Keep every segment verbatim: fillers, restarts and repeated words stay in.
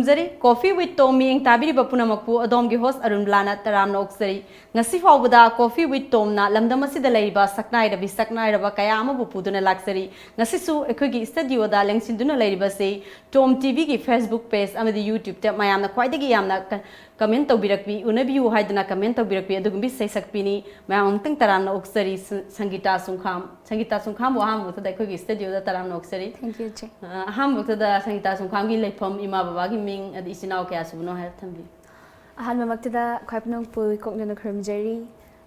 ꯈꯨꯔꯨꯝꯖꯔꯤ꯫ Coffee with Tom ꯃꯤꯠꯌꯦꯡ ꯇꯥꯕꯤꯔꯤꯕ ꯄꯨꯝꯅꯃꯛꯄꯨ ꯑꯗꯣꯝꯒꯤ host ꯑꯔꯨꯟꯕꯂꯥꯅ ꯇꯔꯥꯝꯅ ꯑꯣꯛꯆꯔꯤ꯫ ꯉꯁꯤ ꯐꯥꯎꯕꯗ Coffee with Tomꯅ ꯂꯝꯗꯝ ꯑꯁꯤꯗ ꯂꯩꯔꯤꯕ ꯁꯛꯅꯥꯏꯔꯕꯤ ꯁꯛꯅꯥꯏꯔꯕ ꯀꯌꯥ ꯑꯃꯕꯨ ꯄꯨꯗꯨꯅ ꯂꯥꯛꯆꯔꯤ꯫ ꯉꯁꯤꯁꯨ ꯑꯩꯈꯣꯏꯒꯤ studioꯗ ꯂꯦꯡꯁꯤꯟꯗꯨꯅ ꯂꯩꯔꯤꯕꯁꯤ Tom TVꯒꯤ Facebook page ꯑꯃꯗꯤ YouTubeꯇ ꯃꯌꯥꯝꯅ ꯈ꯭ꯋꯥꯏꯗꯒꯤ ꯌꯥꯝꯅ ꯀ-, comment ꯇꯧꯕꯤꯔꯛꯄꯤ, ꯎꯅꯕꯤꯌꯨ ꯍꯥꯏꯗꯨꯅ comment ꯇꯧꯕꯤꯔꯛꯄꯤ ꯑꯗꯨꯒꯨꯝꯕꯤ ꯏꯁꯩꯁꯛꯄꯤꯅꯤ꯫ ꯃꯌꯥꯝ ꯑꯃꯨꯛꯇꯪ ꯇꯔꯥꯝꯅ ꯑꯣꯛꯆꯔꯤ꯫ ꯁ-, ꯁꯪꯒꯤꯇꯥ ꯆꯨꯡꯈꯥꯝ, ꯁꯪꯒꯤꯇꯥ ꯆꯨꯡꯈꯥꯝꯕꯨ ꯑꯍꯥꯟꯕ ꯃꯛꯇꯗ ꯑꯩꯈꯣꯏꯒꯤ studioꯗ ꯇꯔꯥꯝꯅ ꯑꯣꯛꯆꯔꯤ꯫ Thank you, ꯏꯆꯦ꯫ ꯑ, ꯑꯍꯥꯟꯕ ꯃꯛꯇꯗ ꯁꯪꯒꯤꯇꯥ ꯆꯨꯡꯈꯥꯝꯒꯤ ꯂꯩꯐꯝ, ꯏꯃꯥ ꯕꯕꯥꯒꯤ ꯃꯤꯡ, ꯑꯗꯩ ꯏꯆꯤꯟ ꯏꯅꯥꯎ ꯀꯌꯥ ꯁꯨꯕꯅꯣ ꯍꯥꯏꯔꯞ ꯊꯝꯕꯤꯌꯨ꯫ ꯑꯍꯥꯟꯕꯃꯛꯇꯗ ꯈ꯭ꯋꯥꯏ ꯄꯨꯝꯅꯃꯛꯄꯨ ꯏꯀꯣꯛꯅꯅ ꯈꯨꯔꯨꯝꯖꯔꯤ꯫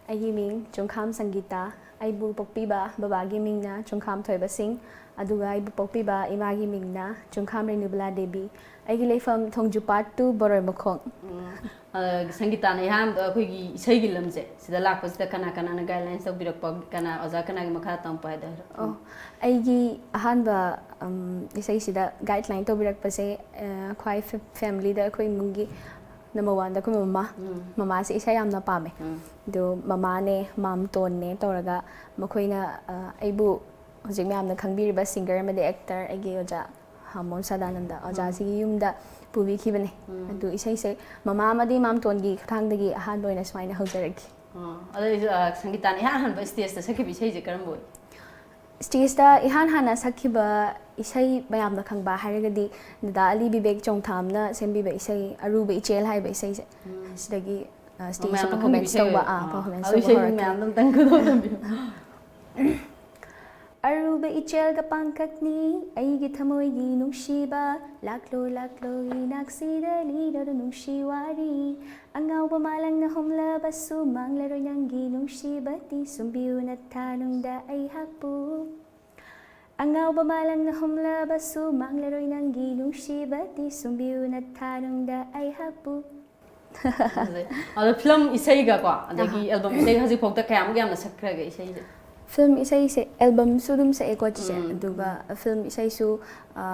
ꯑꯩꯒꯤ ꯃꯤꯡ ꯆꯨꯡꯈꯥꯝ ꯁꯪꯒꯤꯇꯥ꯫ ꯑꯩꯕꯨ ꯄꯣꯛꯄꯤꯕ ꯕꯕꯥꯒꯤ ꯃꯤꯡꯅ ꯆꯨꯡꯈꯥꯝ ꯊꯣꯏꯕ ꯁꯤꯡ, ꯑꯗꯨꯒ ꯑꯩꯕꯨ ꯄꯣꯛꯄꯤꯕ ꯏꯃꯥꯒꯤ ꯃꯤꯡꯅ ꯆꯨꯡꯈꯥꯝ ꯔꯦꯅꯨꯕꯂꯥ ꯗꯦꯕꯤ꯫ ꯑꯩꯒꯤ ꯂꯩꯐꯝ ꯊꯣꯡꯖꯨꯄꯥꯠ two ꯕꯣꯔꯣꯏ ꯃꯈꯣꯡ꯫ ꯎꯝ꯫ ꯑ, ꯁꯪꯒꯤꯇꯥꯅ ꯑꯍꯥꯟꯕ ꯑꯩꯈꯣꯏꯒꯤ ꯏꯁꯩꯒꯤ ꯂꯝꯁꯦ ꯁꯤꯗ ꯂꯥꯛꯄꯁꯤꯗ ꯀꯅꯥ ꯀꯅꯥꯅ guidelines ꯇꯧꯕꯤꯔꯛꯄ, ꯀꯅꯥ, ꯑꯣꯖꯥ ꯀꯅꯥꯒꯤ ꯃꯈꯥ ꯇꯝꯃꯛꯄ ꯍꯥꯏꯗꯣ ꯍꯥꯏꯔꯣ꯫ ꯑꯣ, ꯑꯩꯒꯤ ꯑꯍꯥꯟꯕ, ꯎꯝ, ꯏꯁꯩꯁꯤꯗ guideline ꯇꯧꯕꯤꯔꯛꯄꯁꯦ, ꯑ, ꯈ꯭ꯋꯥꯏ ꯐꯦ-, familyꯗ ꯑꯩꯈꯣꯏ ꯏꯃꯨꯡꯒꯤ number oneꯗ ꯑꯩꯈꯣꯏ ꯃꯃꯥ꯫ ꯎꯝ꯫ ꯃꯃꯥꯁꯦ ꯏꯁꯩ ꯌꯥꯝꯅ ꯄꯥꯝꯃꯦ꯫ ꯎꯝ꯫ ꯑꯗꯣ ꯃꯃꯥꯅꯦ, ꯃꯥꯝꯇꯣꯟꯅꯦ ꯇꯧꯔꯒ ꯃꯈꯣꯏꯅ, ꯑ, ꯑꯩꯕꯨ ꯍꯧꯖꯤꯛ ꯃꯌꯥꯝꯅ ꯈꯪꯕꯤꯔꯤꯕ singer ꯑꯃꯗꯤ actor ꯑꯩꯒꯤ ꯑꯣꯖꯥ ꯍꯥꯃꯣꯝ ꯁꯗꯥꯅꯟꯗ ꯑꯣꯖꯥꯁꯤꯒꯤ ꯌꯨꯝꯗ ꯄꯨꯕꯤꯈꯤꯕꯅꯦ꯫ ꯎꯝ꯫ ꯑꯗꯨ ꯏꯁꯩꯁꯦ ꯃꯃꯥ ꯑꯃꯗꯤ ꯃꯥꯝꯇꯣꯟꯒꯤ ꯈꯨꯠꯊꯥꯡꯗꯒꯤ ꯑꯍꯥꯟꯕ ꯑꯣꯏꯅ ꯁꯨꯃꯥꯏꯅ ꯍꯧꯖꯔꯛꯈꯤ꯫ ꯑꯣ, ꯑꯗꯣ ꯑꯩꯁꯨ, ꯑ, ꯁꯪꯒꯤꯇꯥꯅ ꯏꯍꯥꯟ ꯍꯥꯟꯕ stageꯇ ꯁꯛꯈꯤꯕ ꯏꯁꯩꯁꯦ ꯀꯔꯝꯕ ꯑꯣꯏ? Stageꯇ ꯏꯍꯥꯟ ꯍꯥꯟꯅ ꯁꯛꯈꯤꯕ ꯏꯁꯩ ꯃꯌꯥꯝꯅ ꯈꯪꯕ ꯍꯥꯏꯔꯒꯗꯤ ꯗꯗꯥ ꯑꯂꯤ ꯕꯤꯕꯦꯛ ꯆꯣꯡꯊꯥꯝꯅ ꯁꯦꯝꯕꯤꯕ ꯏꯁꯩ ꯑꯔꯨꯕ ꯏꯆꯦꯜ ꯍꯥꯏꯕ ꯏꯁꯩꯁꯦ꯫ ꯎꯝ꯫ ꯁꯤꯗꯒꯤ, ꯑ, ꯑꯣ, stageꯇ ꯃꯌꯥꯝꯅ performance ꯈꯪꯕꯤꯕ ꯏꯁꯩ ꯇꯧꯕ, ꯑꯣꯏ-, ꯑꯥ, ꯑꯣ, performance ꯑꯗꯨ ꯇꯧꯕ ꯏꯁꯩꯗꯨ ꯍꯧꯔꯛꯈꯤ꯫ ꯃꯌꯥꯝꯗꯣ ꯑꯝꯇꯪ ꯈꯪꯗꯣꯛꯍꯟꯕꯤꯌꯨ꯫ ꯑꯔꯨꯕ ꯏꯆꯦꯜꯒ ꯄꯥꯡꯈꯛꯅꯤ ꯑꯩꯒꯤ ꯊꯃꯣꯏꯒꯤ ꯅꯨꯡꯁꯤꯕ, ꯂꯥꯛꯂꯣ ꯂꯥꯛꯂꯣ ꯏꯅꯥꯛꯁꯤꯗ ꯂꯤꯔꯣ ꯅꯨꯡꯁꯤ ꯋꯥꯔꯤ꯫ ꯑꯉꯥꯎꯕ ꯃꯥꯂꯪꯅ ꯍꯨꯝꯂꯕꯁꯨ ꯃꯥꯡꯂꯔꯣꯏ ꯅꯪꯒꯤ ꯅꯨꯡꯁꯤꯕꯗꯤ, ꯁꯨꯝꯕꯤꯌꯨ ꯅꯊꯥꯅꯨꯡꯗ ꯑꯩꯍꯥꯛꯄꯨ꯫ ꯑꯉꯥꯎꯕ ꯃꯥꯂꯪꯅ ꯍꯨꯝꯂꯕꯁꯨ ꯃꯥꯡꯂꯔꯣꯏ ꯅꯪꯒꯤ ꯅꯨꯡꯁꯤꯕꯗꯤ, ꯁꯨꯝꯕꯤꯌꯨ ꯅꯊꯥꯅꯨꯡꯗ ꯑꯩꯍꯥꯛꯄꯨ꯫ ꯐꯖꯩ꯫ ꯑꯗꯣ film ꯏꯁꯩꯒꯀꯣ, ꯑꯗꯒꯤ ꯑꯍꯥ꯫ Album ꯏꯁꯩ ꯍꯧꯖꯤꯛ ꯐꯥꯎꯗ ꯀꯌꯥꯃꯨꯛ ꯌꯥꯝꯅ ꯁꯛꯈ꯭ꯔꯒꯦ ꯏꯁꯩꯁꯦ? Film ꯏꯁꯩꯁꯦ albumꯁꯨ ꯑꯗꯨꯝ ꯁꯛꯑꯦꯀꯣ ꯆꯤꯆꯦ꯫ ꯎꯝ꯫ ꯑꯗꯨꯒ film ꯏꯁꯩꯁꯨ, ꯑ,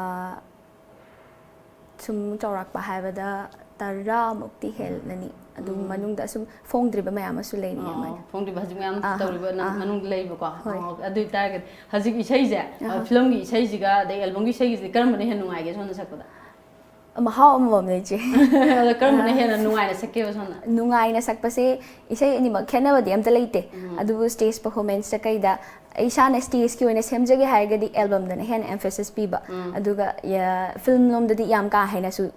ꯁꯨꯝ ꯆꯥꯎꯔꯥꯛꯄ ꯍꯥꯏꯕꯗ ꯇꯔꯥꯃꯨꯛꯇꯤ ꯍꯦꯜꯂꯅꯤ꯫ ꯑꯗꯨꯝ ꯎꯝ꯫ ꯃꯅꯨꯡꯗ ꯁꯨꯝ ꯐꯣꯡꯗ꯭ꯔꯤꯕ ꯃꯌꯥꯝ ꯑꯃꯁꯨ ꯂꯩꯔꯤ꯫ ꯑꯣ, ꯑꯗꯨꯃꯥꯏꯅ꯫ ꯐꯣꯡꯗ꯭ꯔꯤꯕ ꯍꯧꯖꯤꯛ ꯃꯌꯥꯝ ꯑꯍꯥ, ꯇꯧꯔꯤꯕ ꯅꯪ ꯑꯍꯥ꯫ ꯃꯅꯨꯡꯗ ꯂꯩꯕꯀꯣ꯫ ꯍꯣꯏ꯫ ꯑꯣ, ꯑꯗꯨ ꯑꯣꯏꯇꯥꯔꯒꯗꯤ ꯍꯧꯖꯤꯛ ꯏꯁꯩꯁꯦ, ꯑ, ꯑꯍꯥ꯫ Filmꯒꯤ ꯏꯁꯩꯁꯤꯒ ꯑꯗꯩ Albumꯒꯤ ꯏꯁꯩꯒꯤꯁꯤꯗꯤ ꯀꯔꯝꯕꯅ ꯍꯦꯟꯅ ꯅꯨꯡꯉꯥꯏꯒꯦ ꯁꯣꯝꯅ ꯁꯛꯄꯗ? ꯃꯍꯥꯎ ꯑꯃꯃꯝꯅꯦ, ꯏꯆꯦ꯫ ꯑꯗꯣ ꯀꯔꯝꯕꯅ ꯍꯦꯟꯅ ꯅꯨꯡꯉꯥꯏꯅ ꯁꯛꯀꯦꯕ ꯁꯣꯝꯅ? ꯅꯨꯡꯉꯥꯏꯅ ꯁꯛꯄꯁꯦ, ꯏꯁꯩ ꯑꯅꯤꯃꯛ ꯈꯦꯠꯅꯕꯗꯤ ꯑꯝꯇ ꯂꯩꯇꯦ꯫ ꯑꯗꯨꯕꯨ stage performanceꯇ ꯀꯩꯗ ꯑꯩ ꯏꯁꯥꯅ stageꯀꯤ ꯑꯣꯏꯅ ꯁꯦꯝꯖꯒꯦ ꯍꯥꯏꯔꯒꯗꯤ albumꯗꯅ ꯍꯦꯟꯅ emphasis ꯄꯤꯕ꯫ ꯑꯗꯨꯒ ꯌ-, film ꯂꯣꯝꯗꯗꯤ ꯌꯥꯝ ꯀꯥ ꯍꯦꯟꯅꯁꯨ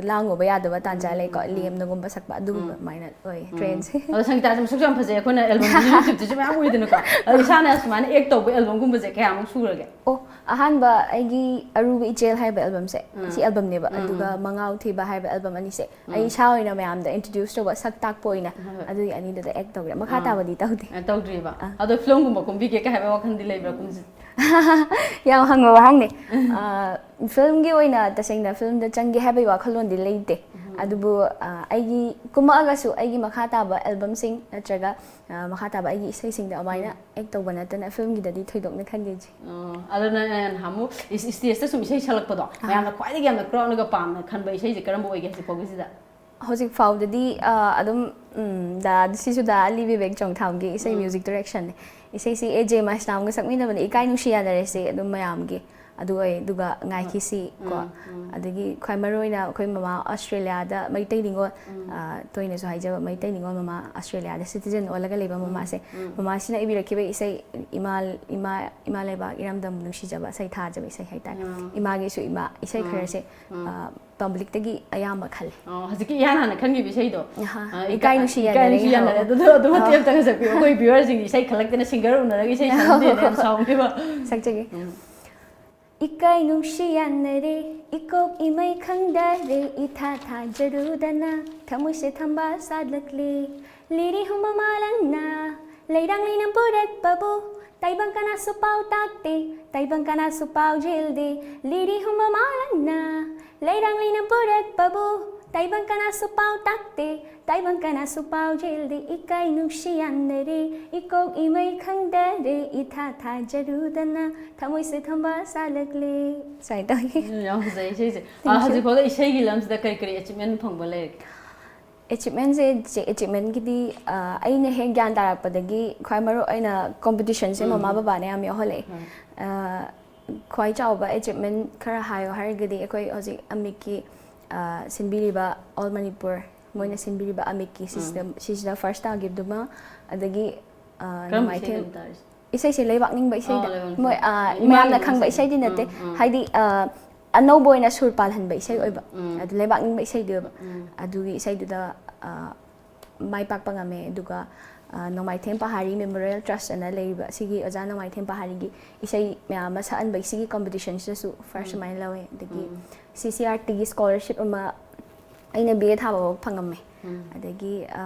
ꯂꯥꯡꯉꯨꯕ ꯌꯥꯗꯕ ꯇꯥꯟꯖꯥ ꯂꯩꯀꯣ, ꯂꯦꯝꯅꯒꯨꯝꯕ ꯁꯛꯄ ꯑꯗꯨꯒꯨꯝꯕ ꯑꯗꯨꯃꯥꯏꯅ ꯑꯣꯏ trendꯁꯦ꯫ ꯑꯗꯣ ꯁꯪꯒꯤꯇꯥꯁꯦ ꯃꯁꯛꯁꯨ ꯌꯥꯝ ꯐꯖꯩ, ꯑꯩꯈꯣꯏꯅ albumꯗꯁꯨ YouTubeꯇꯁꯨ ꯃꯌꯥꯝ ꯎꯏꯗꯅꯀꯣ꯫ ꯑꯗꯣ ꯏꯁꯥꯅ ꯁꯨꯃꯥꯏꯅ act ꯇꯧꯕ albumꯒꯨꯝꯕꯁꯦ ꯀꯌꯥꯃꯨꯛ ꯁꯨꯔꯒꯦ? ꯑꯣ, ꯑꯍꯥꯟꯕ ꯑꯩꯒꯤ ꯑꯔꯨꯕ ꯏꯆꯦꯜ ꯍꯥꯏꯕ albumꯁꯦ, ꯁꯤ albumꯅꯦꯕ, ꯑꯗꯨꯒ ꯃꯉꯥꯎ ꯊꯤꯕ ꯍꯥꯏꯕ album ꯑꯅꯤꯁꯦ ꯑꯩ ꯏꯁꯥ ꯑꯣꯏꯅ ꯃꯌꯥꯝꯗ introduce ꯇꯧꯕ, ꯁꯛ ꯇꯥꯛꯄ ꯑꯣꯏꯅ꯫ ꯍꯣꯏ, ꯍꯣꯏ꯫ ꯑꯗꯨꯒꯤ ꯑꯅꯤꯗꯨꯗ act ꯇꯧꯈ꯭ꯔꯦ, ꯃꯈꯥ ꯇꯥꯕꯗꯤ ꯇꯧꯗꯦ꯫ ꯑ, ꯇꯧꯗ꯭ꯔꯤꯕ? ꯑꯗꯣ filmꯒꯨꯝꯕ ꯀꯨꯝꯕꯤꯒꯦ ꯀꯩ ꯍꯥꯏꯕ ꯋꯥꯈꯜꯗꯤ ꯂꯩꯕ꯭ꯔꯥ ꯀꯨꯝꯁꯤ? ꯌꯥꯝ ꯍꯪꯕ ꯋꯥꯍꯪꯅꯦ꯫ ꯑ, filmꯒꯤ ꯑꯣꯏꯅ ꯇꯁꯦꯡꯅ filmꯗ ꯆꯪꯒꯦ ꯍꯥꯏꯕꯒꯤ ꯋꯥꯈꯜꯂꯣꯟꯗꯤ ꯂꯩꯇꯦ꯫ ꯑꯗꯨꯕꯨ, ꯑ, ꯑꯩꯒꯤ ꯀꯨꯝꯃꯛꯑꯒꯁꯨ ꯑꯩꯒꯤ ꯃꯈꯥ ꯇꯥꯕ albumꯁꯤꯡ ꯅꯠꯇ꯭ꯔꯒ, ꯑ, ꯃꯈꯥ ꯇꯥꯕ ꯑꯩꯒꯤ ꯏꯁꯩꯁꯤꯡꯗ ꯑꯗꯨꯃꯥꯏꯅ act ꯇꯧꯕ ꯅꯠꯇꯅ filmꯒꯤꯗꯗꯤ ꯊꯣꯏꯗꯣꯛꯅ ꯈꯟꯗꯦ, ꯏꯆꯦ꯫ ꯑꯣ, ꯑꯗꯣ ꯅꯪ, ꯅꯪ ꯅꯍꯥꯟꯃꯨꯛ is-, stageꯇ ꯁꯨꯝ ꯏꯁꯩ ꯁꯛꯂꯛꯄꯗꯣ, ꯃꯌꯥꯝꯅ ꯈ꯭ꯋꯥꯏꯗꯒꯤ ꯌꯥꯝꯅ crowdꯅꯒ ꯄꯥꯝꯅ ꯈꯟꯕ ꯏꯁꯩꯁꯦ ꯀꯔꯝꯕ ꯑꯣꯏꯒꯦ ꯍꯧꯖꯤꯛ ꯐꯥꯎꯒꯤꯁꯤꯗ? ꯍꯧꯖꯤꯛ ꯐꯥꯎꯗꯗꯤ, ꯑ, ꯑꯗꯨꯝ, ꯎꯝ, ꯗꯥ, ꯁꯤꯁꯨ ꯗꯥ ꯑꯂꯤ ꯕꯤꯕꯦꯛ ꯆꯣꯡꯊꯥꯝꯒꯤ ꯏꯁꯩ, music directionꯅꯦ꯫ ꯏꯁꯩꯁꯤ ꯑꯦ ꯖꯦ ꯃꯥꯏꯁꯅꯥꯝꯒ ꯁꯛꯃꯤꯟꯅꯕꯅꯦ, ꯏꯀꯥꯏ ꯅꯨꯡꯁꯤ ꯌꯥꯅꯔꯦꯁꯦ ꯑꯗꯨꯝ ꯃꯌꯥꯝꯒꯤ꯫ ꯑꯗꯨ ꯑꯣꯏ, ꯑꯗꯨꯒ ꯉꯥꯏꯈꯤꯁꯤ ꯀꯣ꯫ ꯑꯗꯒꯤ ꯈ꯭ꯋꯥꯏ ꯃꯔꯨ ꯑꯣꯏꯅ ꯑꯩꯈꯣꯏ ꯃꯃꯥ ꯑꯣꯁꯇ꯭ꯔꯦꯂꯤꯌꯥꯗ ꯃꯩꯇꯩ ꯅꯤꯉꯣꯜ, ꯑ, ꯇꯣꯏꯅꯁꯨ ꯍꯥꯏꯖꯕ ꯃꯩꯇꯩ ꯅꯤꯉꯣꯜ ꯃꯃꯥ, ꯑꯣꯁꯇ꯭ꯔꯦꯂꯤꯌꯥꯗ citizen ꯑꯣꯜꯂꯒ ꯂꯩꯕ ꯃꯃꯥꯁꯦ, ꯃꯃꯥꯁꯤꯅ ꯏꯕꯤꯔꯛꯈꯤꯕ ꯏꯁꯩ, ꯏꯃꯥ, ꯏꯃꯥ, ꯏꯃꯥ ꯂꯩꯕꯥꯛ ꯏꯔꯝꯗꯝ ꯅꯨꯡꯁꯤꯖꯕ, ꯁꯩꯊꯥꯖꯕ ꯏꯁꯩ ꯍꯥꯏꯇꯥꯔꯦ꯫ ꯏꯃꯥꯒꯤꯁꯨ ꯏꯃꯥ ꯏꯁꯩ ꯈꯔꯁꯦ, ꯑ, publicꯇꯒꯤ ꯑꯌꯥꯝꯕ ꯈꯜꯂꯦ꯫ ꯑꯣ, ꯍꯧꯖꯤꯛꯀꯤ ꯏꯍꯥꯟ ꯍꯥꯟꯅ ꯈꯟꯈꯤꯕ ꯏꯁꯩꯗꯣ? ꯑꯍꯥ, ꯑ, ꯏꯀꯥꯏ ꯅꯨꯡꯁꯤ ꯏꯀꯥꯏ ꯌꯥꯅꯔꯦ ꯅꯨꯡꯁꯤ ꯌꯥꯅꯔꯦ꯫ ꯍꯥꯏꯕ꯫ ꯑꯗꯨꯗꯣ, ꯑꯗꯨ ꯃꯇꯦꯛ ꯑꯝꯇꯪ ꯁꯛꯄꯤꯌꯨ꯫ ꯑꯩꯈꯣꯏ viewerꯁꯤꯡꯗꯤ ꯏꯁꯩ ꯈꯜꯂꯛꯇꯅ singer ꯎꯅꯔꯒ ꯏꯁꯩ ꯁꯛꯅꯗꯦꯅ ꯌꯥꯝ ꯁꯥꯎꯅꯦꯕ꯫ ꯁꯛꯆꯒꯦ꯫ ꯏꯀꯥꯏ ꯅꯨꯡꯁꯤ ꯌꯥꯅꯔꯦ, ꯏꯀꯣꯛ ꯏꯃꯩ ꯈꯪꯗꯔꯦ, ꯏꯊꯥ ꯊꯥꯖꯔꯨꯗꯅ ꯊꯃꯣꯏꯁꯦ ꯊꯝꯕꯥꯜ ꯁꯥꯠꯂꯛꯂꯦ꯫ ꯂꯤꯔꯤ ꯍꯨꯝꯕ ꯃꯥꯂꯪꯅ ꯂꯩꯔꯥꯡꯂꯤꯅ ꯄꯨꯔꯛꯄꯕꯨ ꯇꯥꯏꯕꯪ ꯀꯅꯥꯁꯨ ꯄꯥꯎ ꯇꯥꯛꯇꯦ, ꯇꯥꯏꯕꯪ ꯀꯅꯥꯁꯨ ꯄꯥꯎꯖꯦꯜꯗꯦ꯫ ꯂꯤꯔꯤ ꯍꯨꯝꯕ ꯃꯥꯂꯪꯅ ꯂꯩꯔꯥꯡꯂꯤꯅ ꯄꯨꯔꯛꯄꯕꯨ ꯇꯥꯏꯕꯪ ꯀꯅꯥꯁꯨ ꯄꯥꯎ ꯇꯥꯛꯇꯦ, ꯇꯥꯏꯕꯪ ꯀꯅꯥꯁꯨ ꯄꯥꯎꯖꯦꯜꯗꯦ꯫ ꯏꯀꯥꯏ ꯅꯨꯡꯁꯤ ꯌꯥꯅꯔꯦ, ꯏꯀꯣꯛ ꯏꯃꯩ ꯈꯪꯗꯔꯦ, ꯏꯊꯥ ꯊꯥꯖꯔꯨꯗꯅ ꯊꯃꯣꯏꯁꯦ ꯊꯝꯕꯥꯜ ꯁꯥꯠꯂꯛꯂꯦ꯫ ꯁꯨꯃꯥꯏꯅ ꯇꯧꯋꯤ꯫ ꯎꯝ, ꯌꯥꯝ ꯐꯖꯩ ꯏꯁꯩꯁꯦ꯫ Thank ꯑ, you꯫ ꯍꯧꯖꯤꯛ ꯐꯥꯎꯗ ꯏꯁꯩꯒꯤ ꯂꯝꯁꯤꯗ ꯀꯔꯤ ꯀꯔꯤ achievement ꯐꯪꯕ ꯂꯩꯔꯒꯦ? Achievementꯁꯦ, ꯏꯆꯦ, achievementꯒꯤꯗꯤ, ꯑ, ꯑꯩꯅ ꯍꯦꯛ ꯒ꯭ꯌꯥꯟ ꯇꯥꯔꯛꯄꯗꯒꯤ ꯈ꯭ꯋꯥꯏ ꯃꯔꯨ ꯑꯣꯏꯅ competitionꯁꯦ ꯃꯃꯥ ꯕꯕꯥꯅ ꯌꯥꯝ ꯌꯥꯎꯍꯜꯂꯛꯑꯦ꯫ ꯑ, ꯈ꯭ꯋꯥꯏ ꯆꯥꯎꯕ achievement ꯈꯔ ꯍꯥꯏꯌꯣ ꯍꯥꯏꯔꯒꯗꯤ ꯑꯩꯈꯣꯏ ꯍꯧꯖꯤꯛ ꯑꯃꯤꯛꯀꯤ, ꯑ, ꯁꯤꯟꯕꯤꯔꯤꯕ All Manipur, ꯃꯣꯏꯅ ꯁꯤꯟꯕꯤꯔꯤꯕ ꯑꯃꯤꯛꯀꯤ ꯁꯤꯁꯤꯗ, ꯁꯤꯁꯤꯗ first ꯇꯥꯈꯤꯕꯗꯨꯃ, ꯑꯗꯒꯤ, ꯑ, ꯀꯔꯝꯕ ꯅꯣꯡꯃꯥꯏꯊꯦꯝ ꯏꯁꯩꯅꯣ ꯇꯥꯔꯤꯁꯦ? ꯏꯁꯩꯁꯦ ꯂꯩꯕꯥꯛ ꯅꯤꯡꯕ ꯏꯁꯩꯗ꯫ ꯑꯣ, ꯂꯩꯕꯥꯛ ꯅꯤꯡꯕ꯫ ꯃꯣꯏ, ꯑ, ꯏꯃꯥꯒꯤ ꯃꯌꯥꯝꯅ ꯈꯪꯕ ꯏꯁꯩꯁꯦ꯫ ꯏꯁꯩꯗꯤ ꯅꯠꯇꯦ꯫ ꯎꯝ, ꯎꯝ꯫ ꯍꯥꯏꯗꯤ, ꯑ, ꯑꯅꯧꯕ ꯑꯣꯏꯅ ꯁꯨꯔ ꯄꯥꯜꯍꯟꯕ ꯏꯁꯩ ꯑꯣꯏꯕ꯫ ꯎꯝ꯫ ꯑꯗꯨ ꯂꯩꯕꯥꯛ ꯅꯤꯡꯕ ꯏꯁꯩꯗꯨ ꯑꯣꯏꯕ꯫ ꯎꯝ꯫ ꯑꯗꯨꯒꯤ ꯏꯁꯩꯗꯨꯗ, ꯑ, ꯃꯥꯏ ꯄꯥꯛꯄ ꯉꯝꯃꯦ꯫ ꯑꯗꯨꯒ, ꯑ, ꯅꯣꯡꯃꯥꯏꯊꯦꯝ ꯄꯍꯥꯔꯤ Memorial Trust ꯑꯅ ꯂꯩꯔꯤꯕ ꯁꯤꯒꯤ ꯑꯣꯖꯥ ꯅꯣꯡꯃꯥꯏꯊꯦꯝ ꯄꯍꯥꯔꯤꯒꯤ ꯏꯁꯩ ꯃꯌꯥꯝ ꯑꯃ ꯁꯛꯍꯟꯕꯒꯤ ꯁꯤꯒꯤ competitionꯁꯤꯗꯁꯨ first ꯎꯝ꯫ ꯁꯨꯃꯥꯏꯅ ꯂꯧꯋꯦ꯫ ꯑꯗꯒꯤ ꯎꯝ꯫ CCERTꯒꯤ scholarship ꯑꯃ ꯑꯩꯅ B A ꯊꯥꯕ ꯐꯥꯎ ꯐꯪꯉꯝꯃꯦ꯫ ꯎꯝ꯫ ꯑꯗꯒꯤ, ꯑ,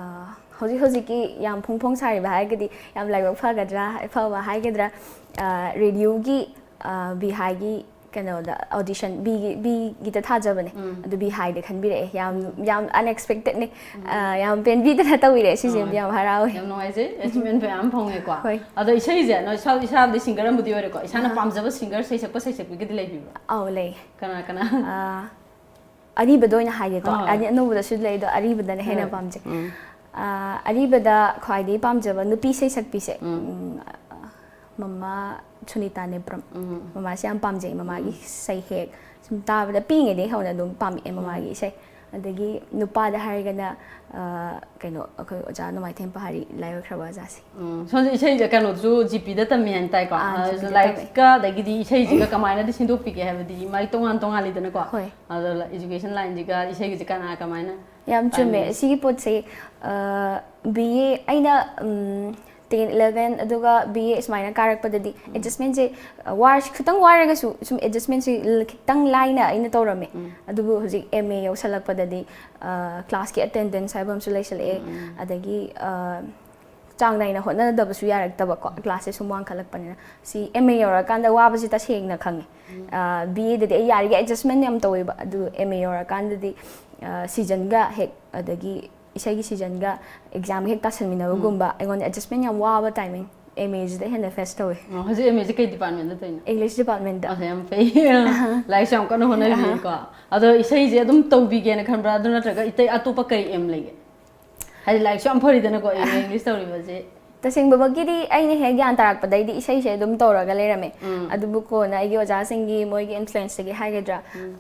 ꯍꯧꯖꯤꯛ ꯍꯧꯖꯤꯛꯀꯤ ꯌꯥꯝ ꯐꯣꯡ ꯐꯣꯡ ꯁꯥꯔꯤꯕ ꯍꯥꯏꯔꯒꯗꯤ ꯌꯥꯝ ꯂꯥꯏꯕꯛ ꯐꯒꯗ꯭ꯔꯥ, ꯐꯕ ꯍꯥꯏꯒꯗ꯭ꯔꯥ, ꯑ, radioꯒꯤ, ꯑ, ꯕꯤꯍꯥꯏꯒꯤ ꯀꯩꯅꯣꯗ audition, ꯕꯤꯒꯤ, ꯕꯤꯒꯤꯗ ꯊꯥꯖꯕꯅꯦ꯫ ꯎꯝ꯫ ꯑꯗꯨ ꯕꯤꯍꯥꯏꯗ ꯈꯟꯕꯤꯔꯛꯑꯦ꯫ ꯌꯥꯝ, ꯎꯝ꯫ ꯌꯥꯝ unexpectedꯅꯦ꯫ ꯎꯝ꯫ ꯑ, ꯌꯥꯝ ꯄꯦꯟꯕꯤꯗꯅ ꯇꯧꯕꯤꯔꯛꯑꯦ꯫ ꯁꯤꯁꯤꯃꯗꯤ ꯑꯥ꯫ ꯌꯥꯝ ꯍꯔꯥꯎꯋꯦ꯫ ꯌꯥꯝ ꯅꯨꯡꯉꯥꯏꯖꯩ꯫ Achievement ꯃꯌꯥꯝ ꯑꯃ ꯐꯪꯉꯦꯀꯣ꯫ ꯍꯣꯏ꯫ ꯑꯗꯣ ꯏꯁꯩꯁꯦ ꯅꯣꯏ ꯏꯁꯥ-, ꯏꯁꯥꯕꯨꯗꯤ singer ꯑꯃꯕꯨꯗꯤ ꯑꯣꯏꯔꯦꯀꯣ꯫ ꯏꯁꯥꯅ ꯑꯥ꯫ ꯄꯥꯝꯖꯕ singer, ꯁꯩꯁꯛꯄ ꯁꯩꯁꯛꯄꯤꯒꯗꯤ ꯂꯩꯕꯤꯕ꯭ꯔꯣ? ꯑꯧ, ꯂꯩ꯫ ꯀꯅꯥ, ꯀꯅꯥ? ꯑꯥ, ꯑꯔꯤꯕꯗ ꯑꯣꯏꯅ ꯍꯥꯏꯒꯦꯀꯣ꯫ ꯍꯣꯏ꯫ ꯑꯅꯤ-, ꯑꯅꯧꯕꯗꯁꯨ ꯂꯩ, ꯑꯗꯣ ꯑꯔꯤꯕꯗꯅ ꯍꯦꯟꯅ ꯍꯣꯏ꯫ ꯄꯥꯝꯖꯩ꯫ ꯎꯝ꯫ ꯑꯥ, ꯑꯔꯤꯕꯗ ꯈ꯭ꯋꯥꯏꯗꯒꯤ ꯄꯥꯝꯖꯕ ꯅꯨꯄꯤ ꯁꯩꯁꯛꯄꯤꯁꯦ, ꯎꯝ꯫ ꯎꯝ, ꯑ, ꯃꯃꯥ ꯁꯨꯅꯤꯇꯥ ꯅꯦꯄ꯭ꯔꯝ꯫ ꯎꯝ꯫ ꯃꯃꯥꯁꯦ ꯌꯥꯝ ꯄꯥꯝꯖꯩ, ꯃꯃꯥꯒꯤ ꯎꯝ꯫ ꯁꯩꯍꯦꯛ ꯁꯨꯝ ꯇꯥꯕꯗ ꯄꯤꯛꯏꯉꯩꯗꯒꯤ ꯍꯧꯅ ꯑꯗꯨꯝ ꯄꯥꯝꯃꯛꯑꯦ ꯎꯝ꯫ ꯃꯃꯥꯒꯤ ꯏꯁꯩ꯫ ꯑꯗꯒꯤ ꯅꯨꯄꯥꯗ ꯍꯥꯏꯔꯒꯅ, ꯑ, ꯀꯩꯅꯣ, ꯑꯩꯈꯣꯏ ꯑꯣꯖꯥ ꯅꯣꯡꯃꯥꯏꯊꯦꯝ ꯄꯍꯥꯔꯤ ꯂꯥꯏ ꯑꯣꯏꯈ꯭ꯔꯕ ꯑꯣꯖꯥꯁꯦ꯫ ꯎꯝ, ꯁꯣꯝꯁꯦ ꯏꯁꯩꯁꯦ ꯀꯩꯅꯣꯁꯨ GPꯗ ꯇꯝꯃꯤ ꯍꯥꯏꯅ ꯇꯥꯏꯀꯣ? ꯑꯥ, ꯑꯗꯨꯁꯨ GPꯗ ꯇꯝꯃꯦ꯫ ꯂꯥꯏꯔꯤꯛꯀ ꯑꯗꯒꯤꯗꯤ ꯏꯁꯩꯁꯤꯒ ꯀꯃꯥꯏꯅꯗꯤ ꯁꯤꯟꯗꯣꯛꯄꯤꯒꯦ? ꯍꯥꯏꯕꯗꯤ ꯃꯥꯏ ꯇꯣꯉꯥꯟ ꯇꯣꯉꯥꯟꯂꯤꯗꯅꯀꯣ? ꯍꯣꯏ꯫ ꯑꯗꯣ education lineꯁꯤꯒ ꯏꯁꯩꯒꯤꯁꯦ ꯀꯅꯥ ꯀꯃꯥꯏꯅ ꯌꯥꯝ ꯆꯨꯝꯃꯦ꯫ ꯇꯥꯏꯃꯤꯡ? ꯁꯤꯒꯤ ꯄꯣꯠꯁꯦ, ꯑ, B A ꯑꯩꯅ, ꯎꯝ, ten, eleven ꯑꯗꯨꯒ B A ꯁꯨꯃꯥꯏꯅ ꯀꯥꯔꯛꯄꯗꯗꯤ ꯎꯝ꯫ Adjustmentꯁꯦ, ꯑ, ꯋꯥꯔ-, ꯈꯤꯇꯪ ꯋꯥꯔꯒꯁꯨ ꯁꯨꯝ adjustmentꯁꯦ ꯈꯤꯇꯪ ꯂꯥꯏꯅ ꯑꯩꯅ ꯇꯧꯔꯝꯃꯦ꯫ ꯎꯝ꯫ ꯑꯗꯨꯕꯨ ꯍꯧꯖꯤꯛ M A ꯌꯧꯁꯜꯂꯛꯄꯗꯗꯤ, ꯑ, classꯀꯤ attendance ꯍꯥꯏꯕ ꯑꯃꯁꯨ ꯂꯩꯁꯜꯂꯛꯑꯦ꯫ ꯎꯝ, ꯎꯝ꯫ ꯑꯗꯒꯤ, ꯑ, ꯆꯥꯡ ꯅꯥꯏꯅ ꯍꯣꯠꯅꯗꯕꯁꯨ ꯌꯥꯔꯛꯇꯕꯀꯣ, ꯎꯝ꯫ Classꯁꯦ ꯁꯨꯝ ꯋꯥꯡꯈꯠꯂꯛꯄꯅꯤꯅ꯫ ꯁꯤ M A ꯌꯧꯔꯀꯥꯟꯗ ꯋꯥꯕꯁꯤ ꯇꯁꯦꯡꯅ ꯈꯪꯉꯦ꯫ ꯎꯝ꯫ ꯑ, B Aꯗꯗꯤ ꯑꯩ ꯌꯥꯔꯤꯈꯩ adjustment ꯌꯥꯝ ꯇꯧꯋꯦꯕ, ꯑꯗꯨ M A ꯌꯧꯔꯀꯥꯟꯗꯗꯤ, ꯑ, seasonꯒ ꯍꯦꯛ, ꯑꯗꯒꯤ ꯏꯁꯩꯒꯤ seasonꯒ examꯒ ꯍꯦꯛ ꯇꯥꯁꯟꯃꯤꯟꯅꯕꯒꯨꯝꯕ, ꯎꯝ꯫ ꯑꯩꯉꯣꯟꯗ adjustment ꯌꯥꯝ ꯋꯥꯕ timing M Aꯁꯤꯗ ꯍꯦꯟꯅ face ꯇꯧꯋꯦ꯫ ꯑꯣ, ꯍꯧꯖꯤꯛ M Aꯁꯦ ꯀꯩ departmentꯗ ꯇꯧꯔꯤꯅꯣ? English departmentꯗ꯫ ꯑꯁ, ꯌꯥꯝ ꯐꯩ꯫ ꯑꯍ꯫ ꯂꯥꯏꯔꯤꯛꯁꯨ ꯌꯥꯝ ꯀꯟꯅ ꯍꯣꯠꯅꯕꯤꯀꯣ꯫ ꯑꯍ꯫ ꯑꯗꯣ ꯏꯁꯩꯁꯦ ꯑꯗꯨꯝ ꯇꯧꯕꯤꯒꯦꯅ ꯈꯟꯕ꯭ꯔꯥ? ꯑꯗꯨ ꯅꯠꯇ꯭ꯔꯒ ꯏꯇꯩ ꯑꯇꯣꯞꯄ ꯀꯔꯤ aim ꯂꯩꯒꯦ? ꯍꯥꯏꯗꯤ ꯂꯥꯏꯔꯤꯛꯁꯨ ꯌꯥꯝ ꯐꯔꯤꯗꯅꯀꯣ, M A English ꯇꯧꯔꯤꯕꯁꯦ꯫ ꯇꯁꯦꯡꯕꯃꯛꯀꯤꯗꯤ ꯑꯩꯅ ꯍꯦꯛ ꯒ꯭ꯌꯥꯟ ꯇꯥꯔꯛꯄꯗꯩꯗꯤ ꯏꯁꯩꯁꯦ ꯑꯗꯨꯝ ꯇꯧꯔꯒ ꯂꯩꯔꯝꯃꯦ꯫ ꯑꯗꯨꯕꯨ ꯀꯣꯟꯅ ꯑꯩꯒꯤ ꯑꯣꯖꯥꯁꯤꯡꯒꯤ ꯃꯣꯏꯒꯤ ꯏꯟꯐ꯭ꯂꯨꯌꯦꯟꯁꯇꯒꯤ ꯍꯥꯏꯒꯗ꯭ꯔꯥ,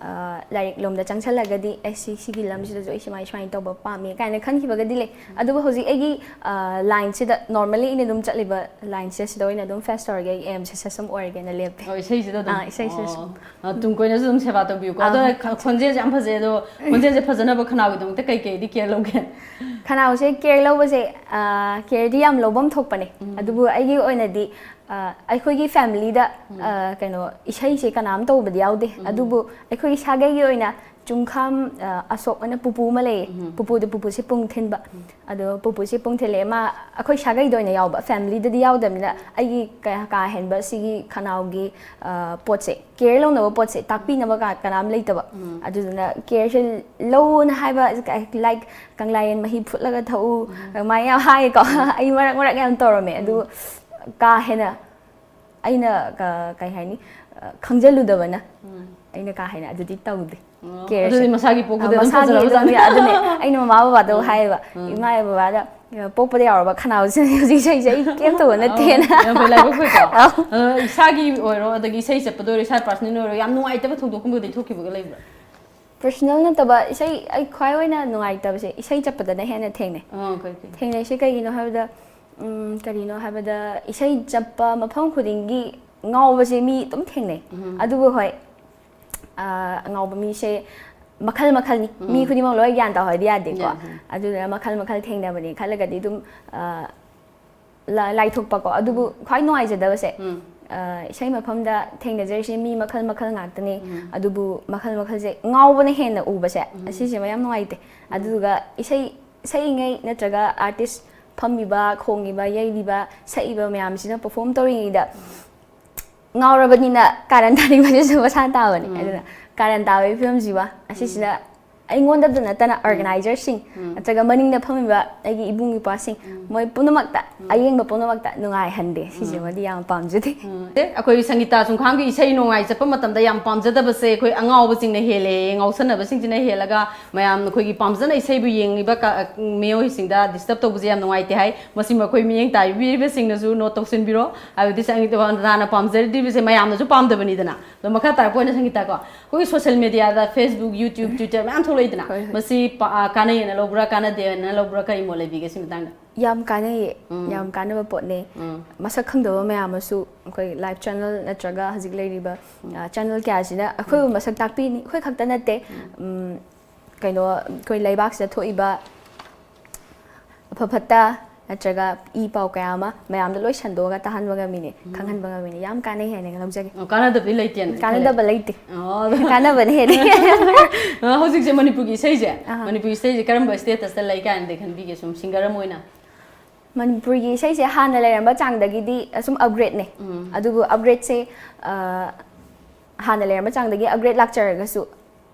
ꯑ, ꯂꯥꯏꯔꯤꯛ ꯂꯣꯝꯗ ꯆꯪꯁꯜꯂꯒꯗꯤ ꯑꯦ, ꯁꯤ, ꯁꯤꯒꯤ ꯂꯝꯁꯤꯗꯁꯨ ꯑꯩ ꯁꯨꯃꯥꯏ ꯁꯨꯃꯥꯏꯅ ꯇꯧꯕ ꯄꯥꯝꯃꯦ ꯀꯥꯏꯅ ꯈꯟꯈꯤꯕꯒꯗꯤ ꯂꯩ꯫ ꯑꯗꯨꯕꯨ ꯍꯧꯖꯤꯛ ꯑꯩꯒꯤ, ꯑ, ꯂꯥꯏꯟꯁꯤꯗ, ꯅꯣꯔꯃꯦꯜꯂꯤ ꯑꯩꯅ ꯑꯗꯨꯝ ꯆꯠꯂꯤꯕ ꯂꯥꯏꯟꯁꯦ, ꯁꯤꯗ ꯑꯣꯏꯅ ꯑꯗꯨꯝ ꯐꯦꯁ ꯇꯧꯔꯒꯦ, ꯑꯩ ꯑꯦꯝꯁꯦ ꯁꯦꯁꯝ ꯑꯣꯏꯔꯒꯦꯅ ꯂꯦꯞꯄꯦ꯫ ꯑꯣ, ꯏꯁꯩꯁꯤꯗ ꯑꯗꯨꯝ? ꯑꯥ, ꯏꯁꯩꯁꯤꯗ ꯁꯨꯝ꯫ ꯑꯣ, ꯑ, ꯇꯨꯡ ꯀꯣꯏꯅꯁꯨ ꯑꯗꯨꯝ ꯁꯦꯕꯥ ꯇꯧꯕꯤꯌꯨꯀꯣ꯫ ꯑꯗꯣ, ꯑꯥ꯫ ꯈ-, ꯈꯣꯟꯖꯦꯜꯁꯦ ꯌꯥꯝ ꯐꯖꯩ꯫ ꯑꯗꯣ, ꯈꯣꯟꯖꯦꯜꯁꯦ ꯐꯖꯅꯕ ꯈꯅꯥꯎꯒꯤꯗꯃꯛꯇ ꯀꯩ ꯀꯩꯗꯤ ꯀꯦꯌꯔ ꯂꯧꯒꯦ? ꯈꯅꯥꯎꯁꯦ ꯀꯦꯌꯔ ꯂꯧꯕꯁꯦ, ꯑ, ꯀꯦꯌꯔꯗꯤ ꯌꯥꯝ ꯂꯧꯐꯝ ꯊꯣꯛꯄꯅꯦ꯫ ꯑꯗꯨꯕꯨ ꯑꯩꯒꯤ ꯑꯣꯏꯅꯗꯤ, ꯑ, ꯑꯩꯈꯣꯏꯒꯤ ꯐꯦꯃꯤꯂꯤꯗ, ꯑ, ꯀꯩꯅꯣ, ꯏꯁꯩꯁꯦ ꯀꯅꯥꯝ ꯇꯧꯕꯗꯤ ꯌꯥꯎꯗꯦ꯫ ꯑꯗꯨꯕꯨ ꯑꯩꯈꯣꯏ ꯏꯁꯥꯒꯩꯒꯤ ꯑꯣꯏꯅ ꯆꯨꯡꯈꯥꯝ, ꯑ, ꯑꯁꯣꯛ ꯑꯅ ꯄꯨꯄꯨ ꯑꯃ ꯂꯩꯌꯦ꯫ ꯄꯨꯄꯨꯗ, ꯄꯨꯄꯨꯁꯦ ꯄꯨꯡ ꯊꯤꯟꯕ꯫ ꯑꯗꯣ ꯄꯨꯄꯨꯁꯦ ꯄꯨꯡ ꯊꯤꯜꯂꯛꯑꯦ꯫ ꯃꯥ ꯑꯩꯈꯣꯏ ꯁꯥꯒꯩꯗ ꯑꯣꯏꯅ ꯌꯥꯎꯕ, ꯐꯦꯃꯤꯂꯤꯗꯗꯤ ꯌꯥꯎꯗꯕꯅꯤꯅ ꯑꯩꯒꯤ ꯀ-, ꯀꯥ ꯍꯦꯟꯕ ꯁꯤꯒꯤ ꯈꯅꯥꯎꯒꯤ, ꯑ, ꯄꯣꯠꯁꯦ, ꯀꯦꯌꯔ ꯂꯧꯅꯕ ꯄꯣꯠꯁꯦ ꯇꯥꯛꯄꯤꯅꯕ ꯀ-, ꯀꯅꯥꯝ ꯂꯩꯇꯕ꯫ ꯑꯗꯨꯗꯨꯅ ꯀꯦꯌꯔꯁꯦ ꯂꯧꯅ ꯍꯥꯏꯕ, ꯂꯥꯏꯛ, ꯀꯪꯂꯥꯌꯦꯟ ꯃꯍꯤ ꯐꯨꯠꯂꯒ ꯊꯛꯎ, ꯑꯗꯨꯃꯥꯏꯅ ꯌꯥꯝ ꯍꯥꯏꯌꯦꯀꯣ꯫ ꯑꯩ ꯃꯔꯛ ꯃꯔꯛ ꯌꯥꯝ ꯇꯧꯔꯝꯃꯦ꯫ ꯑꯗꯨ ꯀꯥ ꯍꯦꯟꯅ ꯑꯩꯅ ꯀ-, ꯀꯩ ꯍꯥꯏꯅꯤ, ꯑ, ꯈꯪꯖꯜꯂꯨꯗꯕꯅ ꯑꯩꯅ ꯀꯥ ꯍꯦꯟꯅ ꯑꯗꯨꯗꯤ ꯇꯧꯗꯦ꯫ ꯑꯣ, ꯀꯦꯌꯔꯁꯦ꯫ ꯑꯗꯨꯗꯤ ꯃꯁꯥꯒꯤ ꯄꯣꯛꯄꯗ ꯑ, ꯑꯗꯨꯝ ꯃꯁꯥꯒꯤ ꯐꯖꯔꯕ ꯑꯗꯨꯝ ꯖꯥꯠꯅꯤ꯫ ꯌꯥ-, ꯑꯗꯨꯅꯦ, ꯑꯩꯅ ꯃꯃꯥ ꯕꯕꯥꯗ ꯍꯥꯏꯌꯦꯕ, "ꯏꯃꯥ ꯕꯕꯥꯗ, ꯑ, ꯄꯣꯛꯄꯗ ꯌꯥꯎꯔꯕ ꯈꯅꯥꯎꯁꯤꯅ ꯍꯧꯖꯤꯛ ꯏꯁꯩꯁꯦ ꯑꯩ ꯀꯩꯝ ꯇꯧꯕ ꯅꯠꯇꯦꯅ"꯫ ꯑꯣ, ꯌꯥꯝ ꯐꯩ, ꯂꯥꯏꯕꯛ ꯐꯩꯀꯣ꯫ ꯑꯧ꯫ ꯑꯗꯣ ꯏꯁꯥꯒꯤ ꯑꯣꯏꯔꯣ, ꯑꯗꯒꯤ ꯏꯁꯩ ꯆꯠꯄꯗ ꯑꯣꯏꯔꯣ, ꯏꯁꯥ ꯄꯥꯔꯁꯅꯦꯜ ꯑꯣꯏꯔꯣ, ꯌꯥꯝ ꯅꯨꯡꯉꯥꯏꯇꯕ ꯊꯧꯗꯣꯛꯀꯨꯝꯕꯗꯤ ꯊꯣꯛꯈꯤꯕꯒ ꯂꯩꯕ꯭ꯔꯥ? ꯄꯔꯁꯅꯦꯜ ꯅꯠꯇꯕ ꯏꯁꯩ, ꯑꯩ ꯈ꯭ꯋꯥꯏ ꯑꯣꯏꯅ ꯅꯨꯡꯉꯥꯏꯇꯕꯁꯦ ꯏꯁꯩ ꯆꯠꯄꯗꯅ ꯍꯦꯟꯅ ꯊꯦꯡꯅꯩ꯫ ꯑꯥ, ꯀꯩ, ꯀꯩ? ꯊꯦꯡꯅꯩꯁꯦ ꯀꯩꯒꯤꯅꯣ ꯍꯥꯏꯕꯗ, ꯎꯝ, ꯀꯔꯤꯅꯣ ꯍꯥꯏꯕꯗ, ꯏꯁꯩ ꯆꯠꯄ ꯃꯐꯝ ꯈꯨꯗꯤꯡꯒꯤ ꯉꯥꯎꯕꯁꯦ ꯃꯤ ꯑꯗꯨꯝ ꯊꯦꯡꯅꯩ꯫ ꯑꯗꯨꯕꯨ ꯍꯣꯏ, ꯑ, ꯑꯉꯥꯎꯕ ꯃꯤꯁꯦ ꯃꯈꯜ ꯃꯈꯜꯅꯤ꯫ ꯃꯤ ꯈꯨꯗꯤꯡꯃꯛ ꯂꯣꯏ ꯒ꯭ꯌꯥꯟ ꯇꯧꯍꯜꯂꯗꯤ ꯌꯥꯗꯦꯀꯣ꯫ ꯌꯥꯗꯦ꯫ ꯑꯗꯨꯗꯨꯅ ꯃꯈꯜ ꯃꯈꯜ ꯊꯦꯡꯅꯕꯅꯤ ꯈꯜꯂꯒꯗꯤ ꯑꯗꯨꯝ, ꯑ, ꯂ-, ꯂꯥꯏꯊꯣꯛꯄꯀꯣ꯫ ꯑꯗꯨꯕꯨ ꯈ꯭ꯋꯥꯏ ꯅꯨꯡꯉꯥꯏꯖꯗꯕꯁꯦ, ꯑ, ꯏꯁꯩ ꯃꯐꯝꯗ ꯊꯦꯡꯅꯖꯔꯤꯁꯦ ꯃꯤ ꯃꯈꯜ ꯃꯈꯜ ꯉꯥꯛꯇꯅꯤ꯫ ꯑꯗꯨꯕꯨ ꯃꯈꯜ ꯃꯈꯜꯁꯦ ꯉꯥꯎꯕꯅ ꯍꯦꯟꯅ ꯎꯕꯁꯦ, ꯑꯁꯤꯁꯤꯃ ꯌꯥꯝ ꯅꯨꯡꯉꯥꯏꯇꯦ꯫ ꯑꯗꯨꯗꯨꯒ ꯏꯁꯩ ꯁꯛꯏꯉꯩ ꯅꯠꯇ꯭ꯔꯒ ꯑꯥꯔꯇꯤꯁ ꯐꯝꯃꯤꯕ, ꯈꯣꯡꯉꯤꯕ, ꯌꯩꯔꯤꯕ, ꯁꯛꯏꯕ ꯃꯌꯥꯝꯁꯤꯅ ꯄꯔꯐꯣꯝ ꯇꯧꯔꯤꯉꯩꯗ ꯉꯥꯎꯔꯕꯅꯤꯅ ꯀꯥꯔꯟ ꯇꯥꯅꯤꯡꯕꯁꯤꯁꯨ ꯃꯁꯥꯅ ꯇꯥꯕꯅꯤ꯫ ꯑꯗꯨꯅ ꯀꯥꯔꯟ ꯇꯥꯕꯒꯤ ꯐꯤꯕꯝꯁꯤꯃ ꯑꯁꯤꯁꯤꯅ ꯑꯩꯉꯣꯟꯗꯗ ꯅꯠꯇꯅ ꯑꯣꯔꯒꯅꯥꯏꯖꯔꯁꯤꯡ ꯅꯠꯇ꯭ꯔꯒ ꯃꯅꯤꯡꯗ ꯐꯝꯃꯤꯕ ꯑꯩꯒꯤ ꯏꯕꯨꯡ ꯏꯄ꯭ꯋꯥꯁꯤꯡ, ꯃꯣꯏ ꯄꯨꯝꯅꯃꯛꯇ, ꯑꯌꯦꯡꯕ ꯄꯨꯝꯅꯃꯛꯇ ꯅꯨꯡꯉꯥꯏꯍꯟꯗꯦ꯫ ꯁꯤꯁꯤꯃꯗꯤ ꯌꯥꯝ ꯄꯥꯝꯖꯗꯦ꯫ ꯎꯝ꯫ ꯑꯦ, ꯑꯩꯈꯣꯏ ꯁꯪꯒꯤꯇꯥ ꯆꯨꯡꯈꯥꯡꯒꯤ ꯏꯁꯩ ꯅꯣꯡꯃꯥꯏ ꯆꯠꯄ ꯃꯇꯝꯗ ꯌꯥꯝ ꯄꯥꯝꯖꯗꯕꯁꯦ ꯑꯩꯈꯣꯏ ꯑꯉꯥꯎꯕꯁꯤꯡꯅ ꯍꯦꯜꯂꯦ, ꯉꯥꯎꯁꯟꯅꯕꯁꯤꯡꯁꯤꯅ ꯍꯦꯜꯂꯒ ꯃꯌꯥꯝ ꯑꯩꯈꯣꯏꯒꯤ ꯄꯥꯝꯖꯅ ꯏꯁꯩꯕꯨ ꯌꯦꯡꯉꯤꯕ ꯀ-, ꯃꯤꯑꯣꯏꯁꯤꯡꯗ ꯗꯤꯁꯇꯔꯕ ꯇꯧꯕꯁꯦ ꯌꯥꯝ ꯅꯨꯡꯉꯥꯏꯇꯦ ꯍꯥꯏ꯫ ꯃꯁꯤꯃ ꯑꯩꯈꯣꯏ ꯃꯤꯠꯌꯦꯡ ꯇꯥꯕꯤꯔꯤꯕꯁꯤꯡꯅꯁꯨ ꯅꯣꯠ ꯇꯧꯁꯤꯟꯕꯤꯔꯣ꯫ ꯍꯥꯏꯕꯗꯤ ꯁꯪꯒꯤꯇꯥꯅ ꯄꯥꯝꯖꯗ꯭ꯔꯤꯕꯁꯦ ꯃꯌꯥꯝꯅꯁꯨ ꯄꯥꯝꯗꯕꯅꯤꯗꯅ꯫ ꯑꯗꯣ ꯃꯈꯥ ꯇꯥꯔꯛꯄ ꯑꯣꯏꯅ ꯁꯪꯒꯤꯇꯥ ꯀꯣ, ꯑꯩꯈꯣꯏꯒꯤ ꯁꯣꯁꯦꯜ ꯃꯦꯗꯤꯌꯥꯗ Facebook, YouTube, Twitter ꯃꯌꯥꯝ ꯊꯣꯛꯂꯛꯏꯗꯅ꯫ ꯍꯣꯏ, ꯍꯣꯏ꯫ ꯃꯁꯤ ꯄꯥ-, ꯑ, ꯀꯥꯟꯅꯩꯌꯦꯅ ꯂꯧꯕ꯭ꯔꯥ, ꯀꯥꯟꯅꯗꯦꯅ ꯂꯧꯕ꯭ꯔꯥ, ꯀꯔꯤ ꯃꯣꯠ ꯂꯩꯕꯤꯒꯦ ꯁꯤ ꯃꯇꯥꯡꯗ? ꯌꯥꯝ ꯀꯥꯟꯅꯩꯌꯦ꯫ ꯎꯝ꯫ ꯌꯥꯝ ꯀꯥꯟꯅꯕ ꯄꯣꯠꯅꯦ꯫ ꯎꯝ꯫ ꯃꯁꯛ ꯈꯪꯗꯕ ꯃꯌꯥꯝ ꯑꯃꯁꯨ ꯑꯩꯈꯣꯏ ꯂꯥꯏꯚ ꯆꯦꯅꯦꯜ ꯅꯠꯇ꯭ꯔꯒ ꯍꯧꯖꯤꯛ ꯂꯩꯔꯤꯕ, ꯑ, ꯆꯦꯅꯦꯜ ꯀꯌꯥꯁꯤꯅ ꯑꯩꯈꯣꯏꯕꯨ ꯃꯁꯛ ꯇꯥꯛꯄꯤꯅꯤ꯫ ꯑꯩꯈꯣꯏ ꯈꯛꯇ ꯅꯠꯇꯦ꯫ ꯎꯝ, ꯀꯩꯅꯣ, ꯑꯩꯈꯣꯏ ꯂꯩꯕꯥꯛꯁꯤꯗ ꯊꯣꯛꯏꯕ ꯑꯐ ꯐꯠꯇ ꯅꯠꯇ꯭ꯔꯒ ꯏ ꯄꯥꯎ ꯀꯌꯥ ꯑꯃ ꯃꯌꯥꯝꯗ ꯂꯣꯏ ꯁꯟꯗꯣꯛꯑꯒ ꯇꯥꯍꯟꯕ ꯉꯝꯃꯤꯅꯦ, ꯈꯪꯍꯟꯕ ꯉꯝꯃꯤꯅꯦ꯫ ꯌꯥꯝ ꯀꯥꯟꯅꯩ ꯍꯥꯏꯅ ꯂꯧꯖꯒꯦ꯫ ꯑꯣ, ꯀꯥꯟꯅꯗꯕꯗꯤ ꯂꯩꯇꯦꯅ ꯈꯜꯂꯦ꯫ ꯀꯥꯟꯅꯗꯕ ꯂꯩꯇꯦ꯫ ꯑꯣ, ꯑꯗꯣ ꯀꯥꯟꯅꯕꯅ ꯍꯦꯜꯂꯤ꯫ ꯑ, ꯍꯧꯖꯤꯛꯁꯦ ꯃꯅꯤꯄꯨꯔꯒꯤ ꯏꯁꯩꯁꯦ, ꯑꯍꯥ꯫ ꯃꯅꯤꯄꯨꯔꯒꯤ ꯏꯁꯩꯁꯦ ꯀꯔꯝꯕ ꯁ꯭ꯇꯦꯇꯁꯇ ꯂꯩ ꯀꯥꯏꯅꯗꯤ ꯈꯟꯕꯤꯒꯦ, ꯁꯨꯝ ꯁꯤꯡꯒꯔ ꯑꯃ ꯑꯣꯏꯅ? ꯃꯅꯤꯄꯨꯔꯒꯤ ꯏꯁꯩꯁꯦ ꯍꯥꯟꯅ ꯂꯩꯔꯝꯕ ꯆꯥꯡꯗꯒꯤꯗꯤ ꯑꯁꯨꯝ ꯑꯞꯒ꯭ꯔꯦꯗꯅꯦ꯫ ꯎꯝ꯫ ꯑꯗꯨꯕꯨ ꯑꯞꯒ꯭ꯔꯦꯗꯁꯦ, ꯑ, ꯍꯥꯟꯅ ꯂꯩꯔꯝꯕ ꯆꯥꯡꯗꯒꯤ ꯑꯞꯒ꯭ꯔꯦꯗ ꯂꯥꯛꯆꯔꯒꯁꯨ,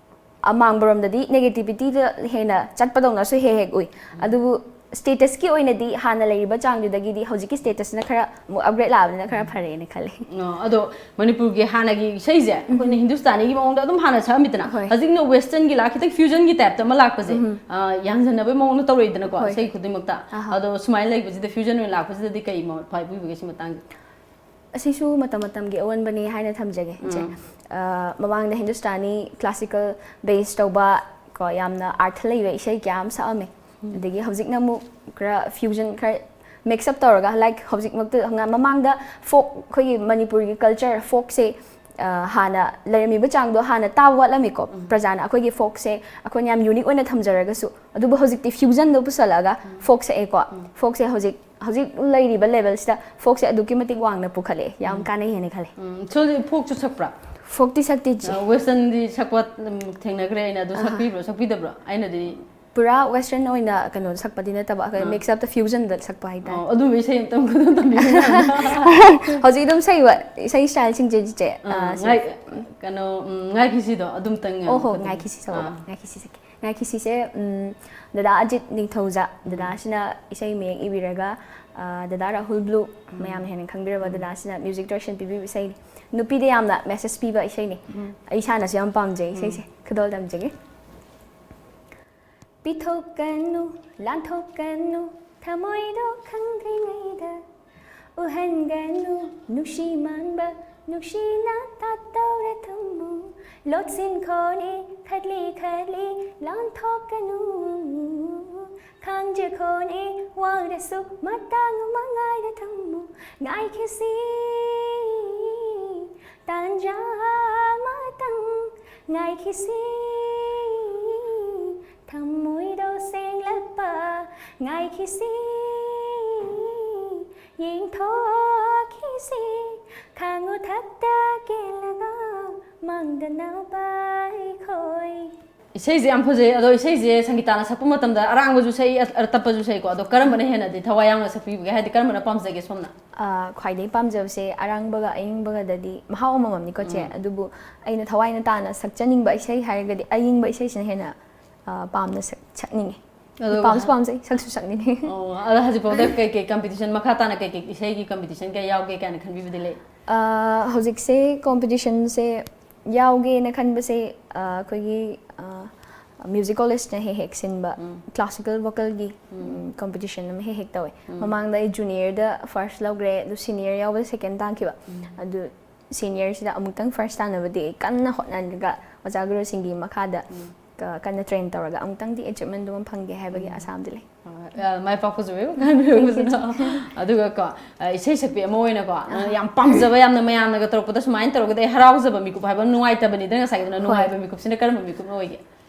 ꯑꯃꯥꯡꯕꯔꯣꯝꯗꯗꯤ ꯅꯦꯒꯦꯇꯤꯚꯤꯇꯤꯗ ꯍꯦꯟꯅ ꯆꯠꯄꯗꯧꯅꯁꯨ ꯍꯦꯛ ꯍꯦꯛ ꯎꯏ꯫ ꯑꯗꯨꯕꯨ ꯁ꯭ꯇꯦꯇꯁꯀꯤ ꯑꯣꯏꯅꯗꯤ ꯍꯥꯟꯅ ꯂꯩꯔꯤꯕ ꯆꯥꯡꯗꯨꯗꯒꯤꯗꯤ ꯍꯧꯖꯤꯛꯀꯤ ꯁ꯭ꯇꯦꯇꯁꯅ ꯈꯔ ꯑꯃꯨꯛ ꯑꯞꯒ꯭ꯔꯦꯗ ꯂꯥꯛꯑꯕꯅꯤꯅ ꯈꯔ ꯐꯔꯦꯅ ꯈꯜꯂꯤ꯫ ꯑꯣ, ꯑꯗꯣ ꯃꯅꯤꯄꯨꯔꯒꯤ ꯍꯥꯟꯅꯒꯤ ꯏꯁꯩꯁꯦ ꯑꯩꯈꯣꯏꯅ ꯍꯤꯟꯗꯨꯁꯇꯥꯅꯤꯒꯤ ꯃꯑꯣꯡꯗ ꯑꯗꯨꯝ ꯍꯥꯟꯅ ꯁꯛꯑꯝꯃꯤꯗꯅ, ꯍꯣꯏ꯫ ꯍꯧꯖꯤꯛꯅ ꯋꯦꯁꯇꯔꯟꯒꯤ ꯂꯥꯛ-, ꯈꯤꯇꯪ ꯐ꯭ꯌꯨꯖꯟꯒꯤ ꯇꯥꯏꯞꯇ ꯑꯃ ꯂꯥꯛꯄꯁꯦ, ꯎꯝ꯫ ꯑ, ꯌꯥꯡꯁꯤꯟꯅꯕꯒꯤ ꯃꯑꯣꯡꯗ ꯇꯧꯔꯛꯏꯗꯅꯀꯣ, ꯍꯣꯏ꯫ ꯏꯁꯩ ꯈꯨꯗꯤꯡꯃꯛꯇ꯫ ꯑꯍꯥ꯫ ꯑꯗꯣ ꯁꯨꯃꯥꯏꯅ ꯂꯩꯕꯁꯤꯗ, ꯐ꯭ꯌꯨꯖꯟ ꯑꯣꯏꯅ ꯂꯥꯛꯄꯁꯤꯗꯗꯤ ꯀꯩ ꯃꯣꯠ ꯐꯥꯎꯕꯤꯕꯒꯦ ꯁꯤ ꯃꯇꯥꯡꯁꯦ? ꯑꯁꯤꯁꯨ ꯃꯇꯝ ꯃꯇꯝꯒꯤ ꯑꯑꯣꯟꯕꯅꯤ ꯍꯥꯏꯅ ꯊꯝꯖꯒꯦ, ꯏꯆꯦ꯫ ꯎꯝ꯫ ꯑ, ꯃꯃꯥꯡꯗ ꯍꯤꯟꯗꯨꯁꯇꯥꯅꯤ ꯀ꯭ꯂꯥꯁꯤꯀꯦꯜ ꯕꯦꯁ ꯇꯧꯕ ꯀꯣ, ꯌꯥꯝꯅ ꯑꯥꯔꯊ ꯂꯩꯕ ꯏꯁꯩ ꯀꯌꯥ ꯑꯃ ꯁꯛꯑꯝꯃꯦ꯫ ꯑꯗꯒꯤ ꯍꯧꯖꯤꯛꯅ ꯑꯃꯨꯛ ꯈꯔ ꯐ꯭ꯌꯨꯖꯟ, ꯈꯔ ꯃꯤꯛꯁ ꯑꯞ ꯇꯧꯔꯒ, ꯂꯥꯏꯛ, ꯍꯧꯖꯤꯛꯃꯛꯇ ꯉ-, ꯃꯃꯥꯡꯗ ꯐꯣꯛ, ꯑꯩꯈꯣꯏꯒꯤ ꯃꯅꯤꯄꯨꯔꯒꯤ ꯀꯜꯆꯔ ꯐꯣꯛꯁꯦ, ꯑ, ꯍꯥꯟꯅ ꯂꯩꯔꯝꯃꯤꯕ ꯆꯥꯡꯗꯣ ꯍꯥꯟꯅ ꯇꯥꯕ ꯋꯥꯠꯂꯝꯃꯤꯀꯣ꯫ ꯄ꯭ꯔꯖꯥꯅ ꯑꯩꯈꯣꯏꯒꯤ ꯐꯣꯛꯁꯦ ꯑꯩꯈꯣꯏꯅ ꯌꯥꯝ ꯌꯨꯅꯤꯛ ꯑꯣꯏꯅ ꯊꯝꯖꯔꯒꯁꯨ, ꯑꯗꯨꯕꯨ ꯍꯧꯖꯤꯛꯇꯤ ꯐ꯭ꯌꯨꯖꯟꯗꯣ ꯄꯨꯁꯜꯂꯛꯑꯒ ꯐꯣꯛ ꯁꯛꯑꯦꯀꯣ꯫ ꯐꯣꯛꯁꯦ ꯍꯧꯖꯤꯛ, ꯍꯧꯖꯤꯛ ꯂꯩꯔꯤꯕ ꯂꯦꯚꯦꯜꯁꯤꯗ ꯐꯣꯛꯁꯦ ꯑꯗꯨꯛꯀꯤ ꯃꯇꯤꯛ ꯋꯥꯡꯅ ꯄꯨꯈꯠꯂꯛꯑꯦ꯫ ꯌꯥꯝ ꯀꯥꯟꯅꯩ ꯍꯥꯏꯅ ꯈꯜꯂꯦ꯫ ꯎꯝ, ꯁꯣꯝꯁꯦ ꯐꯣꯛꯁꯨ ꯁꯛꯄ꯭ꯔꯥ? ꯐꯣꯛꯇꯤ ꯁꯛꯇꯦ, ꯏꯆꯦ꯫ ꯑ, ꯋꯦꯁꯇꯔꯟꯗꯤ ꯁꯛꯄ, ꯎꯝ, ꯊꯦꯡꯅꯈ꯭ꯔꯦ ꯑꯩꯅ, ꯑꯗꯨ ꯑꯍꯥ꯫ ꯁꯛꯄꯤꯕ꯭ꯔꯣ, ꯁꯛꯄꯤꯗꯕ꯭ꯔꯣ? ꯑꯩꯅꯗꯤ ꯄꯨꯔꯥ ꯋꯦꯁꯇꯔꯟ ꯑꯣꯏꯅ ꯀꯩꯅꯣ ꯁꯛꯄꯗꯤ ꯅꯠꯇꯕ, ꯑꯩꯈꯣꯏ ꯑꯥ꯫ ꯃꯤꯛꯁ ꯑꯞꯇ ꯐ꯭ꯌꯨꯖꯟꯗ ꯁꯛꯄ ꯍꯥꯏꯇꯥꯔꯦ꯫ ꯑꯣ, ꯑꯗꯨꯝꯕ ꯏꯁꯩ ꯑꯝꯇꯪ ꯈꯨꯗꯣꯝ ꯇꯝꯕꯤꯕ ꯍꯧꯖꯤꯛ ꯑꯗꯨꯝ ꯁꯛꯏꯕ ꯏꯁꯩ ꯁ꯭ꯇꯥꯏꯜꯁꯤꯡꯁꯦ, ꯏꯆꯦ꯫ ꯑꯥ, ꯉꯥꯏ-, ꯀꯩꯅꯣ, ꯎꯝ, ꯉꯥꯏꯈꯤꯁꯤꯗꯣ ꯑꯗꯨꯝꯇꯪ ꯑꯣ ꯍꯣ, ꯈꯨꯗꯣꯝ-, ꯉꯥꯏꯈꯤꯁꯤ ꯁꯛꯑꯣꯕ꯫ ꯑꯥ꯫ ꯉꯥꯏꯈꯤꯁꯤ ꯁꯛꯀꯦ꯫ ꯉꯥꯏꯈꯤꯁꯤꯁꯦ ꯎꯝ, ꯗꯗꯥ ꯑꯖꯤꯠ ꯅꯤꯡꯊꯧꯖꯥ, ꯗꯗꯥꯁꯤꯅ ꯏꯁꯩ ꯃꯌꯦꯛ ꯏꯕꯤꯔꯒ, ꯑ, ꯗꯗꯥ ꯔꯥꯍꯨꯜ ꯕ꯭ꯂꯨ, ꯃꯌꯥꯝꯅ ꯍꯦꯟꯅ ꯈꯪꯕꯤꯔꯕ ꯗꯗꯥꯁꯤꯅ music direction ꯄꯤꯕꯤꯕ ꯏꯁꯩꯅꯤ꯫ ꯅꯨꯄꯤꯗ ꯌꯥꯝꯅ message ꯄꯤꯕ ꯏꯁꯩꯅꯤ꯫ ꯑꯩ ꯏꯁꯥꯅꯁꯨ ꯌꯥꯝ ꯄꯥꯝꯖꯩ ꯏꯁꯩꯁꯦ꯫ ꯈꯨꯗꯣꯜ ꯇꯝꯖꯒꯦ꯫ ꯄꯤꯊꯣꯛꯀꯅꯨ, ꯂꯥꯟꯊꯣꯛꯀꯅꯨ, ꯊꯃꯣꯏꯗꯣ ꯈꯪꯗ꯭ꯔꯤꯉꯩꯗ꯫ ꯎꯍꯟꯒꯅꯨ ꯅꯨꯡꯁꯤ ꯃꯥꯟꯕ, ꯅꯨꯡꯁꯤꯅ ꯇꯥꯠꯇꯧꯔꯦ ꯊꯝꯃꯨ꯫ ꯂꯣꯠꯁꯤꯟꯈꯣꯅꯦ ꯈꯠꯂꯤ ꯈꯠꯂꯤ, ꯂꯥꯟꯊꯣꯛꯀꯅꯨ꯫ ꯈꯥꯡꯖꯈꯣꯅꯦ ꯋꯥꯔꯁꯨ, ꯃꯇꯥꯡ ꯑꯃ ꯉꯥꯏꯔ ꯊꯝꯃꯨ꯫ ꯉꯥꯏꯈꯤꯁꯤ ꯇꯥꯟꯖꯥ ꯑꯃꯇꯪ, ꯉꯥꯏꯈꯤꯁꯤ ꯊꯃꯣꯏꯗꯣ ꯁꯦꯡꯂꯛꯄ꯫ ꯉꯥꯏꯈꯤꯁꯤ ꯌꯦꯡꯊꯣꯛꯈꯤꯁꯤ, ꯈꯥꯡꯉꯨ ꯊꯛꯇ ꯀꯦꯜꯂꯒ ꯃꯥꯡꯗꯅꯕ ꯑꯩꯈꯣꯏ꯫ ꯏꯁꯩꯁꯦ ꯌꯥꯝ ꯐꯖꯩ꯫ ꯑꯗꯣ ꯏꯁꯩꯁꯦ ꯁꯪꯒꯤꯇꯥꯅ ꯁꯛꯄ ꯃꯇꯝꯗ ꯑꯔꯥꯡꯕꯁꯨ ꯁꯛꯏ, ꯑ-, ꯇꯞꯄꯁꯨ ꯁꯛꯏꯀꯣ꯫ ꯑꯗꯣ ꯀꯔꯝꯕꯅ ꯍꯦꯟꯅꯗꯤ ꯊꯋꯥꯏ ꯌꯥꯎꯅ ꯁꯛꯄꯤꯕꯒꯦ? ꯍꯥꯏꯗꯤ ꯀꯔꯝꯕꯅ ꯄꯥꯝꯖꯒꯦ ꯁꯣꯝꯅ? ꯑ, ꯈ꯭ꯋꯥꯏꯗꯒꯤ ꯄꯥꯝꯖꯕꯁꯦ ꯑꯔꯥꯡꯕꯒ ꯑꯏꯪꯕꯒꯗꯗꯤ ꯃꯍꯥꯎ ꯑꯃꯃꯝꯅꯤꯀꯣ ꯆꯦ꯫ ꯑꯗꯨꯕꯨ ꯑꯩꯅ ꯊꯋꯥꯏꯅ ꯇꯥꯅ ꯁꯛꯆꯅꯤꯡꯕ ꯏꯁꯩ ꯍꯥꯏꯔꯒꯗꯤ ꯑꯏꯪꯕ ꯏꯁꯩꯁꯤꯅ ꯍꯦꯟꯅ, ꯑ, ꯄꯥꯝꯅ ꯁꯛ-, ꯁꯛꯅꯤꯡꯉꯤ꯫ ꯑꯗꯨꯒ ꯄꯥꯝꯁꯨ ꯄꯥꯝꯖꯩ, ꯁꯛꯁꯨ ꯁꯛꯅꯤꯡꯉꯤ꯫ ꯑꯣ, ꯑꯗꯣ ꯍꯧꯖꯤꯛꯐꯥꯎꯗ ꯀꯩꯀꯩ competition, ꯃꯈꯥ ꯇꯥꯅ ꯀꯩꯀꯩ ꯏꯁꯩꯒꯤ competition ꯀꯌꯥ ꯌꯥꯎꯒꯦ ꯀꯥꯏꯅ ꯈꯟꯕꯤꯕꯗꯤ ꯂꯩ? ꯑ, ꯍꯧꯖꯤꯛꯁꯦ competitionꯁꯦ ꯌꯥꯎꯒꯦꯅ ꯈꯟꯕꯁꯦ, ꯑ, ꯑꯩꯈꯣꯏꯒꯤ, ꯑ, music collegeꯅ ꯍꯦꯛ ꯍꯦꯛ ꯁꯤꯟꯕ classical vocalꯒꯤ, ꯎꯝ, competition ꯑꯃ ꯍꯦꯛ ꯍꯦꯛ ꯇꯧꯋꯦ꯫ ꯃꯃꯥꯡꯗ ꯑꯩ juniorꯗ first ꯂꯧꯈ꯭ꯔꯦ, ꯑꯗꯨ senior ꯌꯥꯎꯕꯗ second ꯇꯥꯈꯤꯕ꯫ ꯑꯗꯨ seniorꯁꯤꯗ ꯑꯃꯨꯛꯇꯪ first ꯇꯥꯅꯕꯗꯤ ꯑꯩ ꯀꯟꯅ ꯍꯣꯠꯅꯔꯒ ꯑꯣꯖꯥ ꯒꯨꯔꯨꯁꯤꯡꯒꯤ ꯃꯈꯥꯗ ꯀ-, ꯀꯟꯅ train ꯇꯧꯔꯒ ꯑꯃꯨꯛꯇꯪꯗꯤ achievementꯗꯨꯃ ꯐꯪꯒꯦ ꯍꯥꯏꯕꯒꯤ ꯑꯁꯥꯝꯗꯤ ꯂꯩ꯫ ꯑ, ꯃꯥꯏ ꯄꯥꯛꯄꯁꯨ ꯑꯣꯏꯌꯨ, ꯀꯥꯟꯅꯕ ꯑꯣꯏꯕꯁꯤꯅ꯫ ꯑꯗꯨꯒ ꯀꯣ, ꯑ, ꯏꯁꯩ ꯁꯛꯄꯤ ꯑꯃ ꯑꯣꯏꯅꯀꯣ, ꯅꯪꯅ ꯌꯥꯝ ꯄꯥꯝꯖꯕ, ꯌꯥꯝꯅ ꯃꯌꯥꯝꯅꯒ ꯇꯧꯔꯛꯄꯗ ꯁꯨꯃꯥꯏꯅ ꯇꯧꯔꯒꯗꯤ ꯑꯩ ꯍꯔꯥꯎꯖꯕ ꯃꯤꯀꯨꯞ ꯍꯥꯏꯕ ꯑꯃ ꯅꯨꯡꯉꯥꯏꯇꯕꯅꯤꯗꯅ ꯉꯁꯥꯏꯒꯤꯗꯨꯅ꯫ ꯍꯣꯏ꯫ ꯅꯨꯡꯉꯥꯏꯕ ꯃꯤꯀꯨꯞꯁꯤꯅ ꯀꯔꯝꯕ ꯃꯤꯀꯨꯞꯅ ꯑꯣꯏꯒꯦ?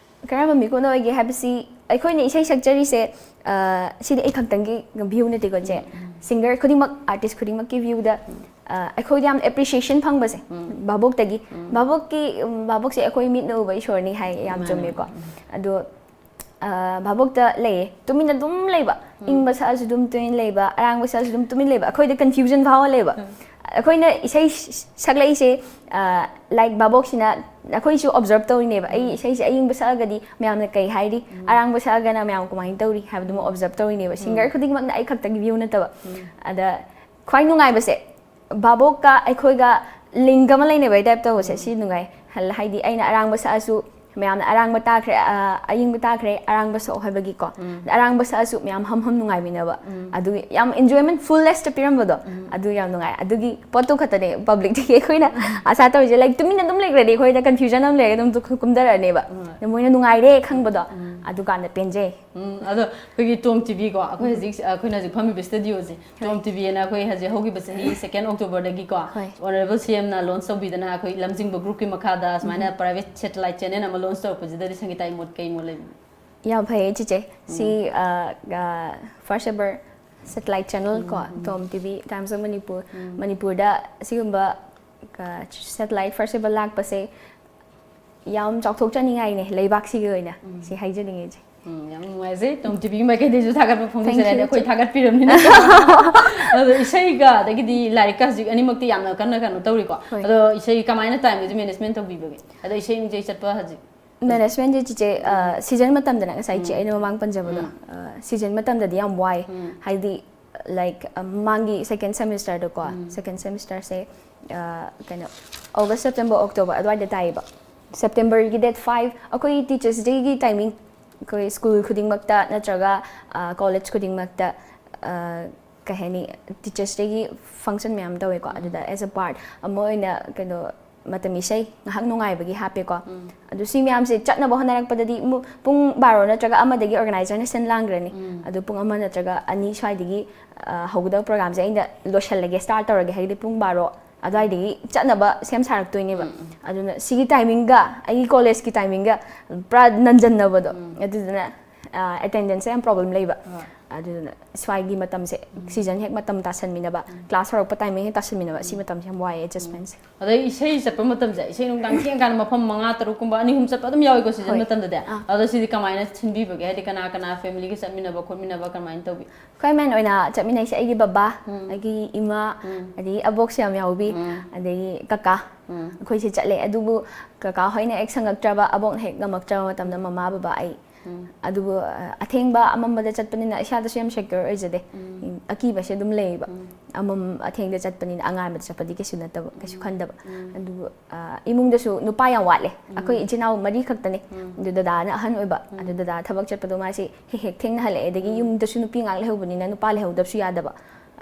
ꯀꯔꯝꯕ ꯃꯤꯀꯨꯞꯅ ꯑꯣꯏꯒꯦ ꯍꯥꯏꯕꯁꯤ ꯑꯩꯈꯣꯏꯅ ꯏꯁꯩ ꯁꯛꯆꯔꯤꯁꯦ, ꯑ, ꯁꯤꯗꯤ ꯑꯩ ꯈꯛꯇꯪꯒꯤ view ꯅꯠꯇꯦꯀꯣ ꯆꯦ꯫ Singer ꯈꯨꯗꯤꯡꯃꯛ, artist ꯈꯨꯗꯤꯡꯃꯛꯀꯤ viewꯗ, ꯑ, ꯑꯩꯈꯣꯏꯗ ꯌꯥꯝ appreciation ꯐꯪꯕꯁꯦ ꯚꯥꯕꯣꯛꯇꯒꯤ꯫ ꯚꯥꯕꯣꯛꯀꯤ, ꯎꯝ, ꯚꯥꯕꯣꯛꯁꯦ ꯑꯩꯈꯣꯏ ꯃꯤꯠꯅ ꯎꯕ ꯏꯁꯣꯔꯅꯤ ꯍꯥꯏ ꯌꯥꯝ ꯃꯥꯅꯦ꯫ ꯆꯨꯝꯃꯦꯀꯣ꯫ ꯑꯗꯣ ꯑ, ꯚꯥꯕꯣꯛꯇ ꯂꯩꯌꯦ꯫ ꯇꯨꯃꯤꯟꯅ ꯑꯗꯨꯝ ꯂꯩꯕ꯫ ꯏꯪꯕ ꯁꯛꯑꯁꯨ ꯑꯗꯨꯝ ꯇꯨꯃꯤꯟ ꯂꯩꯕ, ꯑꯔꯥꯡꯕ ꯁꯛꯑꯁꯨ ꯑꯗꯨꯝ ꯇꯨꯃꯤꯟ ꯂꯩꯕ꯫ ꯑꯩꯈꯣꯏꯗ confusion ꯐꯥꯎꯍꯜꯂꯦꯕ꯫ ꯑ, ꯑꯩꯈꯣꯏꯅ ꯏꯁꯩ ꯁꯛꯂꯛꯏꯁꯦ, ꯂꯥꯏꯛ, ꯚꯥꯕꯣꯛꯁꯤꯅ ꯑꯩꯈꯣꯏꯁꯨ ꯑꯣꯕꯖꯔꯞ ꯇꯧꯔꯤꯅꯦꯕ꯫ ꯑꯩ ꯏꯁꯩꯁꯦ ꯑꯌꯤꯡꯕ ꯁꯛꯑꯒꯗꯤ ꯃꯌꯥꯝꯅ ꯀꯩ ꯍꯥꯏꯔꯤ, ꯑꯔꯥꯡꯕ ꯁꯛꯑꯒꯅ ꯃꯌꯥꯝ ꯀꯃꯥꯏꯅ ꯇꯧꯔꯤ ꯍꯥꯏꯕꯗꯨꯃ ꯑꯣꯕꯖꯔꯞ ꯇꯧꯔꯤꯅꯦꯕ꯫ ꯁꯤꯡꯒꯔ ꯈꯨꯗꯤꯡꯃꯛꯅ ꯑꯩ ꯈꯛꯇꯒꯤ ꯚ꯭ꯌꯨ ꯅꯠꯇꯕ꯫ ꯑꯗ ꯈ꯭ꯋꯥꯏ ꯅꯨꯡꯉꯥꯏꯕꯁꯦ, ꯚꯥꯕꯣꯛꯀ ꯑꯩꯈꯣꯏꯒ ꯂꯤꯡ ꯑꯃ ꯂꯩꯅꯕꯩ ꯇꯥꯏꯞ ꯇꯧꯕꯁꯦ, ꯁꯤ ꯅꯨꯡꯉꯥꯏ꯫ ꯍꯥꯏꯗꯤ ꯑꯩꯅ ꯑꯔꯥꯡꯕ ꯁꯛꯑꯁꯨ ꯃꯌꯥꯝꯅ ꯑꯔꯥꯡꯕ ꯇꯥꯈ꯭ꯔꯦ, ꯑ, ꯑꯌꯤꯡꯕ ꯇꯥꯈ꯭ꯔꯦ, ꯑꯔꯥꯡꯕ ꯁꯛꯑꯣ ꯍꯥꯏꯕꯒꯤꯀꯣ꯫ ꯑꯔꯥꯡꯕ ꯁꯛꯑꯁꯨ ꯃꯌꯥꯝ ꯍꯝ ꯍꯝ ꯅꯨꯡꯉꯥꯏꯃꯤꯟꯅꯕ꯫ ꯑꯗꯨꯒꯤ ꯌꯥꯝ ꯏꯟꯖꯣꯏꯃꯦꯟ ꯐꯨꯜ ꯂꯦꯁꯇ ꯄꯤꯔꯝꯕꯗꯣ, ꯑꯗꯨ ꯌꯥꯝ ꯅꯨꯡꯉꯥꯏ꯫ ꯑꯗꯨꯒꯤ ꯄꯣꯠꯇꯨ ꯈꯛꯇꯅꯦ ꯄꯕ꯭ꯂꯤꯛꯇꯒꯤ ꯑꯩꯈꯣꯏꯅ ꯑꯁꯥ ꯇꯧꯔꯤꯁꯦ꯫ ꯂꯥꯏꯛ, ꯇꯨꯃꯤꯟꯅ ꯑꯗꯨꯝ ꯂꯩꯈ꯭ꯔꯗꯤ ꯑꯩꯈꯣꯏꯗ ꯀꯟꯐ꯭ꯌꯨꯖꯟ ꯑꯃ ꯂꯩꯔꯒ ꯑꯗꯨꯝ ꯀꯨꯝꯊꯔꯛꯑꯅꯦꯕ꯫ ꯑꯗꯣ ꯃꯣꯏꯅ ꯅꯨꯡꯉꯥꯏꯔꯦ ꯈꯪꯕꯗꯣ, ꯑꯗꯨꯀꯥꯟꯗ ꯄꯦꯟꯖꯩ꯫ ꯎꯝ, ꯑꯗꯣ ꯑꯩꯈꯣꯏꯒꯤ ꯇꯣꯝ ꯇꯤꯚꯤ ꯀꯣ, ꯑꯩꯈꯣꯏ ꯍꯧꯖꯤꯛ, ꯑꯩꯈꯣꯏꯅ ꯍꯧꯖꯤꯛ ꯐꯝꯃꯤꯕ ꯁ꯭ꯇꯨꯗꯤꯑꯣꯁꯦ, ꯇꯣꯝ ꯇꯤꯚꯤ ꯑꯅ ꯑꯩꯈꯣꯏ ꯍꯧꯖꯤꯛ ꯍꯧꯈꯤꯕ ꯆꯍꯤ ꯁꯦꯀꯦꯟ ꯑꯣꯛꯇꯣꯕꯔꯗꯒꯤꯀꯣ, ꯑꯣꯅꯔꯦꯕꯜ ꯁꯤ ꯑꯦꯝꯅ ꯂꯣꯟꯁ ꯇꯧꯕꯤꯗꯅ ꯑꯩꯈꯣꯏ ꯂꯝꯖꯤꯡꯕ ꯒ꯭ꯔꯨꯞꯀꯤ ꯃꯈꯥꯗ ꯁꯨꯃꯥꯏꯅ ꯄ꯭ꯔꯥꯏꯚꯦꯠ ꯁꯦꯇꯦꯂꯥꯏꯠ ꯆꯦꯅꯦꯜ ꯑꯃ ꯂꯣꯟꯁ ꯇꯧꯔꯛꯄꯁꯤꯗꯗꯤ ꯁꯪꯒꯤꯇꯥꯒꯤ ꯃꯣꯠ ꯀꯩ ꯃꯣꯠ ꯂꯩꯕꯤꯒꯦ? ꯌꯥꯝ ꯐꯩꯌꯦ ꯆꯤꯆꯦ꯫ ꯁꯤ, ꯑ, ꯑ, ꯐꯥꯔꯁ ꯑꯦꯕꯔ ꯁꯦꯇꯦꯂꯥꯏꯠ ꯆꯦꯅꯦꯜ ꯀꯣ, ꯇꯣꯝ ꯇꯤꯚꯤ, ꯇꯥꯏꯝꯁ ꯑꯣꯐ ꯃꯅꯤꯄꯨꯔ, ꯃꯅꯤꯄꯨꯔꯗ ꯑꯁꯤꯒꯨꯝꯕ, ꯑ, ꯁꯦꯇꯦꯂꯥꯏꯠ ꯐꯥꯔꯁ ꯑꯦꯕꯔ ꯂꯥꯛꯄꯁꯦ ꯌꯥꯝ ꯆꯥꯎꯊꯣꯛꯆꯅꯤꯡꯉꯥꯏꯅꯦ ꯂꯩꯕꯥꯛꯁꯤꯒꯤ ꯑꯣꯏꯅ꯫ ꯁꯤ ꯍꯥꯏꯖꯅꯤꯡꯉꯦ ꯏꯆꯦ꯫ ꯎꯝ, ꯌꯥꯝ ꯅꯨꯡꯉꯥꯏꯖꯩ꯫ ꯇꯣꯝ ꯇꯤꯚꯤꯒꯤ ꯃꯥꯏꯀꯩꯗꯒꯤꯁꯨ ꯊꯥꯒꯠꯄ ꯐꯣꯡꯗꯣꯛꯆꯔꯤ꯫ Thank you, ꯑꯩꯈꯣꯏ ꯏꯆꯦ꯫ ꯊꯥꯒꯠꯄꯤꯔꯕꯅꯤꯅꯀꯣ꯫ ꯑꯗꯣ ꯏꯁꯩꯒ ꯑꯗꯒꯤꯗꯤ ꯂꯥꯏꯔꯤꯛꯀ ꯍꯧꯖꯤꯛ ꯑꯅꯤꯃꯛꯇꯤ ꯌꯥꯝꯅ ꯀꯟꯅ ꯀꯩꯅꯣ ꯇꯧꯔꯤꯀꯣ꯫ ꯍꯣꯏ꯫ ꯑꯗꯣ ꯏꯁꯩ ꯀꯃꯥꯏꯅ ꯇꯥꯏꯝꯒꯁꯦ ꯃꯦꯅꯦꯖꯃꯦꯟ ꯇꯧꯕꯤꯕꯒꯦ? ꯑꯗꯣ ꯏꯁꯩ ꯅꯨꯡꯁꯩ ꯆꯠꯄ ꯍꯧꯖꯤꯛ? ꯃꯦꯅꯦꯖꯃꯦꯟꯁꯦ ꯆꯤꯆꯦ, ꯑ, ꯁꯤꯖꯟ ꯃꯇꯝꯗꯅ ꯉꯁꯥꯏ ꯏꯆꯦ ꯑꯩꯅ ꯃꯃꯥꯡ ꯄꯟꯖꯕꯗꯣ, ꯑ, ꯁꯤꯖꯟ ꯃꯇꯝꯗꯗꯤ ꯌꯥꯝ ꯋꯥꯏ꯫ ꯍꯥꯏꯗꯤ, ꯂꯥꯏꯛ, ꯑ, ꯃꯃꯥꯡꯒꯤ ꯁꯦꯀꯦꯟ ꯁꯦꯃꯤꯁꯇꯔꯗꯀꯣ, ꯁꯦꯀꯦꯟ ꯁꯦꯃꯤꯁꯇꯔꯁꯦ, ꯑ, ꯀꯩꯅꯣ, ꯑꯣꯒꯁ, ꯁꯦꯞꯇꯦꯝꯕꯔ, ꯑꯣꯛꯇꯣꯕꯔ ꯑꯗꯨꯋꯥꯏꯗ ꯇꯥꯏꯌꯦꯕ꯫ ꯁꯦꯞꯇꯦꯝꯕꯔꯒꯤ ꯗꯦꯠ ꯐꯥꯏꯚ ꯑꯩꯈꯣꯏ ꯇꯤꯆꯔꯁ ꯗꯦꯒꯤ ꯇꯥꯏꯃꯤꯡ, ꯑꯩꯈꯣꯏ ꯁ꯭ꯀꯨꯜ ꯈꯨꯗꯤꯡꯃꯛꯇ ꯅꯠꯇ꯭ꯔꯒ, ꯑ, ꯀꯣꯂꯦꯖ ꯈꯨꯗꯤꯡꯃꯛꯇ, ꯑ, ꯀꯩ ꯍꯥꯏꯅꯤ, ꯇꯤꯆꯔꯁ ꯗꯦꯒꯤ ꯐꯪꯁꯟ ꯃꯌꯥꯝ ꯇꯧꯋꯦꯀꯣ꯫ ꯑꯗꯨꯗ ꯑꯦꯁ ꯑ ꯄꯥꯔꯠ ꯑꯃ ꯑꯣꯏꯅ, ꯀꯩꯅꯣ, ꯃꯇꯝ ꯏꯁꯩ ꯉꯥꯏꯍꯥꯛ ꯅꯨꯡꯉꯥꯏꯕꯒꯤ ꯍꯥꯞꯄꯦꯀꯣ꯫ ꯑꯗꯨ ꯁꯤ ꯃꯌꯥꯝꯁꯦ ꯆꯠꯅꯕ ꯍꯣꯠꯅꯔꯛꯄꯗꯗꯤ ꯃꯨ-, ꯄꯨꯡ ꯕꯥꯔꯣ ꯅꯠꯇ꯭ꯔꯒ ꯑꯃꯗꯒꯤ ꯑꯣꯔꯒꯅꯥꯏꯖꯔꯅ ꯁꯤꯟ ꯂꯥꯡꯈ꯭ꯔꯅꯤ꯫ ꯑꯗꯨ ꯄꯨꯡ ꯑꯃ ꯅꯠꯇ꯭ꯔꯒ ꯑꯅꯤ ꯁ꯭ꯋꯥꯏꯗꯒꯤ, ꯑ, ꯍꯧꯒꯗꯕ ꯄ꯭ꯔꯣꯒ꯭ꯔꯥꯝꯁꯦ ꯑꯩꯅ ꯂꯣꯏꯁꯤꯜꯂꯒꯦ, ꯁ꯭ꯇꯥꯔꯠ ꯇꯧꯔꯒꯦ ꯍꯥꯏꯔꯗꯤ ꯄꯨꯡ ꯕꯥꯔꯣ ꯑꯗꯨꯋꯥꯏꯗꯒꯤ ꯆꯠꯅꯕ ꯁꯦꯝ ꯁꯥꯔꯛꯇꯣꯏꯅꯦꯕ꯫ ꯑꯗꯨꯅ ꯁꯤꯒꯤ ꯇꯥꯏꯃꯤꯡꯒ ꯑꯩꯒꯤ ꯀꯣꯂꯦꯖꯀꯤ ꯇꯥꯏꯃꯤꯡꯒ ꯄꯨꯔꯥ ꯅꯟꯖꯟꯅꯕꯗꯣ꯫ ꯑꯗꯨꯗꯨꯅ ꯑꯦꯇꯦꯟꯗꯦꯟꯁꯁꯦ ꯌꯥꯝ ꯄ꯭ꯔꯣꯕ꯭ꯂꯦꯝ ꯂꯩꯕ꯫ ꯑꯗꯨꯗꯨꯅ ꯁ꯭ꯋꯥꯏꯒꯤ ꯃꯇꯝꯁꯦ, ꯁꯤꯖꯟ ꯍꯦꯛ ꯃꯇꯝ ꯇꯥꯁꯟꯃꯤꯟꯅꯕ, ꯀ꯭ꯂꯥꯁ ꯍꯧꯔꯛꯄ ꯇꯥꯏꯃꯤꯡ ꯍꯦꯛ ꯇꯥꯁꯟꯃꯤꯟꯅꯕ, ꯁꯤ ꯃꯇꯝꯁꯦ ꯌꯥꯝ ꯋꯥꯏꯑꯦ ꯑꯦꯗꯖꯁꯃꯦꯟꯁꯦ꯫ ꯑꯗꯩ ꯏꯁꯩ ꯆꯠꯄ ꯃꯇꯝꯁꯦ, ꯏꯁꯩ ꯅꯨꯡꯗꯥꯡ ꯊꯦꯡꯉꯀꯥꯟꯗ ꯃꯐꯝ ꯃꯉꯥ ꯇꯔꯨꯛ ꯀꯨꯝꯕ, ꯑꯅꯤ ꯑꯍꯨꯝ ꯆꯠꯄ ꯑꯗꯨꯝ ꯌꯥꯎꯏꯀꯣ ꯁꯤꯖꯟ ꯍꯣꯏ꯫ ꯃꯇꯝꯗꯗꯤ꯫ ꯑꯥ꯫ ꯑꯗꯣ ꯁꯤꯗꯤ ꯀꯃꯥꯏꯅ ꯁꯤꯟꯕꯤꯕꯒꯦ? ꯍꯥꯏꯗꯤ ꯀꯅꯥ ꯀꯅꯥ ꯐꯦꯃꯤꯂꯤꯒ ꯆꯠꯃꯤꯟꯅꯕ ꯈꯣꯠꯃꯤꯟꯅꯕ ꯀꯃꯥꯏꯅ ꯇꯧꯕꯤ? ꯑꯩꯈꯣꯏ ꯃꯦꯟ ꯑꯣꯏꯅ ꯆꯠꯃꯤꯟꯅꯩꯁꯦ ꯑꯩꯒꯤ ꯕꯕꯥ, ꯑꯩꯒꯤ ꯏꯃꯥ, ꯑꯗꯒꯤ ꯑꯕꯣꯛꯁꯨ ꯌꯥꯝ ꯌꯥꯎꯕꯤ, ꯑꯗꯒꯤ ꯀꯀꯥ꯫ ꯑꯩꯈꯣꯏꯁꯦ ꯆꯠꯂꯦ꯫ ꯑꯗꯨꯕꯨ ꯀꯀꯥ ꯍꯣꯏꯅ ꯍꯦꯛ ꯁꯪꯉꯛꯇ꯭ꯔꯕ, ꯑꯕꯣꯛꯅ ꯍꯦꯛ ꯉꯝꯃꯛꯇ꯭ꯔꯕ ꯃꯇꯝꯗ ꯃꯃꯥ, ꯕꯕꯥ, ꯑꯩ꯫ ꯑꯗꯨꯕꯨ ꯑ, ꯑꯊꯦꯡꯕ ꯑꯃꯝꯕꯗ ꯆꯠꯄꯅꯤꯅ ꯏꯁꯥꯗꯁꯨ ꯌꯥꯝ ꯁꯦꯀ꯭ꯌꯣꯔ ꯑꯣꯏꯖꯗꯦ꯫ ꯑꯀꯤꯕꯁꯦ ꯑꯗꯨꯝ ꯂꯩꯌꯦꯕ꯫ ꯑꯃꯝ ꯑꯊꯦꯡꯗ ꯆꯠꯄꯅꯤꯅ ꯑꯉꯥꯟꯕꯗ ꯆꯠꯄꯗꯤ ꯀꯩꯁꯨ ꯅꯠꯇꯕ, ꯀꯩꯁꯨ ꯈꯟꯗꯕ꯫ ꯑꯗꯨꯕꯨ ꯑ, ꯏꯃꯨꯡꯗꯁꯨ ꯅꯨꯄꯥ ꯌꯥꯝ ꯋꯥꯠꯂꯦ꯫ ꯑꯩꯈꯣꯏ ꯏꯆꯤꯟ ꯏꯅꯥꯎ ꯃꯔꯤ ꯈꯛꯇꯅꯦ꯫ ꯑꯗꯨ ꯗꯗꯥꯅ ꯑꯍꯟ ꯑꯣꯏꯕ꯫ ꯑꯗꯨ ꯗꯗꯥ ꯊꯕꯛ ꯆꯠꯄꯗꯣ ꯃꯥꯁꯦ ꯍꯦꯛ ꯍꯦꯛ ꯊꯦꯡꯅ ꯍꯜꯂꯛꯑꯦ꯫ ꯑꯗꯒꯤ ꯌꯨꯝꯗꯁꯨ ꯅꯨꯄꯤ ꯉꯥꯛ ꯂꯩꯍꯧꯕꯅꯤꯅ ꯅꯨꯄꯥ ꯂꯩꯍꯧꯗꯕꯁꯨ ꯌꯥꯗꯕ꯫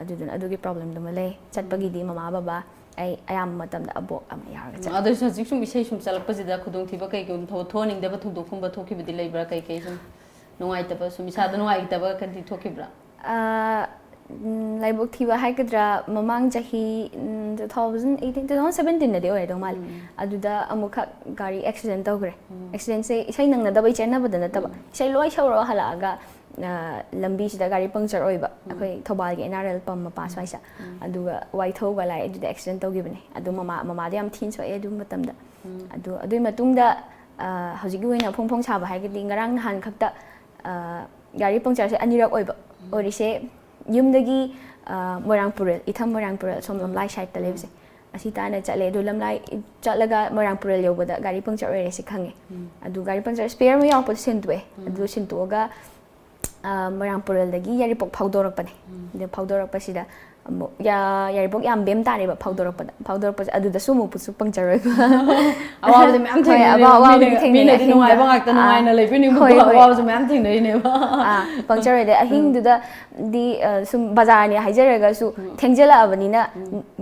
ꯑꯗꯨꯗꯨꯅ ꯑꯗꯨꯒꯤ ꯄ꯭ꯔꯣꯕ꯭ꯂꯦꯝꯗꯨꯃ ꯂꯩ꯫ ꯆꯠꯄꯒꯤꯗꯤ ꯃꯃꯥ ꯕꯕꯥ, ꯑꯩ ꯑꯌꯥꯝꯕ ꯃꯇꯝꯗ ꯑꯕꯣꯛ ꯑꯃ ꯌꯥꯎꯔꯒ ꯆꯠꯂꯦ꯫ ꯑꯗꯨꯁꯨ ꯍꯧꯖꯤꯛ ꯁꯨꯝ ꯏꯁꯩ ꯁꯨꯝ ꯆꯠꯂꯛꯄꯁꯤꯗ ꯈꯨꯗꯣꯡꯊꯤꯕ ꯀꯩꯒꯨꯝꯕ ꯊꯣꯛ-, ꯊꯣꯛꯍꯟꯅꯤꯡꯗꯕ ꯊꯧꯗꯣꯛꯀꯨꯝꯕ ꯊꯣꯛꯈꯤꯕꯗꯤ ꯂꯩꯕ꯭ꯔꯥ? ꯀꯩꯀꯩ ꯁꯨꯝ ꯅꯨꯡꯉꯥꯏꯇꯕ, ꯁꯨꯝ ꯏꯁꯥꯗ ꯅꯨꯡꯉꯥꯏꯇꯕ ꯀꯩꯗꯤ ꯊꯣꯛꯈꯤꯕ꯭ꯔꯥ? ꯑ, ꯎꯝ, ꯂꯥꯏꯕꯛ ꯊꯤꯕ ꯍꯥꯏꯒꯗ꯭ꯔꯥ, ꯃꯃꯥꯡ ꯆꯍꯤ, ꯎꯝ, two thousand eighteen, two thousand seventeenꯗꯗꯤ ꯑꯣꯏꯔꯗꯧ ꯃꯥꯜꯂꯦ꯫ ꯑꯗꯨꯗ ꯑꯃꯨꯛꯈꯛ ꯒꯥꯔꯤ ꯑꯦꯛꯁꯤꯗꯦꯟ ꯇꯧꯈ꯭ꯔꯦ꯫ ꯑꯦꯛꯁꯤꯗꯦꯟꯁꯦ ꯏꯁꯩ ꯅꯪꯅꯗꯕꯩ ꯆꯦꯟꯅꯕꯗ ꯅꯠꯇꯕ, ꯏꯁꯩ ꯂꯣꯏ ꯁꯧꯔꯒ ꯍꯜꯂꯛꯑꯒ, ꯑ, ꯂꯝꯕꯤꯁꯤꯗ ꯒꯥꯔꯤ ꯄꯪꯆꯔ ꯑꯣꯏꯕ, ꯑꯩꯈꯣꯏ ꯊꯧꯕꯥꯜꯒꯤ ꯑꯦꯟ ꯑꯥꯔ ꯑꯦꯜ ꯄꯝ ꯃꯄꯥ ꯁ꯭ꯋꯥꯏꯁꯦ꯫ ꯑꯗꯨꯒ ꯋꯥꯏꯊꯧꯒ ꯂꯥꯛꯑꯦ, ꯑꯗꯨꯗ ꯑꯦꯛꯁꯤꯗꯦꯟ ꯇꯧꯈꯤꯕꯅꯦ꯫ ꯑꯗꯨ ꯃꯃꯥ, ꯃꯃꯥꯗꯣ ꯌꯥꯝ ꯊꯤꯅ ꯁꯣꯛꯑꯦ ꯑꯗꯨ ꯃꯇꯝꯗ꯫ ꯑꯗꯨ, ꯑꯗꯨꯒꯤ ꯃꯇꯨꯡꯗ, ꯑ, ꯍꯧꯖꯤꯛꯀꯤ ꯑꯣꯏꯅ ꯐꯣꯡ ꯐꯣꯡ ꯁꯥꯕ ꯍꯥꯏꯔꯒꯗꯤ ꯉꯔꯥꯡ ꯅꯍꯥꯟ ꯈꯛꯇ, ꯑ, ꯒꯥꯔꯤ ꯄꯪꯆꯔꯁꯦ ꯑꯅꯤꯔꯛ ꯑꯣꯏꯕ꯫ ꯑꯣꯏꯔꯤꯁꯦ ꯌꯨꯝꯗꯒꯤ, ꯑ, ꯃꯣꯏꯔꯥꯡ ꯄꯨꯔꯦꯜ, ꯏꯊꯝ ꯃꯣꯏꯔꯥꯡ ꯄꯨꯔꯦꯜ ꯁꯣꯝ ꯂꯝꯂꯥꯏ ꯁꯥꯏꯠꯇ ꯂꯩꯕꯁꯦ, ꯑꯁꯤ ꯇꯥꯟꯅ ꯆꯠꯂꯦ꯫ ꯑꯗꯨ ꯂꯝꯂꯥꯏ ꯆꯠꯂꯒ ꯃꯣꯏꯔꯥꯡ ꯄꯨꯔꯦꯜ ꯌꯧꯕꯗ ꯒꯥꯔꯤ ꯄꯪꯆꯔ ꯑꯣꯏꯔꯦ ꯁꯤ ꯈꯪꯉꯦ꯫ ꯑꯗꯨ ꯒꯥꯔꯤ ꯄꯪꯆꯔ ꯁ꯭ꯄꯦꯌꯔ ꯑꯃ ꯌꯥꯎꯔꯛꯄꯗꯣ ꯁꯤꯟꯗꯣꯛꯑꯦ꯫ ꯑꯗꯨ ꯁꯤꯟꯗꯣꯛꯑꯒ, ꯑ, ꯃꯣꯏꯔꯥꯡ ꯄꯨꯔꯦꯜꯗꯒꯤ ꯌꯥꯏꯔꯤꯄꯣꯛ ꯐꯥꯎꯗꯣꯔꯛꯄꯅꯦ꯫ ꯑꯗꯨ ꯐꯥꯎꯗꯣꯔꯛꯄꯁꯤꯗ ꯑꯃꯨꯛ ꯌꯥ-, ꯌꯥꯏꯔꯤꯄꯣꯛ ꯌꯥꯝꯕꯦꯝ ꯇꯥꯔꯦꯕ ꯐꯥꯎꯗꯣꯔꯛꯄꯗ꯫ ꯐꯥꯎꯗꯣꯔꯛꯄꯁꯦ ꯑꯗꯨꯗꯁꯨ ꯑꯃꯨꯛꯁꯨ ꯄꯪꯆꯔ ꯑꯣꯏꯕ꯫ ꯑꯋꯥꯕꯗꯤ ꯃꯌꯥꯝ ꯍꯣꯏ, ꯊꯦꯡꯅꯔꯦ꯫ ꯑꯋꯥ-, ꯑꯋꯥꯕꯗꯤ ꯃꯤꯅ-, ꯊꯦꯡꯅꯩ ꯃꯤꯅꯗꯤ ꯑꯍꯤꯡꯗ꯫ ꯅꯨꯡꯉꯥꯏꯕ ꯉꯥꯛꯇ ꯑꯥ, ꯅꯨꯡꯉꯥꯏꯅ ꯂꯩꯕꯣꯏ ꯅꯤꯡꯕ, ꯍꯣꯏ, ꯍꯣꯏ꯫ ꯑꯋꯥꯕꯁꯨ ꯃꯌꯥꯝ ꯊꯦꯡꯅꯔꯤꯅꯦꯕ꯫ ꯑꯥ, ꯄꯪꯆꯔ ꯑꯣꯏꯗꯦ꯫ ꯑꯍꯤꯡꯗꯨꯗꯗꯤ, ꯑ, ꯁꯨꯝ ꯕꯖꯥꯔꯅꯦ ꯍꯥꯏꯖꯔꯒꯁꯨ ꯊꯦꯡꯖꯤꯜꯂꯛꯑꯕꯅꯤꯅ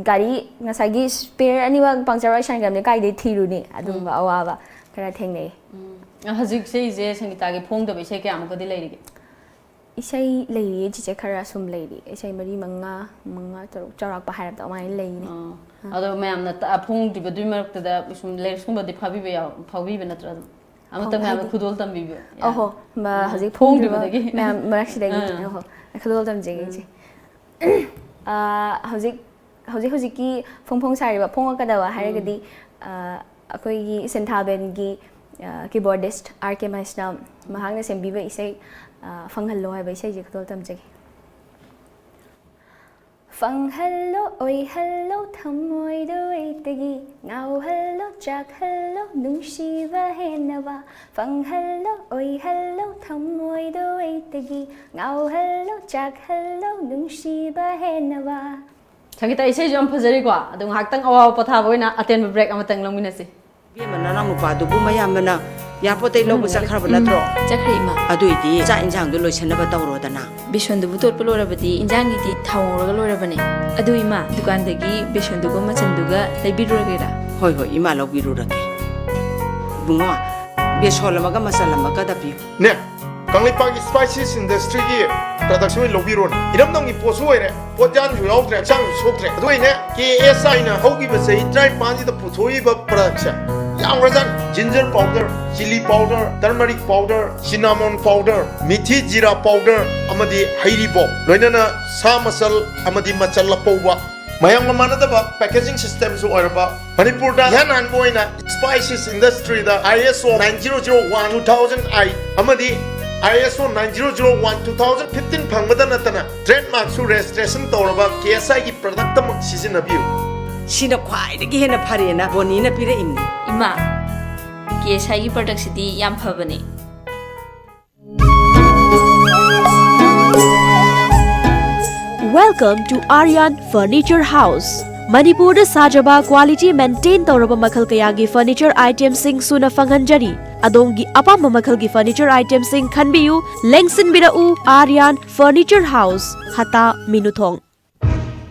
ꯒꯥꯔꯤ ꯉꯁꯥꯏꯒꯤ ꯁ꯭ꯄꯦꯌꯔ ꯑꯅꯤꯃꯛ ꯄꯪꯆꯔ ꯑꯣꯏꯁꯟꯈ꯭ꯔꯕꯅꯤ, ꯀꯥꯏꯗꯩ ꯊꯤꯔꯨꯅꯤ? ꯑꯗꯨꯒꯨꯝꯕ ꯑꯋꯥꯕ ꯈꯔ ꯊꯦꯡꯅꯩ꯫ ꯎꯝ꯫ ꯍꯧꯖꯤꯛꯁꯦ ꯏꯆꯦ ꯁꯪꯒꯤꯇꯥꯒꯤ ꯐꯣꯡꯗꯕ ꯏꯁꯩ ꯀꯌꯥꯃꯨꯛꯀꯗꯤ ꯂꯩꯔꯤꯒꯦ? ꯏꯁꯩ ꯂꯩꯔꯤꯌꯦ ꯆꯤꯆꯦ, ꯈꯔ ꯁꯨꯝ ꯂꯩꯔꯤ꯫ ꯏꯁꯩ ꯃꯔꯤ ꯃꯉꯥ, ꯃꯉꯥ ꯇꯔꯨꯛ ꯆꯥꯎꯔꯥꯛꯄ ꯍꯥꯏꯔꯕꯗ ꯑꯗꯨꯃꯥꯏꯅ ꯂꯩꯅꯤ꯫ ꯑꯥ꯫ ꯑꯗꯣ ꯃꯌꯥꯝꯅ ꯇ-, ꯐꯣꯡꯗ꯭ꯔꯤꯕꯗꯨꯒꯤ ꯃꯔꯛꯇꯗ ꯁꯨꯝ ꯂꯥꯏꯔꯤꯛꯁꯀꯨꯝꯕꯗꯤ ꯐꯥꯕꯤꯕ ꯌꯥꯎ-, ꯐꯥꯎꯕꯤꯕ ꯅꯠꯇ꯭ꯔꯥ ꯑꯗꯨꯝ? ꯑꯃꯇꯪ ꯃꯌꯥꯝꯗ ꯍꯥꯏꯗꯤ ꯈꯨꯗꯣꯜ ꯇꯝꯕꯤꯕ꯫ ꯑꯍꯣ, ꯃ-, ꯎꯝ, ꯍꯧꯖꯤꯛ ꯐꯣꯡꯗ꯭ꯔꯤꯕ ꯐꯣꯡꯗ꯭ꯔꯤꯕꯗꯒꯤ꯫ ꯃꯌꯥꯝ ꯃꯔꯛꯁꯤꯗꯒꯤ꯫ ꯑꯥ꯫ ꯑꯍꯣ, ꯈꯨꯗꯣꯜ ꯇꯝꯖꯒꯦ ꯎꯝ꯫ ꯏꯆꯦ꯫ ꯑꯥ, ꯍꯧꯖꯤꯛ, ꯍꯧꯖꯤꯛ ꯍꯧꯖꯤꯛꯀꯤ ꯐꯣꯡ ꯐꯣꯡ ꯁꯥꯔꯤꯕ, ꯐꯣꯡꯉꯛꯀꯗꯕ ꯎꯝ꯫ ꯍꯥꯏꯔꯒꯗꯤ, ꯑꯥ, ꯑꯩꯈꯣꯏꯒꯤ ꯁꯦꯟꯊꯥꯕꯦꯟꯒꯤ, ꯑꯥ, keyboardist ꯑꯥꯔ ꯀꯦ ꯃꯍꯦꯁꯅꯥꯝ ꯃꯍꯥꯛꯅ ꯁꯦꯝꯕꯤꯕ ꯏꯁꯩ, ꯑꯥ, ꯐꯪꯍꯜꯂꯣ ꯍꯥꯏꯕ ꯏꯁꯩꯁꯦ ꯈꯨꯗꯣꯜ ꯇꯝꯖꯒꯦ꯫ ꯐꯪꯍꯜꯂꯣ, ꯑꯣꯏꯍꯜꯂꯣ, ꯊꯃꯣꯏꯗꯣ ꯑꯩꯇꯒꯤ ꯉꯥꯎꯍꯜꯂꯣ, ꯆꯥꯛꯍꯜꯂꯣ, ꯅꯨꯡꯁꯤꯕ ꯍꯦꯟꯅꯕ꯫ ꯐꯪꯍꯜꯂꯣ, ꯑꯣꯏꯍꯜꯂꯣ, ꯊꯃꯣꯏꯗꯣ ꯑꯩꯇꯒꯤ ꯉꯥꯎꯍꯜꯂꯣ, ꯆꯥꯛꯍꯜꯂꯣ, ꯅꯨꯡꯁꯤꯕ ꯍꯦꯟꯅꯕ꯫ ꯁꯪꯒꯤꯇꯥ, ꯏꯁꯩꯁꯨ ꯌꯥꯝ ꯐꯖꯔꯤꯀꯣ, ꯑꯗꯣ ꯉꯥꯏꯍꯥꯛꯇꯪ ꯑꯋꯥꯕ ꯄꯣꯊꯥꯕ ꯑꯣꯏꯅ ꯑꯇꯦꯟꯕ break ꯑꯃꯇꯪ ꯂꯧꯃꯤꯟꯅꯁꯤ꯫ ꯏꯕꯦꯝꯃ, ꯅꯅꯥꯎ ꯅꯨꯄꯥꯗꯨꯕꯨ ꯃꯌꯥꯝꯕꯅ ꯏꯌꯥꯔꯄꯣꯔꯠꯇꯩ ꯂꯧꯕ ꯎꯝ꯫ ꯆꯠꯈ꯭ꯔꯕ ꯎꯝ꯫ ꯅꯠꯇ꯭ꯔꯣ? ꯆꯠꯈ꯭ꯔꯦ, ꯏꯃꯥ꯫ ꯑꯗꯨꯏꯗꯤ ꯆꯥꯛ ꯏꯟꯁꯥꯡꯗꯣ ꯂꯣꯏꯁꯟꯅꯕ ꯇꯧꯔꯣꯗꯅ꯫ ꯕꯦꯁꯣꯟꯗꯨꯕꯨ ꯇꯣꯠꯄ ꯂꯣꯏꯔꯕꯗꯤ ꯏꯟꯖꯥꯡꯒꯤꯗꯤ ꯊꯥꯎ ꯉꯧꯔꯒ ꯂꯣꯏꯔꯕꯅꯦ꯫ ꯑꯗꯨ ꯏꯃꯥ, ꯗꯨꯀꯥꯟꯗꯒꯤ ꯕꯦꯁꯣꯟꯗꯨꯒ ꯃꯆꯟꯗꯨꯒ ꯂꯩꯕꯤꯔꯨꯔꯒꯦꯔꯥ? ꯍꯣꯏ, ꯍꯣꯏ, ꯏꯃꯥ ꯂꯧꯕꯤꯔꯨꯔꯒꯦ꯫ ꯏꯕꯨꯡꯉꯣ, ꯕꯦꯁꯣꯟ ꯑꯃꯒ ꯃꯆꯜ ꯑꯃꯒꯗ ꯄꯤꯌꯨ꯫ ꯅꯦ, ꯀꯪꯂꯩꯄꯥꯛꯀꯤ spices industryꯒꯤ product ꯑꯣꯏꯅ ꯂꯧꯕꯤꯔꯣꯅꯦ꯫ ꯏꯔꯝꯗꯝꯒꯤ ꯄꯣꯠꯁꯨ ꯑꯣꯏꯔꯦ, ꯄꯣꯠꯌꯥꯟꯁꯨ ꯌꯥꯎꯗ꯭ꯔꯦ, ꯍꯛꯆꯥꯡꯁꯨ ꯁꯣꯛꯇ꯭ꯔꯦ꯫ ꯑꯗꯨ ꯑꯣꯏꯅꯦ, ꯀꯦ ꯑꯦꯁ ꯑꯥꯏꯅ ꯍꯧꯈꯤꯕ ꯆꯍꯤ ꯇꯔꯥꯅꯤꯄꯥꯟꯁꯤꯗ ꯄꯨꯊꯣꯛꯏꯕ productꯁꯦ ꯌꯥꯝꯈ꯭ꯔꯖꯥꯠꯅꯤ꯫ Ginger powder, chilli powder, turmeric powder, cinnamon powder, ꯃꯤꯊꯤ ꯖꯤꯔꯥ powder ꯑꯃꯗꯤ ꯍꯩꯔꯤꯕꯣꯞ, ꯂꯣꯏꯅꯅ ꯁꯥ ꯃꯆꯜ ꯑꯃꯗꯤ ꯃꯆꯜ ꯑꯄꯧꯕ, ꯃꯌꯥꯝꯒ ꯃꯥꯟꯅꯗꯕ packaging systemꯁꯨ ꯑꯣꯏꯔꯕ, ꯃꯅꯤꯄꯨꯔꯗ ꯏꯍꯥꯟ ꯍꯥꯟꯕ ꯑꯣꯏꯅ spices industryꯗ I S O nine zero zero one two thousand eight ꯑꯃꯗꯤ I S O nine zero zero one two thousand fifteen ꯐꯪꯕꯗ ꯅꯠꯇꯅ trademarkꯁꯨ registration ꯇꯧꯔꯕ K S Iꯒꯤ productꯃꯛ ꯁꯤꯖꯤꯟꯅꯕꯤꯌꯨ꯫ ꯁꯤꯅ ꯈ꯭ꯋꯥꯏꯗꯒꯤ ꯍꯦꯟꯅ ꯐꯔꯦꯅ ꯕꯣꯅꯤꯅ ꯄꯤꯔꯛꯏꯕꯅꯤ꯫ ꯏꯃꯥ, ꯀꯦ ꯑꯦꯁ ꯑꯥꯏꯒꯤ productꯁꯤꯗꯤ ꯌꯥꯝ ꯐꯕꯅꯦ꯫ Welcome to Aryan Furniture House. ꯃꯅꯤꯄꯨꯔꯗ ꯁꯥꯖꯕ quality maintain ꯇꯧꯔꯕ ꯃꯈꯜ ꯀꯌꯥꯒꯤ furniture itemꯁꯤꯡ ꯁꯨꯅ ꯐꯪꯍꯟꯖꯔꯤ꯫ ꯑꯗꯣꯝꯒꯤ ꯑꯄꯥꯝꯕ ꯃꯈꯜꯒꯤ furniture itemꯁꯤꯡ ꯈꯟꯕꯤꯌꯨ, ꯂꯦꯡꯁꯤꯟꯕꯤꯔꯛꯎ꯫ Aryan Furniture House, ꯍꯇꯥ, ꯃꯤꯅꯨꯊꯣꯡ꯫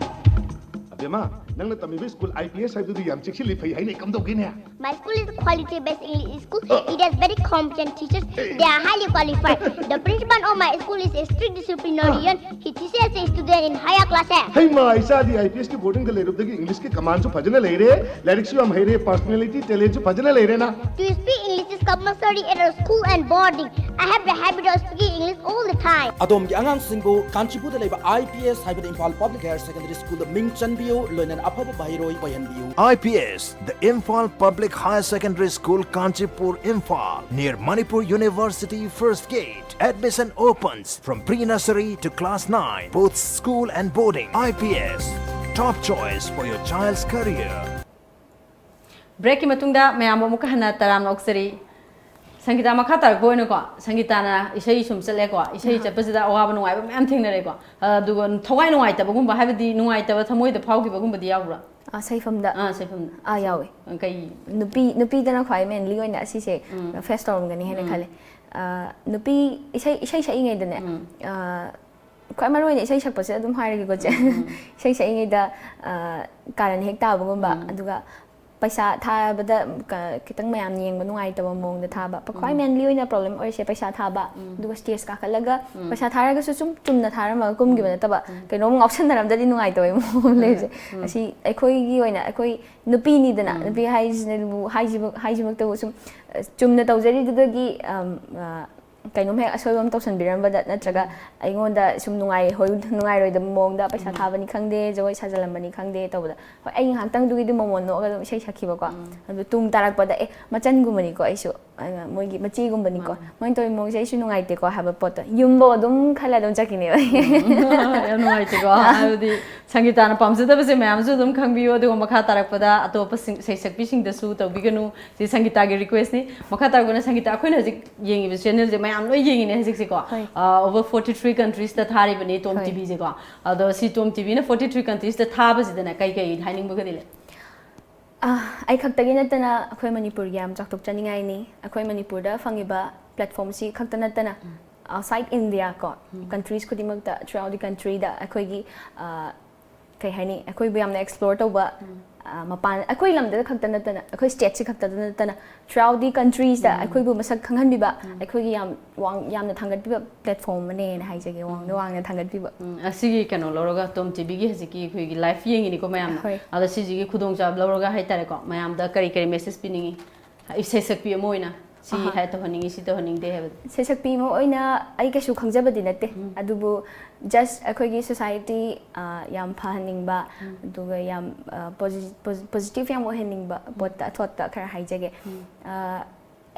ꯑꯕꯦꯝꯃ, ꯅꯪꯅ ꯇꯝꯃꯤꯕ ꯁ꯭ꯀꯨꯜ I P S ꯍꯥꯏꯕꯗꯨꯗꯤ ꯌꯥꯝ ꯆꯦꯛꯁꯤꯜꯂꯤ, ꯐꯩ ꯍꯥꯏꯅꯦ, ꯀꯝꯗꯧꯒꯦꯅꯦ? My school is a quality-based English school. It has very competent teachers. They are highly qualified. The principal of my school is a strict disciplinarian. He teaches the student in higher classes. ꯍꯩꯃꯥ, ꯏꯆꯥꯗꯤ I P ꯑꯦꯁꯀꯤ ꯕꯣꯔꯗꯤꯡꯗ ꯂꯩꯔꯨꯕꯗꯒꯤ ꯏꯪꯂꯤꯁꯀꯤ ꯀꯃꯥꯟꯁꯨ ꯐꯖꯅ ꯂꯩꯔꯦ, ꯂꯥꯏꯔꯤꯛꯁꯨ ꯌꯥꯝ ꯍꯩꯔꯦ, personality, ꯇꯦꯂꯦꯟꯁꯨ ꯐꯖꯅ ꯂꯩꯔꯦꯅ꯫ To speak English is compulsory at our school and boarding. I have the habit of speaking English all the time. ꯑꯗꯣꯝꯒꯤ ꯑꯉꯥꯡꯁꯤꯡꯕꯨ ꯀꯥꯟꯆꯤꯄꯨꯔꯗ ꯂꯩꯕ ꯑꯥꯏ ꯄꯤ ꯑꯦꯁ ꯍꯥꯏꯕꯗꯤ ꯏꯝꯐꯥꯜ ꯄꯕ꯭ꯂꯤꯛ ꯍꯥꯌꯔ ꯁꯦꯀꯦꯟꯗꯔꯤ ꯁ꯭ꯀꯨꯜꯗ ꯃꯤꯡ ꯆꯟꯕꯤꯌꯨ, ꯂꯣꯏꯅꯅ ꯑꯐꯕ ꯃꯍꯩꯔꯣꯏ ꯑꯣꯏꯍꯟꯕꯤꯌꯨ꯫ I P S, the Imphal Public Higher Secondary School, Kanchipur, Imphal, near Manipur University First Gate. Admission opens from pre-nursery to class nine, both school and boarding. I P S, top choice for your child's career. ꯕ꯭ꯔꯦꯛꯀꯤ ꯃꯇꯨꯡꯗ ꯃꯌꯥꯝꯕꯨ ꯑꯃꯨꯛꯀ ꯍꯟꯅ ꯇꯔꯥꯝꯅ ꯑꯣꯛꯆꯔꯤ꯫ ꯁꯪꯒꯤꯇꯥ, ꯃꯈꯥ ꯇꯥꯔꯛꯄ ꯑꯣꯏꯅꯀꯣ, ꯁꯪꯒꯤꯇꯥꯅ ꯏꯁꯩ ꯁꯨꯝ ꯆꯠꯂꯦꯀꯣ, ꯏꯁꯩ ꯆꯠꯄꯁꯤꯗ ꯑꯋꯥꯕ ꯅꯨꯡꯉꯥꯏꯕ ꯃꯌꯥꯝ ꯊꯦꯡꯅꯔꯦꯀꯣ꯫ ꯑꯗꯨꯒ ꯊꯋꯥꯏ ꯅꯨꯡꯉꯥꯏꯇꯕꯒꯨꯝꯕ, ꯍꯥꯏꯕꯗꯤ ꯅꯨꯡꯉꯥꯏꯇꯕ ꯊꯃꯣꯏꯗ ꯐꯥꯎꯈꯤꯕꯒꯨꯝꯕꯗꯤ ꯌꯥꯎꯕ꯭ꯔꯥ? ꯑꯥ, ꯁꯩꯐꯝꯗ꯫ ꯑꯥ, ꯁꯩꯐꯝꯗ꯫ ꯑꯥ, ꯌꯥꯎꯋꯦ꯫ ꯀꯩ? ꯅꯨꯄꯤ ꯅꯨꯄꯤꯗꯅ ꯈ꯭ꯋꯥꯏ ꯃꯦꯟꯂꯤ ꯑꯣꯏꯅ ꯑꯁꯤꯁꯦ ꯐꯦꯁ ꯇꯧꯔꯝꯒꯅꯤ ꯍꯥꯏꯅ ꯈꯜꯂꯦ꯫ ꯑꯥ, ꯅꯨꯄꯤ ꯏꯁꯩ ꯏꯁꯩ ꯁꯛꯏꯉꯩꯗꯅꯦ, ꯑꯥ, ꯈ꯭ꯋꯥꯏ ꯃꯔꯨ ꯑꯣꯏꯅ ꯏꯁꯩ ꯁꯛꯄꯁꯦ ꯑꯗꯨꯝ ꯍꯥꯏꯔꯒꯦꯀꯣ, ꯆꯦ꯫ ꯏꯁꯩ ꯁꯛꯏꯉꯩꯗ, ꯑꯥ, ꯀꯥꯔꯟ ꯍꯦꯛ ꯇꯥꯕꯒꯨꯝꯕ, ꯑꯗꯨꯒ ꯄꯩꯁꯥ ꯊꯥꯕꯗ ꯀ- ꯈꯤꯇꯪ ꯃꯌꯥꯝꯅ ꯌꯦꯡꯕ ꯅꯨꯡꯉꯥꯏꯇꯕ ꯃꯑꯣꯡꯗ ꯊꯥꯕ꯫ ꯈ꯭ꯋꯥꯏ ꯃꯦꯟꯂꯤ ꯑꯣꯏꯅ ꯄ꯭ꯔꯣꯕ꯭ꯂꯦꯝ ꯑꯣꯏꯔꯤꯁꯦ ꯄꯩꯁꯥ ꯊꯥꯕ, ꯑꯗꯨꯒ ꯁ꯭ꯇꯦꯖ ꯀꯥꯈꯠꯂꯒ ꯄꯩꯁꯥ ꯊꯥꯔꯒꯁꯨ ꯁꯨꯝ ꯆꯨꯝꯅ ꯊꯥꯔꯝꯃꯒ ꯀꯨꯝꯈꯤꯕ ꯅꯠꯇꯕ, ꯀꯩꯅꯣꯝ ꯉꯥꯎꯁꯟꯅꯔꯝꯗꯗꯤ ꯅꯨꯡꯉꯥꯏꯇꯕ ꯃꯑꯣꯡ ꯑꯃ ꯂꯩꯕꯁꯦ꯫ ꯑꯁꯤ ꯑꯩꯈꯣꯏꯒꯤ ꯑꯣꯏꯅ, ꯑꯩꯈꯣꯏ ꯅꯨꯄꯤꯅꯤꯗꯅ, ꯅꯨꯄꯤ ꯍꯥꯏꯁꯤꯅꯕꯨ, ꯍꯥꯏꯁꯤꯃꯛ- ꯍꯥꯏꯁꯤꯃꯛꯇꯕꯨ ꯁꯨꯝ, ꯑ, ꯆꯨꯝꯅ ꯇꯧꯖꯔꯤꯗꯨꯗꯒꯤ, ꯑꯝ, ꯑ, ꯀꯩꯅꯣꯝ ꯍꯦꯛ ꯑꯁꯣꯏꯕ ꯑꯃ ꯇꯧꯁꯟꯕꯤꯔꯝꯕꯗ, ꯅꯠꯇ꯭ꯔꯒ ꯑꯩꯉꯣꯟꯗ ꯁꯨꯝ ꯅꯨꯡꯉꯥꯏꯍꯣꯏ- ꯅꯨꯡꯉꯥꯏꯔꯣꯏꯗꯕ ꯃꯑꯣꯡꯗ ꯄꯩꯁꯥ ꯊꯥꯕꯅꯤ ꯈꯪꯗꯦ, ꯖꯒꯣꯏ ꯁꯥꯖꯜꯂꯝꯕꯅꯤ ꯈꯪꯗꯦ ꯇꯧꯕꯗ, ꯍꯣꯏ, ꯑꯩ ꯉꯥꯏꯍꯥꯛꯇꯪꯗꯨꯒꯤꯗꯤ ꯃꯣꯃꯣꯟ ꯅꯣꯛꯑꯒ ꯑꯗꯨꯝ ꯏꯁꯩ ꯁꯛꯈꯤꯕꯀꯣ꯫ ꯑꯗꯨ ꯇꯨꯡ ꯇꯥꯔꯛꯄꯗ, ꯑꯦ, ꯃꯆꯟꯒꯨꯝꯕꯅꯤꯀꯣ ꯑꯩꯁꯨ, ꯑꯩꯅ ꯃꯣꯏꯒꯤ ꯃꯆꯦꯒꯨꯝꯕꯅꯤꯀꯣ꯫ ꯃꯣꯏꯅ ꯇꯧꯔꯤ ꯃꯑꯣꯡꯁꯦ ꯑꯩꯁꯨ ꯅꯨꯡꯉꯥꯏꯇꯦꯀꯣ ꯍꯥꯏꯕ ꯄꯣꯠꯇꯣ ꯌꯨꯝꯐꯧ ꯑꯗꯨꯝ ꯈꯜꯂ ꯑꯗꯨꯝ ꯆꯠꯈꯤꯅꯦꯕ꯫ ꯌꯥꯝ ꯅꯨꯡꯉꯥꯏꯇꯦꯀꯣ꯫ ꯍꯥꯏꯕꯗꯤ ꯁꯪꯒꯤꯇꯥꯅ ꯄꯥꯝꯖꯗꯕꯁꯦ ꯃꯌꯥꯝꯁꯨ ꯑꯗꯨꯝ ꯈꯪꯕꯤꯌꯨ, ꯑꯗꯨꯒ ꯃꯈꯥ ꯇꯥꯔꯛꯄꯗ ꯑꯇꯣꯞꯄ ꯁꯤꯡ- ꯁꯩꯁꯛꯄꯤꯁꯤꯡꯗꯁꯨ ꯇꯧꯕꯤꯒꯅꯨ꯫ ꯁꯤ ꯁꯪꯒꯤꯇꯥꯒꯤ ꯔꯤꯀ꯭ꯋꯦꯁꯅꯤ꯫ ꯃꯈꯥ ꯇꯥꯔꯛꯄꯅ ꯁꯪꯒꯤꯇꯥ, ꯑꯩꯈꯣꯏꯅ ꯍꯧꯖꯤꯛ ꯌꯦꯡꯉꯤꯕ ꯆꯦꯅꯦꯜꯁꯦ ꯃꯌꯥꯝ ꯂꯣꯏ ꯌꯦꯡꯉꯤꯅꯦ ꯍꯧꯖꯤꯛꯁꯦꯀꯣ꯫ ꯍꯣꯏ꯫ ꯑꯥ, over forty three countries-ꯇ ꯊꯥꯔꯤꯕꯅꯤ ꯇꯣꯝ ꯍꯣꯏ꯫ ꯇꯤꯚꯤꯁꯦꯀꯣ꯫ ꯑꯗꯣ ꯁꯤ ꯇꯣꯝ ꯇꯤꯚꯤꯅ forty three countries-ꯇ ꯊꯥꯕꯁꯤꯗꯅꯦ ꯀꯩ ꯀꯩ ꯍꯥꯏꯅꯤꯡꯕꯒꯗꯤ ꯂꯩ? ꯑꯥ, ꯑꯩ ꯈꯛꯇꯒꯤ ꯅꯠꯇꯅ ꯑꯩꯈꯣꯏ ꯃꯅꯤꯄꯨꯔꯒꯤ ꯌꯥꯝ ꯆꯥꯎꯊꯣꯛꯆꯅꯤꯡꯉꯥꯏꯅꯤ꯫ ꯑꯩꯈꯣꯏ ꯃꯅꯤꯄꯨꯔꯗ ꯐꯪꯉꯤꯕ platform-ꯁꯤ ꯈꯛꯇ ꯅꯠꯇꯅ outside India ꯀꯣ, countries ꯈꯨꯗꯤꯡꯃꯛꯇ, throughout the country-ꯗ ꯑꯩꯈꯣꯏꯒꯤ, ꯑꯥ, ꯀꯩ ꯍꯥꯏꯅꯤ, ꯑꯩꯈꯣꯏꯕꯨ ꯌꯥꯝꯅ explore ꯇꯧꯕ, ꯑ, ꯃꯄꯥꯟ, ꯑꯩꯈꯣꯏ ꯂꯝꯗ ꯈꯛꯇ ꯅꯠꯇꯅ, ꯑꯩꯈꯣꯏ stateꯁꯤ ꯈꯛꯇꯗ ꯅꯠꯇꯅ throughout the countries ꯗ ꯑꯩꯈꯣꯏꯕꯨ ꯃꯁꯛ ꯈꯪꯍꯟꯕꯤꯕ, ꯑꯩꯈꯣꯏꯒꯤ ꯌꯥꯝ ꯋꯥꯡ-, ꯌꯥꯝꯅ ꯊꯥꯡꯒꯠꯄꯤꯕ platform ꯑꯃꯅꯦꯅ ꯍꯥꯏꯖꯒꯦ, ꯋꯥꯡꯗ ꯋꯥꯡꯅ ꯊꯥꯡꯒꯠꯄꯤꯕ꯫ ꯎꯝ, ꯑꯁꯤꯒꯤ ꯀꯩꯅꯣ ꯂꯧꯔꯒ, ꯇꯣꯝ ꯇꯤꯚꯤꯒꯤ ꯍꯧꯖꯤꯛꯀꯤ ꯑꯩꯈꯣꯏꯒꯤ live ꯌꯦꯡꯉꯤꯅꯤꯀꯣ ꯃꯌꯥꯝꯅ꯫ ꯍꯣꯏ꯫ ꯑꯗꯣ ꯁꯤꯁꯤꯒꯤ ꯈꯨꯗꯣꯡꯆꯥꯕ ꯂꯧꯔꯒ ꯍꯥꯏꯇꯥꯔꯦꯀꯣ, ꯃꯌꯥꯝꯗ ꯀꯔꯤ ꯀꯔꯤ message ꯄꯤꯅꯤꯡꯉꯤ? ꯏꯁꯩ ꯁꯛꯄꯤ ꯑꯃ ꯑꯣꯏꯅ ꯁꯤ ꯑꯍꯥ꯫ ꯍꯥꯏ ꯇꯧꯍꯟꯅꯤꯡꯉꯤ, ꯁꯤ ꯇꯧꯍꯟꯅꯤꯡꯗꯦ ꯍꯥꯏꯕꯗꯣ꯫ ꯏꯁꯩ ꯁꯛꯄꯤ ꯑꯃ ꯑꯣꯏꯅ ꯑꯩ ꯀꯩꯁꯨ ꯈꯪꯖꯕꯗꯤ ꯅꯠꯇꯦ, ꯑꯗꯨꯕꯨ just ꯑꯩꯈꯣꯏꯒꯤ society, ꯑ, ꯌꯥꯝ ꯐꯍꯟꯅꯤꯡꯕ, ꯑꯗꯨꯒ ꯌꯥꯝ, ꯑ, posi-, posi-, positive ꯌꯥꯝ ꯑꯣꯏꯍꯟꯅꯤꯡꯕ ꯄꯣꯠꯇ, ꯊꯣꯠꯇ ꯈꯔ ꯍꯥꯏꯖꯒꯦ꯫ ꯑ,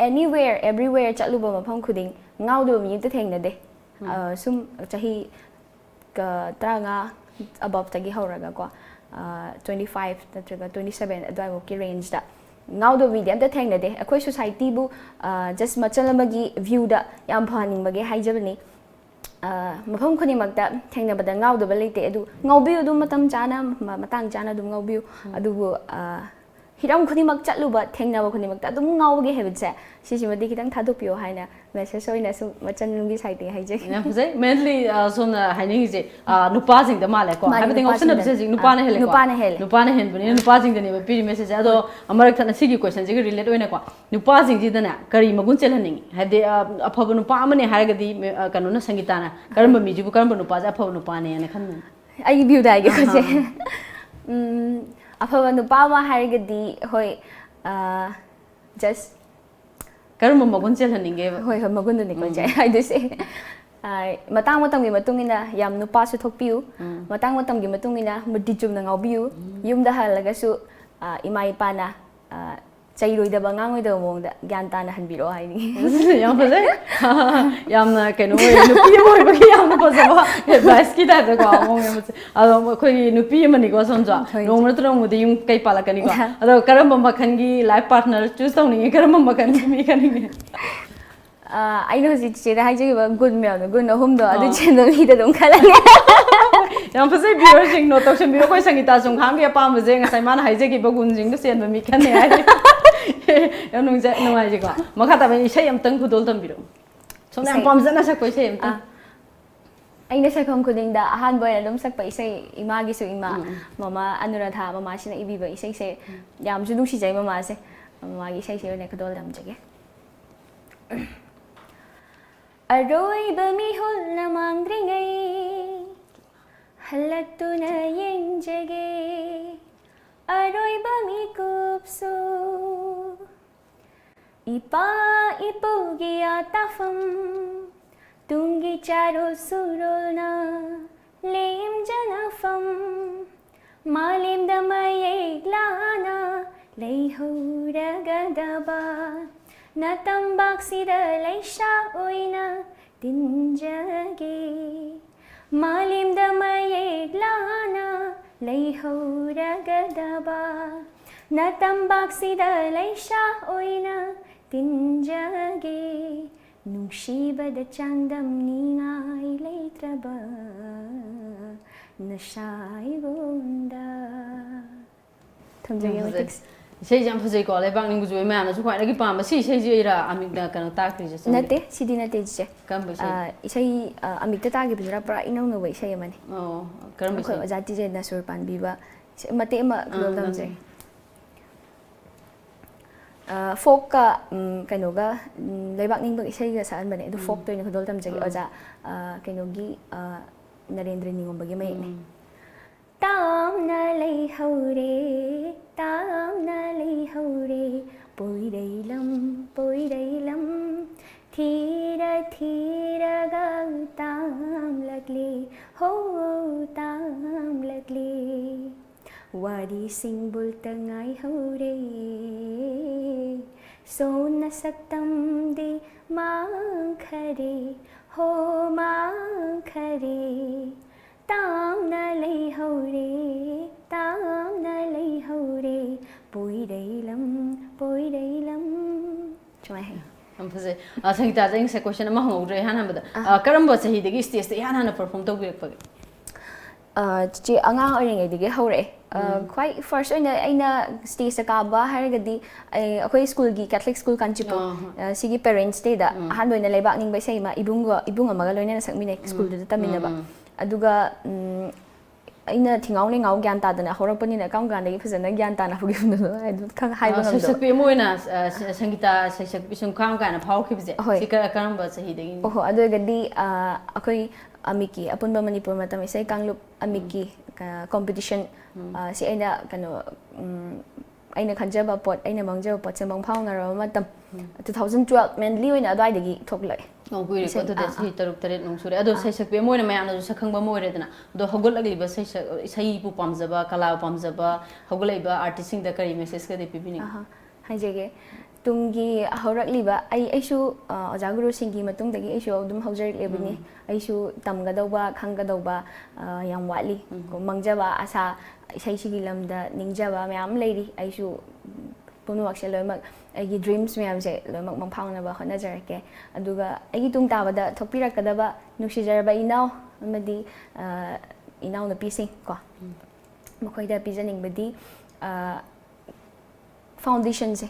anywhere, everywhere ꯆꯠꯂꯨꯕ ꯃꯐꯝ ꯈꯨꯗꯤꯡ ꯉꯥꯎꯗꯕ ꯃꯤ ꯑꯝꯇ ꯊꯦꯡꯅꯗꯦ꯫ ꯑ, ꯁꯨꯝ ꯆꯍꯤ ꯀ-, ꯇꯔꯥꯃꯉꯥ above ꯇꯒꯤ ꯍꯧꯔꯒꯀꯣ, ꯑ, twenty five ꯅꯠꯇ꯭ꯔꯒ twenty seven ꯑꯗꯨꯋꯥꯏꯐꯥꯎꯀꯤ range ꯇ ꯉꯥꯎꯗꯕ ꯃꯤꯗꯤ ꯑꯝꯇ ꯊꯦꯡꯅꯗꯦ꯫ ꯑꯩꯈꯣꯏ society ꯕꯨ, ꯑ, just ꯃꯆꯜ ꯑꯃꯒꯤ view ꯗ ꯌꯥꯝ ꯐꯍꯟꯅꯤꯡꯕꯒꯤ ꯍꯥꯏꯖꯕꯅꯤ꯫ ꯑ, ꯃꯐꯝ ꯈꯨꯗꯤꯡꯃꯛꯇ ꯊꯦꯡꯅꯕꯗ ꯉꯥꯎꯗꯕ ꯂꯩꯇꯦ, ꯑꯗꯨ ꯉꯥꯎꯕꯤꯌꯨ ꯑꯗꯨꯝ ꯃꯇꯝ ꯆꯥꯅ, ꯃ-, ꯃꯇꯥꯡ ꯆꯥꯅ ꯑꯗꯨꯝ ꯉꯥꯎꯕꯤꯌꯨ꯫ ꯑꯗꯨꯕꯨ, ꯑ, ꯍꯤꯔꯝ ꯈꯨꯗꯤꯡꯃꯛ ꯆꯠꯂꯨꯕ, ꯊꯦꯡꯅꯕ ꯈꯨꯗꯤꯡꯃꯛꯇ ꯑꯗꯨꯝ ꯉꯥꯎꯕꯒꯤ habit ꯁꯦ, ꯁꯤꯁꯤꯃꯗꯤ ꯈꯤꯇꯪ ꯊꯥꯗꯣꯛꯄꯤꯌꯣ ꯍꯥꯏꯅ message ꯑꯣꯏꯅ ꯁꯨꯝ ꯃꯆꯟꯒꯤ side ꯇꯒꯤ ꯍꯥꯏꯖꯒꯦ꯫ ꯌꯥꯝ ꯐꯖꯩ꯫ Mainly, ꯑ, ꯁꯣꯝꯅ ꯍꯥꯏꯅꯤꯡꯉꯤꯁꯦ, ꯑ, ꯅꯨꯄꯥꯁꯤꯡꯗ ꯃꯥꯜꯂꯦꯀꯣ꯫ ꯃꯥꯅꯦ, ꯍꯥꯏꯕꯗꯤ ꯉꯥꯎꯁꯟꯅꯕꯁꯦ ꯅꯨꯄꯥꯁꯤꯡꯗ꯫ ꯍꯧꯖꯤꯛ ꯅꯨꯄꯥꯅ ꯑ, ꯍꯦꯜꯂꯦꯀꯣ꯫ ꯅꯨꯄꯥꯅ ꯍꯦꯜꯂꯦ꯫ ꯅꯨꯄꯥꯅ ꯍꯦꯟꯕꯅꯤꯅ ꯅꯨꯄꯥꯁꯤꯡꯗꯅꯦꯕ ꯄꯤꯔꯤ message ꯁꯦ꯫ ꯑꯗꯣ ꯃꯔꯛ ꯊꯠꯅ ꯁꯤꯒꯤ question ꯁꯤꯒ relate ꯑꯣꯏꯅꯀꯣ, ꯅꯨꯄꯥꯁꯤꯡꯁꯤꯗꯅꯦ ꯀꯔꯤ ꯃꯒꯨꯟ ꯆꯦꯜꯍꯟꯅꯤꯡꯉꯤ? ꯍꯥꯏꯕꯗꯤ, ꯑ, ꯑꯐꯕ ꯅꯨꯄꯥ ꯑꯃꯅꯦ ꯍꯥꯏꯔꯒꯗꯤ, ꯃꯦ-, ꯑ, ꯀꯩꯅꯣꯅ, ꯁꯪꯒꯤꯇꯥꯅ ꯀꯔꯝꯕ ꯃꯤꯁꯤꯕꯨ ꯀꯔꯝꯕ ꯅꯨꯄꯥꯁꯦ ꯑꯐꯕ ꯅꯨꯄꯥꯅꯦꯅ ꯈꯟꯕꯅꯣ? ꯑꯩꯒꯤ view ꯗ ꯍꯥꯏꯒꯦ ꯑꯩꯈꯣꯏꯁꯦ꯫ ꯑꯍꯥ꯫ ꯎꯝ, ꯑꯐꯕ ꯅꯨꯄꯥ ꯑꯃ ꯍꯥꯏꯔꯒꯗꯤ, ꯍꯣꯏ, ꯑ, just ꯀꯔꯝꯕ ꯃꯒꯨꯟ ꯆꯦꯜꯍꯟꯅꯤꯡꯒꯦꯕ? ꯍꯣꯏ, ꯍꯣꯏ, ꯃꯒꯨꯟꯗꯨꯅꯤꯀꯣ ꯏꯆꯦ ꯍꯥꯏꯗꯣꯏꯁꯦ꯫ ꯑ, ꯃꯇꯥꯡ ꯃꯇꯝꯒꯤ ꯃꯇꯨꯡ ꯏꯟꯅ ꯌꯥꯝ ꯅꯨꯄꯥꯁꯨ ꯊꯣꯛꯄꯤꯌꯨ꯫ ꯃꯇꯥꯡ ꯃꯇꯝꯒꯤ ꯃꯇꯨꯡ ꯏꯟꯅ ꯃꯨꯇꯤ ꯆꯨꯝꯅ ꯉꯥꯎꯕꯤꯌꯨ꯫ ꯌꯨꯝꯗ ꯍꯜꯂꯒꯁꯨ, ꯑ, ꯏꯃꯥ ꯏꯄꯥꯅ, ꯑ, ꯆꯩꯔꯣꯏꯗꯕ, ꯉꯥꯡꯉꯣꯏꯗꯕ ꯃꯑꯣꯡꯗ ꯒ꯭ꯌꯥꯟ ꯇꯥꯅ ꯍꯟꯕꯤꯔꯛꯑꯣ ꯍꯥꯏꯅꯤꯡꯉꯤ꯫ ꯌꯥꯝ ꯐꯖꯩ꯫ ꯌꯥꯝꯅ ꯀꯩꯅꯣ ꯑꯣꯏ, ꯅꯨꯄꯤ ꯑꯃ ꯑꯣꯏꯕꯒꯤ ꯌꯥꯝꯅ ꯐꯖꯕ advice ꯀꯤ type ꯇꯀꯣ, ꯃꯑꯣꯡ ꯌꯥꯝ ꯐꯖꯩ꯫ ꯑꯗꯣ ꯑꯩꯈꯣꯏꯒꯤ ꯅꯨꯄꯤ ꯑꯃꯅꯤꯀꯣ ꯁꯣꯝꯁꯨ, ꯍꯣꯏ꯫ ꯅꯣꯡꯃ ꯅꯠꯇ꯭ꯔꯒ ꯅꯣꯡꯃꯗꯤ ꯌꯨꯝ ꯀꯩ ꯄꯥꯜꯂꯛꯀꯅꯤꯀꯣ꯫ ꯑꯗꯣ ꯀꯔꯝꯕ ꯃꯈꯜꯒꯤ life partner choose ꯇꯧꯅꯤꯡꯉꯤ, ꯀꯔꯝꯕ ꯃꯈꯜꯒꯤ ꯃꯤ ꯈꯟꯅꯤꯡꯉꯤ? ꯑ, ꯑꯩꯅ ꯍꯧꯖꯤꯛ ꯆꯤꯆꯦꯗ ꯍꯥꯏꯖꯈꯤꯕ ꯒꯨꯟ ꯃꯌꯥꯝꯗꯣ, ꯒꯨꯟ ꯑꯍꯨꯝꯗꯣ, ꯑꯗꯨ ꯑꯥ꯫ ꯆꯦꯟꯕ ꯃꯤꯗ ꯑꯗꯨꯝ ꯈꯜꯂꯅꯤ꯫ ꯌꯥꯝ ꯐꯖꯩ, viewer ꯁꯤꯡ note ꯇꯧꯁꯟꯕꯤꯌꯨ꯫ ꯑꯩꯈꯣꯏ ꯁꯪꯒꯤꯇꯥ ꯆꯨꯡꯈꯥꯡꯒꯤ ꯑꯄꯥꯝꯕꯁꯦ ꯉꯁꯥꯏ ꯃꯥꯅ ꯍꯥꯏꯖꯈꯤꯕ ꯒꯨꯟꯁꯤꯡꯗꯣ ꯆꯦꯟꯕ ꯃꯤ ꯈꯟꯅꯤ ꯍꯥꯏ꯫ ꯌꯥꯝ ꯅꯨꯡꯖ-, ꯅꯨꯡꯉꯥꯏꯖꯩꯀꯣ꯫ ꯃꯈꯥ ꯇꯥꯕ ꯏꯁꯩ ꯑꯝꯇꯪ ꯈꯨꯗꯣꯜ ꯇꯝꯕꯤꯔꯛꯎ꯫ ꯁꯣꯝꯅ ꯌꯥꯝ ꯏꯁꯩ꯫ ꯄꯥꯝꯖꯅ ꯁꯛꯄ ꯏꯁꯩ ꯑꯝꯇꯪ꯫ ꯑꯥ꯫ ꯑꯩꯅ ꯁꯛꯐꯝ ꯈꯨꯗꯤꯡꯗ ꯑꯍꯥꯟꯕ ꯑꯣꯏꯅ ꯑꯗꯨꯝ ꯁꯛꯄ ꯏꯁꯩ, ꯏꯃꯥꯒꯤꯁꯨ ꯏꯃꯥ, ꯎꯝ, ꯎꯝ꯫ ꯃꯃꯥ ꯑꯅꯨꯔꯥꯙꯥ ꯃꯃꯥꯁꯤꯅ ꯏꯕꯤꯕ ꯏꯁꯩꯁꯦ ꯌꯥꯝꯁꯨ ꯅꯨꯡꯁꯤꯖꯩ ꯃꯃꯥꯁꯦ꯫ ꯃꯃꯥꯒꯤ ꯏꯁꯩꯁꯦ ꯑꯣꯏꯅ ꯈꯨꯗꯣꯜ ꯇꯝꯖꯒꯦ꯫ ꯑꯔꯣꯏꯕ ꯃꯤꯍꯨꯜꯅ ꯃꯥꯡꯗ꯭ꯔꯤꯉꯩ ꯍꯜꯂꯛꯇꯨꯅ ꯌꯦꯡꯖꯒꯦ꯫ ꯑꯔꯣꯏꯕ ꯃꯤꯀꯨꯞꯁꯨ ꯏꯄꯥ ꯏꯄꯨꯒꯤ ꯇꯥꯐꯝ, ꯇꯨꯡꯒꯤ ꯆꯥꯔꯣꯜ ꯁꯨꯔꯣꯜꯅ ꯂꯦꯝꯖꯅꯐꯝ, ꯃꯥꯂꯦꯝꯗ ꯃꯌꯦꯛ ꯂꯥꯅ ꯂꯩꯍꯧꯔꯒꯗꯕ ꯅꯇꯝꯕꯥꯛꯁꯤꯗ ꯂꯩꯁꯥ ꯑꯣꯏꯅ ꯇꯤꯟꯖꯒꯦ꯫ ꯃꯥꯂꯦꯝꯗ ꯃꯌꯦꯛ ꯂꯥꯅ ꯂꯩꯍꯧꯔꯒꯗꯕ ꯅꯇꯝꯕꯥꯛꯁꯤꯗ ꯂꯩꯁꯥ ꯑꯣꯏꯅ ꯇꯤꯟꯖꯒꯦ꯫ ꯅꯨꯡꯁꯤꯕꯗ ꯆꯥꯡꯗꯝꯅꯤꯉꯥꯏ ꯂꯩꯇ꯭ꯔꯕ ꯅꯁꯥ ꯑꯩꯉꯣꯟꯗ꯫ ꯊꯝꯖꯒꯦ ꯌꯥꯝ ꯐꯖꯩ꯫ ꯃꯇꯤꯛꯁꯦ꯫ ꯏꯁꯩꯁꯦ ꯌꯥꯝ ꯐꯖꯩꯀꯣ, ꯂꯩꯕꯥꯛ ꯅꯤꯡꯕ ꯆꯨꯏ꯫ ꯃꯌꯥꯝꯅꯁꯨ ꯈ꯭ꯋꯥꯏꯗꯒꯤ ꯄꯥꯝꯕ ꯁꯤ ꯏꯁꯩꯁꯦ ꯏꯔꯥ ꯑꯃꯤꯛꯅ ꯀꯩꯅꯣ ꯇꯥꯈ꯭ꯔꯤꯁꯦ, ꯆꯨꯝꯃꯤ? ꯅꯠꯇꯦ, ꯁꯤꯗꯤ ꯅꯠꯇꯦ, ꯆꯤꯆꯦ꯫ ꯀꯔꯝꯕ ꯏꯁꯩ? ꯑ, ꯏꯁꯩ, ꯑ, ꯑꯃꯤꯛꯇ ꯇꯥꯈꯤꯕꯗꯨꯅ ꯄꯨꯔꯥ ꯏꯅꯧ ꯅꯧꯕ ꯏꯁꯩ ꯑꯃꯅꯤ꯫ ꯑꯣ, ꯀꯔꯝꯕ ꯑꯩꯈꯣꯏ ꯏꯁꯩ? ꯑꯣꯖꯥ ꯇꯤꯖꯦꯟꯅ ꯁꯨꯔ ꯄꯥꯟꯕꯤꯕ ꯏꯁꯩ ꯃꯇꯦꯛ ꯑꯃ ꯑꯥ, ꯈꯨꯗꯣꯜ ꯅꯪ ꯇꯝꯖꯒꯦ꯫ ꯑ, ꯐꯣꯛꯀ, ꯎꯝ, ꯀꯩꯅꯣꯒ, ꯎꯝ, ꯂꯩꯕꯥꯛ ꯅꯤꯡꯕ ꯏꯁꯩꯒ ꯁꯛꯍꯟꯕꯅꯦ, ꯑꯗꯨ ꯎꯝ꯫ ꯐꯣꯛꯇ ꯑꯣꯏꯅ ꯈꯨꯗꯣꯜ ꯇꯝꯖꯒꯦ, ꯑꯥ꯫ ꯑꯣꯖꯥ꯫ ꯑ, ꯀꯩꯅꯣꯒꯤ, ꯑ, ꯅꯔꯦꯟꯗ꯭ꯔ ꯅꯤꯉꯣꯝꯕꯒꯤ ꯃꯌꯦꯛꯅꯦ꯫ ꯎꯝ꯫ ꯇꯥꯝꯅ ꯂꯩꯍꯧꯔꯦ, ꯇꯥꯝꯅ ꯂꯩꯍꯧꯔꯦ, ꯄꯣꯏꯔꯩꯂꯝ, ꯄꯣꯏꯔꯩꯂꯝ꯫ ꯊꯤꯔ ꯊꯤꯔꯒ ꯇꯥꯝꯂꯛꯂꯦ, ꯍꯣ, ꯇꯥꯝꯂꯛꯂꯦ꯫ ꯋꯥꯔꯤ ꯁꯤꯡꯕꯨꯜꯇ ꯉꯥꯏꯍꯧꯔꯦ, ꯁꯣꯟꯅ ꯁꯛꯇꯝꯗꯤ ꯃꯥꯡꯈꯔꯦ, ꯍꯣ, ꯃꯥꯡꯈꯔꯦ꯫ ꯇꯥꯝꯅ ꯂꯩꯍꯧꯔꯦ, ꯇꯥꯝꯅ ꯂꯩꯍꯧꯔꯦ, ꯄꯣꯏꯔꯩꯂꯝ, ꯄꯣꯏꯔꯩꯂꯝ꯫ ꯁꯨꯃꯥꯏꯅ ꯍꯥꯏ꯫ ꯌꯥꯝ ꯐꯖꯩ꯫ ꯑ, ꯁꯪꯒꯤꯇꯥꯁꯦ, ꯑꯩ ꯉꯁꯥꯏ question ꯑꯃ ꯍꯪꯍꯧꯗ꯭ꯔꯦ ꯏꯍꯥꯟ ꯍꯥꯟꯕꯗ꯫ ꯑꯥ꯫ ꯑ, ꯀꯔꯝꯕ ꯆꯍꯤꯗꯒꯤ stageꯇ ꯏꯍꯥꯟ ꯍꯥꯟꯅ perform ꯇꯧꯕꯤꯔꯛꯄꯒꯦ? ꯑ, ꯆꯤꯆꯦ ꯑꯉꯥꯡ ꯑꯣꯏꯔꯤꯉꯩꯗꯒꯤ ꯍꯧꯔꯛꯑꯦ꯫ ꯑ, ꯎꯝ꯫ ꯈ꯭ꯋꯥꯏ ꯐꯥꯔꯁ ꯑꯣꯏꯅ ꯑꯩꯅ ꯁ꯭ꯇꯦꯖꯇ ꯀꯥꯕ ꯍꯥꯏꯔꯒꯗꯤ, ꯑꯩ, ꯑꯩꯈꯣꯏ ꯁ꯭ꯀꯨꯜꯒꯤ, ꯀꯦꯊꯂꯤꯛ ꯁ꯭ꯀꯨꯜ ꯀꯥꯟꯆꯤꯄꯨꯔ, ꯑꯥ, ꯍꯣꯏ꯫ ꯑ, ꯁꯤꯒꯤ ꯄꯦꯔꯦꯟꯠꯁ ꯗꯦꯗ ꯎꯝ꯫ ꯑꯍꯥꯟꯕ ꯑꯣꯏꯅ ꯂꯩꯕꯥꯛ ꯅꯤꯡꯕ ꯏꯁꯩ ꯑꯃ ꯏꯕꯨꯡꯒ, ꯏꯕꯨꯡ ꯑꯃꯒ ꯂꯣꯏꯅꯅ ꯁꯛꯃꯤꯟꯅꯩ, ꯎꯝ꯫ ꯁ꯭ꯀꯨꯜꯗꯨꯗ ꯇꯝꯃꯤꯟꯅꯕ꯫ ꯎꯝ꯫ ꯑꯗꯨꯒ, ꯎꯝ, ꯑꯩꯅ ꯊꯤꯉꯥꯎ ꯂꯩꯉꯥꯎ ꯒ꯭ꯌꯥꯟ ꯇꯥꯗꯅ ꯍꯧꯔꯛꯄꯅꯤꯅ ꯀꯔꯝ ꯀꯥꯟꯗꯒꯤ ꯐꯖꯅ ꯒ꯭ꯌꯥꯟ ꯇꯥꯅ ꯍꯧꯈꯤꯕꯅꯣ ꯍꯥꯏꯗꯨ ꯈꯪ-, ꯍꯥꯏꯕ ꯑ, ꯉꯝꯗꯕ꯫ ꯁꯩꯁꯛꯄꯤ ꯑꯃ ꯑꯣꯏꯅ, ꯑ, ꯁ-, ꯁꯪꯒꯤꯇꯥ ꯁꯩꯁꯛꯄꯤ ꯁꯨꯝ ꯀꯔꯝ ꯀꯥꯟꯗ ꯐꯥꯎꯈꯤꯕꯁꯦ? ꯍꯣꯏ꯫ ꯁꯤ ꯀ-, ꯀꯔꯝꯕ ꯆꯍꯤꯗꯒꯤꯅꯣ? ꯑꯣꯍꯣ, ꯑꯗꯨ ꯑꯣꯏꯔꯒꯗꯤ, ꯑ, ꯑꯩꯈꯣꯏ ꯑꯃꯤꯛꯀꯤ, ꯑꯄꯨꯟꯕ ꯃꯅꯤꯄꯨꯔ ꯃꯇꯝ ꯏꯁꯩ ꯀꯥꯡꯂꯨꯞ ꯑꯃꯤꯛꯀꯤ, ꯎꯝ꯫ ꯑ, ꯀꯣꯝꯄꯤꯇꯤꯁꯟ, ꯎꯝ꯫ ꯑ, ꯁꯤ ꯑꯩꯅ ꯀꯩꯅꯣ, ꯎꯝ, ꯑꯩꯅ ꯈꯟꯖꯕ ꯄꯣꯠ, ꯑꯩꯅ ꯃꯪꯖꯕ ꯄꯣꯠꯁꯦ ꯃꯪ ꯐꯥꯎꯅꯔꯕ ꯃꯇꯝ, ꯎꯝ꯫ two thousand twelve mainly ꯑꯣꯏꯅ ꯑꯗꯨꯋꯥꯏꯗꯒꯤ ꯊꯣꯛꯂꯛꯑꯦ꯫ ꯑꯣ, ꯀꯨꯏꯔꯦꯀꯣ, ꯏꯁꯩ-, ꯑꯗꯨꯗꯤ ꯑꯥ, ꯆꯍꯤ ꯑꯥ꯫ ꯇꯔꯨꯛ ꯇꯔꯦꯠꯃꯨꯛ ꯁꯨꯔꯦ꯫ ꯑꯗꯣ ꯑꯥ꯫ ꯁꯩꯁꯛꯄꯤ ꯑꯃ ꯑꯣꯏꯅ ꯃꯌꯥꯝꯅꯁꯨ ꯁꯛꯈꯪꯕ ꯑꯃ ꯑꯣꯏꯔꯦꯗꯅ꯫ ꯑꯗꯣ ꯍꯧꯒꯠꯂꯛꯂꯤꯕ ꯁꯩꯁꯛ-, ꯏꯁꯩꯕꯨ ꯄꯥꯝꯖꯕ, ꯀꯂꯥꯕꯨ ꯄꯥꯝꯖꯕ ꯍꯧꯒꯠꯂꯛꯏꯕ ꯑꯥꯔꯇꯤꯁꯁꯤꯡꯗ ꯀꯔꯤ ꯃꯦꯁꯦꯖꯀꯗꯤ ꯄꯤꯕꯤꯅꯤꯡꯉꯤ? ꯑꯍꯥ, ꯍꯥꯏꯖꯒꯦ꯫ ꯇꯨꯡꯒꯤ ꯍꯧꯔꯛꯂꯤꯕ ꯑꯩ, ꯑꯩꯁꯨ, ꯑ, ꯑꯣꯖꯥ ꯒꯨꯔꯨꯁꯤꯡꯒꯤ ꯃꯇꯨꯡꯗꯒꯤ ꯑꯩꯁꯨ ꯑꯗꯨꯝ ꯍꯧꯖꯔꯛꯂꯤꯕꯅꯤ꯫ ꯎꯝ꯫ ꯑꯩꯁꯨ ꯇꯝꯒꯗꯧꯕ, ꯈꯪꯒꯗꯧꯕ, ꯑ, ꯌꯥꯝ ꯋꯥꯠꯂꯤ꯫ ꯎꯝ꯫ ꯀꯣ, ꯃꯪꯖꯕ, ꯑꯁꯥ, ꯏꯁꯩꯁꯤꯒꯤ ꯂꯝꯗ ꯅꯤꯡꯖꯕ ꯃꯌꯥꯝ ꯂꯩꯔꯤ꯫ ꯑꯩꯁꯨ ꯄꯨꯝꯅꯃꯛꯁꯦ ꯂꯣꯏꯅꯃꯛ, ꯑꯩꯒꯤ ꯗ꯭ꯔꯤꯝꯁ ꯃꯌꯥꯝꯁꯦ ꯂꯣꯏꯅꯃꯛ ꯃꯪꯐꯥꯎꯅꯕ ꯍꯣꯠꯅꯖꯔꯛꯀꯦ꯫ ꯑꯗꯨꯒ ꯑꯩꯒꯤ ꯇꯨꯡ ꯇꯥꯕꯗ ꯊꯣꯛꯄꯤꯔꯛꯀꯗꯕ ꯅꯨꯡꯁꯤꯖꯔꯕ ꯏꯅꯥꯎ ꯑꯃꯗꯤ, ꯑ, ꯏꯅꯥꯎꯅꯨꯄꯤꯁꯤꯡ ꯀꯣ, ꯎꯝ꯫ ꯃꯈꯣꯏꯗ ꯄꯤꯖꯅꯤꯡꯕꯗꯤ, ꯑ, ꯐꯥꯎꯟꯗꯦꯁꯟꯁꯦ,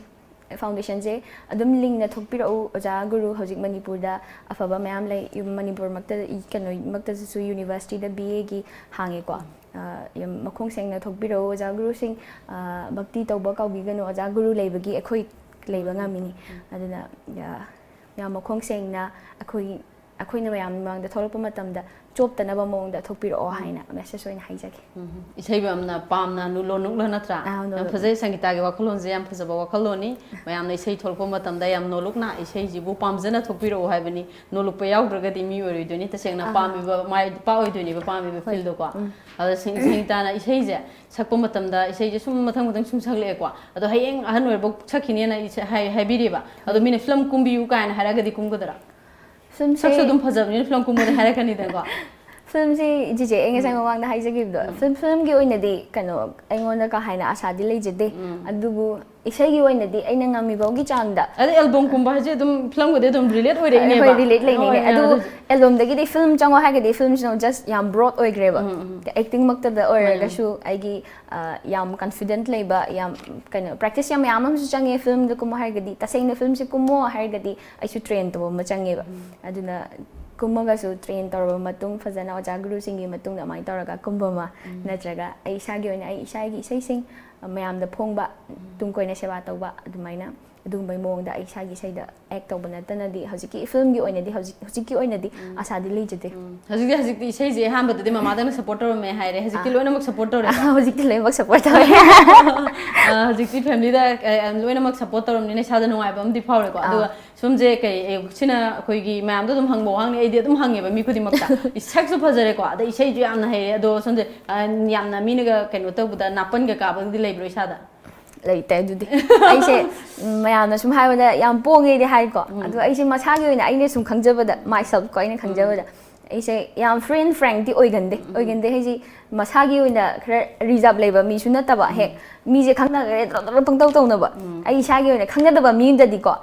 ꯐꯥꯎꯟꯗꯦꯁꯟꯁꯦ ꯑꯗꯨꯝ ꯂꯤꯡꯅ ꯊꯣꯛꯄꯤꯔꯛꯎ꯫ ꯑꯣꯖꯥ ꯒꯨꯔꯨ ꯍꯧꯖꯤꯛ ꯃꯅꯤꯄꯨꯔꯗ ꯑꯐꯕ ꯃꯌꯥꯝ ꯂꯩ꯫ ꯌꯨꯝ-, ꯃꯅꯤꯄꯨꯔꯃꯛꯇ, ꯀꯩꯅꯣꯃꯛꯇꯁꯨ ꯌꯨꯅꯤꯚꯔꯁꯤꯇꯤꯗ ꯕꯤ ꯑꯦꯒꯤ ꯍꯥꯡꯉꯦꯀꯣ꯫ ꯑ, ꯌꯥꯝ ꯃꯈꯣꯡ ꯁꯦꯡꯅ ꯊꯣꯛꯄꯤꯔꯛꯎ ꯑꯣꯖꯥ ꯒꯨꯔꯨꯁꯤꯡ꯫ ꯑ, ꯚꯛꯇꯤ ꯇꯧꯕ ꯀꯥꯎꯕꯤꯒꯅꯨ꯫ ꯑꯣꯖꯥ ꯒꯨꯔꯨ ꯂꯩꯕꯒꯤ ꯑꯩꯈꯣꯏ ꯂꯩꯕ ꯉꯝꯃꯤꯅꯤ꯫ ꯑꯗꯨꯅ, ꯌꯥ-, ꯌꯥꯝ ꯃꯈꯣꯡ ꯁꯦꯡꯅ ꯑꯩꯈꯣꯏ, ꯑꯩꯈꯣꯏꯅ ꯃꯌꯥꯝ ꯃꯃꯥꯡꯗ ꯊꯣꯛꯂꯛꯄ ꯃꯇꯝꯗ ꯆꯣꯞꯇꯅꯕ ꯃꯑꯣꯡꯗ ꯊꯣꯛꯄꯤꯔꯛꯑꯣ ꯎꯝ꯫ ꯍꯥꯏꯅ ꯃꯦꯁꯦꯖ ꯑꯣꯏꯅ ꯍꯥꯏꯖꯒꯦ꯫ ꯎꯝ꯫ ꯏꯁꯩꯕꯨ ꯌꯥꯝꯅ ꯄꯥꯝꯅ ꯅꯨ-, ꯂꯣꯟꯂꯨꯛꯂ ꯅꯠꯇ꯭ꯔꯥ? ꯑꯥ, ꯌꯥꯝ ꯅꯣꯂꯨꯛ꯫ ꯐꯖꯩ, ꯁꯪꯒꯤꯇꯥꯒꯤ ꯋꯥꯈꯜꯂꯣꯟꯁꯦ ꯌꯥꯝ ꯐꯖꯕ ꯋꯥꯈꯜꯂꯣꯟꯅꯤ꯫ ꯃꯌꯥꯝꯅ ꯏꯁꯩ ꯊꯣꯛꯂꯛꯄ ꯃꯇꯝꯗ ꯌꯥꯝ ꯅꯣꯂꯨꯛꯅ ꯏꯁꯩꯁꯤꯕꯨ ꯄꯥꯝꯖꯅ ꯊꯣꯛꯄꯤꯔꯛꯑꯣ ꯍꯥꯏꯕꯅꯤ꯫ ꯅꯣꯂꯨꯛꯄ ꯌꯥꯎꯗ꯭ꯔꯒꯗꯤ ꯃꯤ ꯑꯣꯏꯔꯣꯏꯗꯣꯏꯅꯤ꯫ ꯇꯁꯦꯡꯅ ꯑꯥ꯫ ꯄꯥꯝꯃꯤꯕ, ꯃꯥꯏ ꯄꯥꯛꯑꯣꯏꯗꯣꯏꯅꯦꯕ ꯄꯥꯝꯃꯤꯕ ꯍꯣꯏ꯫ ꯐꯤꯜꯗꯣꯀꯣ꯫ ꯎꯝ꯫ ꯑꯗ ꯁꯪ-, ꯁꯪꯒꯤꯇꯥꯅ ꯏꯁꯩꯁꯦ ꯁꯛꯄ ꯃꯇꯝꯗ ꯏꯁꯩꯁꯦ ꯁꯨꯝ ꯃꯊꯪ ꯃꯊꯪ ꯁꯨꯝ ꯁꯛꯂꯛꯑꯦꯀꯣ꯫ ꯑꯗꯣ ꯍꯌꯦꯡ ꯑꯍꯟ ꯑꯣꯏꯔꯕꯧ ꯁꯛꯈꯤꯅꯦꯅ ꯏꯁꯩ ꯍꯥꯏ-, ꯍꯥꯏꯕꯤꯔꯤꯕ꯫ ꯑꯗꯣ ꯃꯤꯅ ꯐꯤꯂꯝ ꯀꯨꯝꯕꯤꯌꯨ ꯀꯥꯏꯅ ꯍꯥꯏꯔꯒꯗꯤ ꯀꯨꯝꯒꯗ꯭ꯔꯥ? ꯐꯤꯂꯝꯁꯦ ꯁꯛꯁꯨ ꯑꯗꯨꯝ ꯐꯖꯕꯅꯤꯅ ꯐꯤꯂꯝ ꯀꯨꯝꯕꯗ ꯍꯥꯏꯔꯛꯀꯅꯤꯗꯅꯀꯣ꯫ ꯐꯤꯂꯝꯁꯤ ꯏꯆꯦꯆꯦ ꯑꯩ ꯉꯁꯥꯏ ꯃꯃꯥꯡꯗ ꯍꯥꯏꯖꯈꯤꯕꯗꯣ, ꯐꯤꯂꯝ ꯐꯤꯂꯝꯒꯤ ꯑꯣꯏꯅꯗꯤ ꯀꯩꯅꯣ ꯑꯩꯉꯣꯟꯗ ꯀꯥ ꯍꯦꯟꯅ ꯑꯁꯥꯗꯤ ꯂꯩꯖꯗꯦ꯫ ꯑꯗꯨꯕꯨ ꯏꯁꯩꯒꯤ ꯑꯣꯏꯅꯗꯤ ꯑꯩꯅ ꯉꯝꯃꯤꯐꯥꯎꯒꯤ ꯆꯥꯡꯗ ꯑꯗꯩ ꯑꯦꯜꯕꯝꯒꯨꯝꯕ ꯍꯥꯏꯁꯦ ꯑꯗꯨꯝ ꯐꯤꯂꯝꯒꯗꯤ ꯑꯗꯨꯝ ꯔꯤꯂꯦꯠ ꯑꯣꯏꯔꯛꯏꯅꯦꯕ꯫ ꯍꯣꯏ, ꯔꯤꯂꯦꯠ ꯂꯩꯅꯩꯅꯦ꯫ ꯍꯣꯏ, ꯑꯗꯨꯕꯨ ꯑꯗꯨ ꯑꯦꯜꯕꯝꯗꯒꯤꯗꯤ ꯐꯤꯂꯝ ꯆꯪꯉꯣ ꯍꯥꯏꯔꯒꯗꯤ ꯐꯤꯂꯝꯁꯤꯅ ꯖꯁ ꯌꯥꯝ ꯕ꯭ꯔꯣꯗ ꯑꯣꯏꯈ꯭ꯔꯦꯕ꯫ ꯑꯦꯛꯇꯤꯡꯃꯛꯇꯗ ꯑꯣꯏꯔꯒꯁꯨ ꯑꯩꯒꯤ ꯌꯥꯝ ꯀꯟꯐꯤꯗꯦꯟꯠ ꯂꯩꯕ, ꯌꯥꯝ ꯀꯩꯅꯣ ꯄ꯭ꯔꯦꯛꯇꯤꯁ ꯌꯥꯝ ꯃꯌꯥꯝ ꯑꯃꯁꯨ ꯆꯪꯉꯦ ꯐꯤꯂꯝꯗ ꯀꯨꯝꯃꯣ ꯍꯥꯏꯔꯒꯗꯤ꯫ ꯇꯁꯦꯡꯅ ꯐꯤꯂꯝꯁꯦ ꯀꯨꯝꯃꯣ ꯍꯥꯏꯔꯒꯗꯤ ꯑꯩꯁꯨ ꯇ꯭ꯔꯦꯟ ꯇꯧꯕ ꯑꯃ ꯆꯪꯉꯦꯕ꯫ ꯑꯗꯨꯅ ꯀꯨꯝꯃꯒꯁꯨ ꯇ꯭ꯔꯦꯟ ꯇꯧꯔꯕ ꯃꯇꯨꯡ, ꯐꯖꯅ ꯑꯣꯖꯥ ꯒꯨꯔꯨꯁꯤꯡꯒꯤ ꯃꯇꯨꯡꯗ ꯑꯗꯨꯃꯥꯏꯅ ꯇꯧꯔꯒ ꯀꯨꯝꯕ ꯑꯃ, ꯅꯠꯇ꯭ꯔꯒ ꯑꯩ ꯏꯁꯥꯒꯤ ꯑꯣꯏꯅ ꯑꯩ ꯏꯁꯥꯒꯤ ꯏꯁꯩꯁꯤꯡ ꯃꯌꯥꯝꯗ ꯐꯣꯡꯕ, ꯇꯨꯡ ꯀꯣꯏꯅ ꯁꯦꯕꯥ ꯇꯧꯕ, ꯑꯗꯨꯃꯥꯏꯅ ꯑꯗꯨꯒꯨꯝꯕꯒꯤ ꯃꯑꯣꯡꯗ ꯑꯩ ꯏꯁꯥꯒꯤ ꯏꯁꯩꯗ ꯑꯦꯛ ꯇꯧꯕ ꯅꯠꯇꯅꯗꯤ ꯍꯧꯖꯤꯛꯀꯤ ꯐꯤꯂꯝꯒꯤ ꯑꯣꯏꯅꯗꯤ, ꯍꯧꯖꯤꯛ ꯍꯧꯖꯤꯛꯀꯤ ꯑꯣꯏꯅꯗꯤ ꯑꯁꯥꯗꯤ ꯂꯩꯖꯗꯦ꯫ ꯍꯧꯖꯤꯛꯇꯤ ꯍꯧꯖꯤꯛꯇꯤ ꯏꯁꯩꯁꯦ ꯑꯍꯥꯟꯕꯗꯗꯤ ꯃꯃꯥꯗꯪꯅ ꯁꯞꯄꯣꯔꯠ ꯇꯧꯔꯝꯃꯦ ꯍꯥꯏꯔꯦ, ꯍꯧꯖꯤꯛꯇꯤ ꯂꯣꯏꯅꯃꯛ ꯁꯞꯄꯣꯔꯠ ꯇꯧꯔꯦ꯫ ꯍꯧꯖꯤꯛꯇꯤ ꯂꯣꯏꯅꯃꯛ ꯁꯞꯄꯣꯔꯠ ꯇꯧꯔꯦ꯫ ꯍꯧꯖꯤꯛꯇꯤ ꯐꯦꯃꯤꯂꯤꯗ ꯂꯣꯏꯅꯃꯛ ꯁꯞꯄꯣꯔꯠ ꯇꯧꯔꯝꯅꯤꯅ ꯏꯁꯥꯗ ꯅꯨꯡꯉꯥꯏꯕ ꯑꯃꯗꯤ ꯐꯥꯎꯔꯦꯀꯣ꯫ ꯑꯗꯨꯒ ꯁꯣꯝꯁꯦ ꯀꯩ ꯁꯤꯅ ꯑꯩꯈꯣꯏꯒꯤ ꯃꯌꯥꯝꯗ ꯑꯗꯨꯝ ꯍꯪꯕ ꯋꯥꯍꯪꯅꯤ꯫ ꯑꯩꯗꯤ ꯑꯗꯨꯝ ꯍꯪꯉꯦꯕ ꯃꯤ ꯈꯨꯗꯤꯡꯃꯛꯇ꯫ ꯏꯁꯛꯁꯨ ꯐꯖꯔꯦꯀꯣ, ꯑꯗꯩ ꯏꯁꯩꯁꯨ ꯌꯥꯝꯅ ꯍꯩꯔꯦ꯫ ꯑꯗꯣ ꯁꯣꯝꯁꯦ ꯌꯥꯝꯅ ꯃꯤꯅꯒ ꯀꯩꯅꯣ ꯇꯧꯕꯗ ꯅꯥꯄꯟꯒ ꯀꯥꯕꯒꯗꯤ ꯂꯩꯕ꯭ꯔꯣ ꯏꯁꯥꯗ? ꯂꯩꯇꯦ ꯑꯗꯨꯗꯤ꯫ ꯑꯩꯁꯦ ꯃꯌꯥꯝꯅ ꯁꯨꯝ ꯍꯥꯏꯕꯗ ꯌꯥꯝ ꯄꯣꯡꯉꯦꯗꯤ ꯍꯥꯏꯀꯣ꯫ ꯑꯗꯣ ꯑꯩꯁꯦ ꯃꯁꯥꯒꯤ ꯑꯣꯏꯅ ꯑꯩꯅ ꯁꯨꯝ ꯈꯪꯖꯕꯗ, ꯃꯥꯏ ꯁꯦꯜꯐꯀꯣ ꯑꯩꯅ ꯈꯪꯖꯕꯗ, ꯑꯩꯁꯦ ꯌꯥꯝ ꯐ꯭ꯔꯤ ꯑꯦꯟ ꯐ꯭ꯔꯦꯡꯛꯇꯤ ꯑꯣꯏꯒꯟꯗꯦ꯫ ꯑꯣꯏꯒꯟꯗꯦ ꯍꯥꯏꯁꯤ ꯃꯁꯥꯒꯤ ꯑꯣꯏꯅ ꯈꯔ ꯔꯤꯖꯥꯞ ꯂꯩꯕ ꯃꯤꯁꯨ ꯅꯠꯇꯕ꯫ ꯍꯦꯛ ꯃꯤꯁꯦ ꯈꯪꯅꯈ꯭ꯔꯦ ꯗ꯭ꯔꯣ ꯗ꯭ꯔꯣ ꯄꯪꯇꯧ ꯇꯧꯅꯕ꯫ ꯑꯩ ꯏꯁꯥꯒꯤ ꯑꯣꯏꯅ ꯈꯪꯅꯗꯕ ꯃꯤꯗꯗꯤꯀꯣ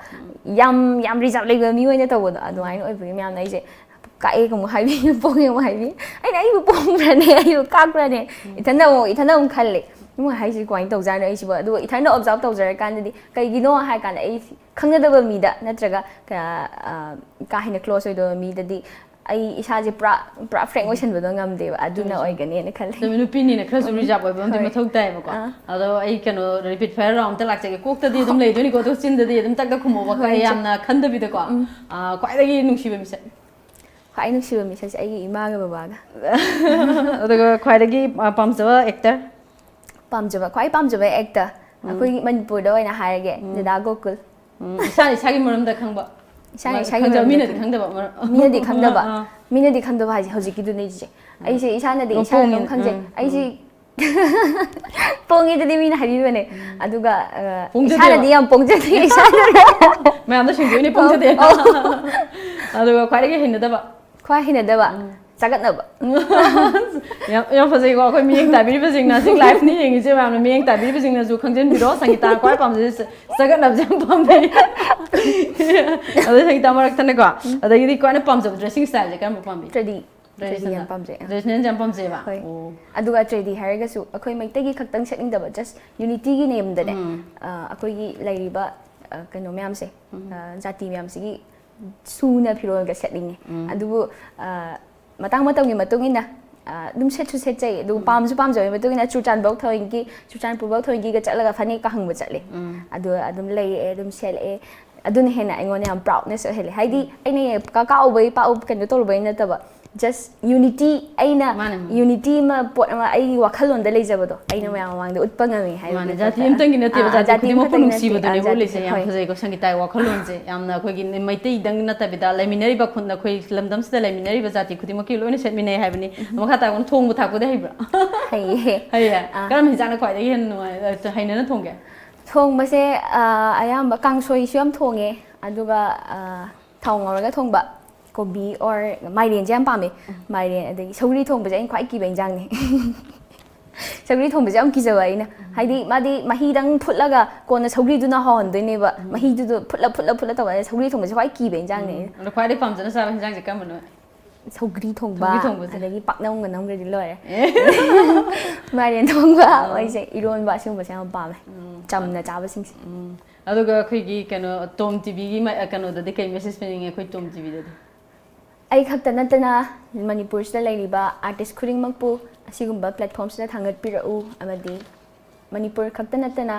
ꯌꯥꯝ ꯌꯥꯝ ꯔꯤꯖꯥꯞ ꯂꯩꯕ ꯃꯤ ꯑꯣꯏꯅ ꯇꯧꯕꯗꯣ ꯑꯗꯨꯃꯥꯏꯅ ꯑꯣꯏꯕꯒꯤ ꯃꯌꯥꯝꯅ ꯑꯩꯁꯦ ꯀꯥꯛꯑꯦꯒ ꯑꯃꯨꯛ ꯍꯥꯏꯕꯤ, ꯄꯣꯡꯉꯦ ꯑꯃꯨꯛ ꯍꯥꯏꯕꯤ꯫ ꯑꯩꯅ ꯑꯩꯕꯨ ꯄꯣꯡꯕ꯭ꯔꯅꯦ, ꯑꯩꯕꯨ ꯀꯥꯛꯄ꯭ꯔꯅꯦ? ꯏꯊꯟꯗ ꯑꯃꯨꯛ ꯏꯊꯟꯗ ꯑꯃꯨꯛ ꯈꯜꯂꯦ꯫ ꯏꯃꯨꯡ ꯍꯥꯏꯁꯤ ꯀꯃꯥꯏꯅ ꯇꯧꯖꯥꯠꯅꯣ ꯑꯩꯁꯤꯕꯨ? ꯑꯗꯨꯒ ꯏꯊꯟꯗ ꯑꯣꯕꯖꯥꯔꯕ ꯇꯧꯖꯔꯀꯥꯟꯗꯗꯤ ꯀꯩꯒꯤꯅꯣ ꯍꯥꯏꯔ ꯀꯥꯟꯗ ꯑꯩ ꯈꯪꯅꯗꯕ ꯃꯤꯗ ꯅꯠꯇ꯭ꯔꯒ ꯀ- ꯑ, ꯀꯥ ꯍꯦꯟꯅ ꯀ꯭ꯂꯣꯁ ꯑꯣꯏꯗꯕ ꯃꯤꯗꯗꯤ ꯑꯩ ꯏꯁꯥꯁꯦ ꯄꯨꯔꯥ ꯄꯨꯔꯥ ꯐ꯭ꯔꯦꯡ ꯑꯣꯏꯁꯟꯕꯗꯣ ꯉꯝꯗꯦꯕ꯫ ꯑꯗꯨꯅ ꯑꯣꯏꯒꯅꯦꯅ ꯈꯜꯂꯦ꯫ ꯑꯗꯨ ꯅꯨꯄꯤꯅꯤꯅ ꯈꯔꯁꯨ ꯎꯝ꯫ ꯔꯤꯖꯥꯞ ꯑꯣꯏꯕ ꯑꯃꯗꯤ ꯍꯣꯏ꯫ ꯃꯊꯧ ꯇꯥꯏꯌꯦꯕꯀꯣ꯫ ꯑꯥ꯫ ꯑꯗꯣ ꯑꯩ ꯀꯩꯅꯣ ꯔꯦꯄꯤꯠ ꯐꯥꯌꯔ ꯔꯥꯎꯟ ꯑꯝꯇ ꯂꯥꯛꯆꯒꯦ꯫ ꯀꯣꯛꯇꯗꯤ ꯑꯗꯨꯝ ꯂꯩꯗꯣꯏꯅꯤꯀꯣ, ꯑꯗꯣ ꯆꯤꯟꯗꯗꯤ ꯑꯗꯨꯝ ꯇꯛꯇ ꯈꯨꯝꯃꯣꯕ꯫ ꯍꯣꯏ, ꯏꯆꯦ꯫ ꯌꯥꯝꯅ ꯈꯟꯗꯕꯤꯗꯀꯣ꯫ ꯎꯝ꯫ ꯑꯥ, ꯈ꯭ꯋꯥꯏꯗꯒꯤ ꯅꯨꯡꯁꯤꯕ ꯃꯤꯁꯛ? ꯈ꯭ꯋꯥꯏ ꯅꯨꯡꯁꯤꯕ ꯃꯤꯁꯛꯁꯦ ꯑꯩꯒꯤ ꯏꯃꯥꯒ ꯕꯕꯥꯒ꯫ ꯑꯗꯨꯒ ꯈ꯭ꯋꯥꯏꯗꯒꯤ ꯑ, ꯄꯥꯝꯖꯕ ꯑꯦꯛꯇꯔ? ꯄꯥꯝꯖꯕ, ꯈ꯭ꯋꯥꯏ ꯄꯥꯝꯖꯕ ꯑꯦꯛꯇꯔ ꯎꯝ꯫ ꯑꯩꯈꯣꯏꯒꯤ ꯃꯅꯤꯄꯨꯔꯗ ꯑꯣꯏꯅ ꯍꯥꯏꯔꯒꯦ, ꯎꯝ꯫ ꯗꯗꯥ ꯒꯣꯀꯨꯜ꯫ ꯎꯝ, ꯏꯁꯥ ꯏꯁꯥꯒꯤ ꯃꯔꯝꯗ ꯈꯪꯕ꯫ ꯏꯁꯥꯅ ꯃ- ꯏꯁꯥꯒꯤ ꯈꯪꯖꯕ, ꯃꯔꯝꯗ ꯃꯤꯅꯗꯤ ꯈꯪꯕ꯫ ꯈꯪꯗꯕ ꯃꯔꯝ-, ꯃꯤꯅꯗꯤ ꯈꯪꯗꯕ꯫ ꯑꯥ, ꯑꯥ꯫ ꯃꯤꯅꯗꯤ ꯈꯪꯗꯕ ꯍꯥꯏꯁꯦ ꯍꯧꯖꯤꯛꯀꯤꯗꯨꯅꯦ ꯆꯤꯆꯦ꯫ ꯎꯝ꯫ ꯑꯩꯁꯦ ꯏꯁꯥꯅꯗꯤ ꯑꯣ, ꯏꯁꯥꯅ ꯑꯗꯨꯝ ꯄꯣꯡꯉꯦꯅ꯫ ꯈꯪꯖꯩ꯫ ꯎꯝ, ꯑꯩꯁꯦ ꯄꯣꯡꯉꯦꯗꯨꯗꯤ ꯃꯤꯅ ꯍꯥꯏꯕꯤꯕꯅꯦ꯫ ꯑꯗꯨꯒ ꯑ, ꯄꯣꯡꯖꯗꯦꯕ꯫ ꯏꯁꯥꯅꯗꯤ ꯌꯥꯝ ꯄꯣꯡꯖꯗꯦ ꯏꯁꯥꯅ꯫ ꯃꯌꯥꯝꯗ ꯁꯦꯡꯗꯣꯛꯏꯅꯦ, ꯄꯣꯡꯖꯗꯦ꯫ ꯑꯧ꯫ ꯑꯗꯨꯒ ꯈ꯭ꯋꯥꯏꯗꯒꯤ ꯍꯩꯅꯗꯕ? ꯈ꯭ꯋꯥꯏ ꯍꯩꯅꯗꯕ꯫ ꯎꯝ꯫ ꯆꯒꯠꯅꯕ꯫ ꯌꯥꯝ ꯌꯥꯝ ꯐꯖꯩꯀꯣ꯫ ꯑꯩꯈꯣꯏ ꯃꯤꯠꯌꯦꯡ ꯇꯥꯕꯤꯔꯤꯕꯁꯤꯡꯅ, ꯍꯧꯖꯤꯛ live ꯅꯤ ꯌꯦꯡꯉꯤꯁꯦ ꯃꯌꯥꯝꯅ, ꯃꯤꯠꯌꯦꯡ ꯇꯥꯕꯤꯔꯤꯕꯁꯤꯡꯅꯁꯨ ꯈꯪꯖꯤꯟꯕꯤꯔꯣ, ꯁꯪꯒꯤꯇꯥꯅ ꯈ꯭ꯋꯥꯏ ꯄꯥꯝꯖꯩꯁꯦ ꯆꯒꯠꯅꯕꯁꯦ ꯌꯥꯝ ꯄꯥꯝꯖꯩ꯫ ꯑꯗꯩ ꯁꯪꯒꯤꯇꯥ ꯃꯔꯛꯇꯅꯦꯀꯣ, ꯑꯗꯒꯤꯗꯤ ꯈ꯭ꯋꯥꯏꯅ ꯄꯥꯝꯖꯕ dressing styleꯁꯦ ꯀꯔꯝꯕ ꯄꯥꯝꯕꯤ? Traditional ꯌꯥꯝ ꯄꯥꯝꯖꯩ꯫ Traditional ꯌꯥꯝ ꯄꯥꯝꯖꯩꯕ? ꯍꯣꯏ꯫ ꯑꯣ꯫ ꯑꯗꯨꯒ tradi ꯍꯥꯏꯔꯒꯁꯨ ꯑꯩꯈꯣꯏ ꯃꯩꯇꯩꯒꯤ ꯈꯛꯇꯪ ꯁꯦꯠꯅꯤꯡꯗꯕ, just unityꯒꯤ ꯅꯦꯝꯗꯅꯦ꯫ ꯑꯩꯈꯣꯏꯒꯤ ꯂꯩꯔꯤꯕ ꯀꯩꯅꯣ ꯃꯌꯥꯝꯁꯦ, ꯖꯥꯇꯤ ꯃꯌꯥꯝꯁꯤꯒꯤ ꯁꯨꯅ ꯐꯤꯔꯣꯜꯒ ꯁꯦꯠꯅꯤꯡꯉꯦ꯫ ꯑꯗꯨꯕꯨ ꯃꯇꯥꯡ ꯃꯇꯝꯒꯤ ꯃꯇꯨꯡ ꯏꯟꯅ ꯑꯗꯨꯝ ꯁꯦꯠꯁꯨ ꯁꯦꯠꯆꯩ꯫ ꯑꯗꯨ ꯄꯥꯝꯁꯨ ꯄꯥꯝꯖꯕꯒꯤ ꯃꯇꯨꯡ ꯏꯟꯅ ꯆꯨꯔꯆꯥꯟꯄꯨꯔ ꯊꯣꯏꯒꯤ, ꯆꯨꯔꯆꯥꯟꯄꯨꯔ ꯊꯣꯏꯒꯤꯒ ꯆꯠꯂꯒ ꯐꯅꯦꯛꯀ ꯍꯪꯕ ꯆꯠꯂꯦ꯫ ꯑꯗꯨ ꯑꯗꯨꯝ ꯂꯩꯔꯛꯑꯦ, ꯑꯗꯨꯝ ꯁꯦꯠꯂꯛꯑꯦ꯫ ꯑꯗꯨꯅ ꯍꯦꯟꯅ ꯑꯩꯉꯣꯟꯗ ꯌꯥꯝ proudness ꯑꯣꯏꯍꯜꯂꯦ꯫ ꯍꯥꯏꯗꯤ ꯑꯩꯅ ꯀꯥ ꯀꯥꯎꯕꯩ ꯄꯥꯎ ꯀꯩꯅꯣ ꯇꯧꯔꯨꯕꯩ ꯅꯠꯇꯕ, just unity, ꯑꯩꯅ unity ꯑꯃ ꯄꯣꯠ ꯑꯃ ꯑꯩꯒꯤ ꯋꯥꯈꯜꯂꯣꯟꯗ ꯂꯩꯖꯕꯗꯣ ꯑꯩꯅ ꯃꯌꯥꯝ ꯃꯃꯥꯡꯗ ꯎꯠꯄ ꯉꯝꯃꯤ ꯍꯥꯏꯕꯒꯤ ꯃꯥꯅꯦ, ꯖꯥꯇꯤ ꯈꯛꯇ꯫ ꯑꯃꯇꯪꯒꯤ ꯅꯠꯇꯦꯕ, ꯑꯥ, ꯖꯥꯇꯤ ꯖꯥꯇꯤ ꯈꯨꯗꯤꯡꯃꯛꯄꯨ ꯑꯃꯈꯛꯇꯪꯒꯤ ꯅꯠꯇꯦ, ꯅꯨꯡꯁꯤꯕꯗꯨꯅꯦꯕ ꯑꯥ, ꯖꯥꯇꯤ, ꯎꯠꯂꯤꯁꯦ꯫ ꯌꯥꯝ ꯍꯣꯏ꯫ ꯐꯖꯩꯀꯣ ꯁꯪꯒꯤꯇꯥꯒꯤ ꯋꯥꯈꯜꯂꯣꯟꯁꯦ꯫ ꯌꯥꯝꯅ ꯑꯩꯈꯣꯏꯒꯤ ꯃꯩꯇꯩꯗꯪ ꯅꯠꯇꯕꯤꯗ, ꯂꯩꯃꯤꯟꯅꯔꯤꯕ ꯈꯨꯟ-, ꯑꯩꯈꯣꯏ ꯂꯝꯗꯝꯁꯤꯗ ꯂꯩꯃꯤꯟꯅꯔꯤꯕ ꯖꯥꯇꯤ ꯈꯨꯗꯤꯡꯃꯛꯀꯤ ꯂꯣꯏꯅ ꯁꯦꯠꯃꯤꯟꯅꯩ ꯍꯥꯏꯕꯅꯤ꯫ ꯃꯈꯥ ꯇꯥꯕ ꯊꯣꯡꯕ ꯊꯥꯛꯄꯗꯤ ꯍꯩꯕ꯭ꯔꯥ? ꯍꯩꯌꯦ꯫ ꯍꯩꯌꯦ? ꯑꯥ꯫ ꯀꯔꯝꯕ ꯍꯤꯟꯖꯥꯡꯅ ꯈ꯭ꯋꯥꯏꯗꯒꯤ ꯍꯦꯟꯅ ꯅꯨꯡꯉꯥꯏ, ꯍꯩꯅꯅ ꯊꯣꯡꯒꯦ? ꯊꯣꯡꯕꯁꯦ, ꯑꯥ, ꯑꯌꯥꯝꯕ ꯀꯥꯡꯁꯣꯏꯁꯨ ꯌꯥꯝ ꯊꯣꯡꯉꯦ, ꯑꯗꯨꯒ, ꯑꯥ, ꯊꯥꯎ ꯉꯧꯔꯒ ꯊꯣꯡꯕ, ꯀꯣꯕꯤ or ꯃꯥꯏꯔꯦꯟꯁꯦ ꯌꯥꯝ ꯄꯥꯝꯃꯦ꯫ ꯃꯥꯏꯔꯦꯟ, ꯑꯗꯒꯤ ꯁꯧꯒ꯭ꯔꯤ ꯊꯣꯡꯕꯁꯦ ꯑꯩꯅ ꯈ꯭ꯋꯥꯏ ꯀꯤꯕ ꯏꯟꯖꯥꯡꯅꯦ꯫ ꯁꯧꯒ꯭ꯔꯤ ꯊꯣꯡꯕꯁꯦ ꯌꯥꯝ ꯀꯤꯖꯕ ꯑꯩꯅ꯫ ꯍꯥꯏꯗꯤ ꯃꯥꯗꯤ ꯃꯍꯤꯗꯪ ꯐꯨꯠꯂꯒ ꯀꯣꯟꯅ ꯁꯧꯒ꯭ꯔꯤꯗꯨꯅ ꯍꯥꯎꯍꯟꯗꯣꯏꯅꯦꯕ꯫ ꯃꯍꯤꯗꯨꯗ ꯐꯨꯠꯂ, ꯐꯨꯠꯂ, ꯐꯨꯠꯂ ꯇꯧꯕ, ꯁꯧꯒ꯭ꯔꯤ ꯊꯣꯡꯕꯁꯦ ꯈ꯭ꯋꯥꯏ ꯀꯤꯕ ꯏꯟꯖꯥꯡꯅꯦ ꯑꯩꯅ꯫ ꯑꯗꯣ ꯈ꯭ꯋꯥꯏꯗꯒꯤ ꯄꯥꯝꯖꯅ ꯆꯥꯕ ꯍꯤꯟꯖꯥꯡꯁꯦ ꯀꯔꯝꯕꯅꯣ? ꯁꯧꯒ꯭ꯔꯤ ꯊꯣꯡꯕ, ꯁꯧꯒ꯭ꯔꯤ ꯊꯣꯡꯕꯁꯦ꯫ ꯑꯗꯒꯤ ꯄꯥꯛꯅꯝꯒ ꯅꯝꯈ꯭ꯔꯗꯤ ꯂꯣꯏꯔꯦ꯫ ꯑꯦ꯫ ꯃꯥꯏꯔꯦꯟ ꯊꯣꯡꯕ, ꯑꯩꯁꯦ ꯏꯔꯣꯟꯕ ꯑꯁꯤꯒꯨꯝꯕꯁꯦ ꯌꯥꯝ ꯄꯥꯝꯃꯦ꯫ ꯆꯝꯅ ꯆꯥꯕꯁꯤꯡꯁꯦ꯫ ꯎꯝ꯫ ꯑꯗꯨꯒ ꯑꯩꯈꯣꯏꯒꯤ ꯀꯩꯅꯣ, ꯇꯣꯝ ꯇꯤꯚꯤꯒꯤ ꯃ-, ꯀꯩꯅꯣꯗꯗꯤ ꯀꯩ message ꯄꯤꯅꯤꯡꯉꯦ ꯑꯩꯈꯣꯏ ꯇꯣꯝ ꯇꯤꯚꯤꯗꯗꯤ? ꯑꯩ ꯈꯛꯇ ꯅꯠꯇꯅ ꯃꯅꯤꯄꯨꯔꯁꯤꯗ ꯂꯩꯔꯤꯕ artist ꯈꯨꯗꯤꯡꯃꯛꯄꯨ ꯑꯁꯤꯒꯨꯝꯕ platformꯁꯤꯗ ꯊꯥꯡꯒꯠꯄꯤꯔꯛꯎ, ꯑꯃꯗꯤ ꯃꯅꯤꯄꯨꯔ ꯈꯛꯇ ꯅꯠꯇꯅ,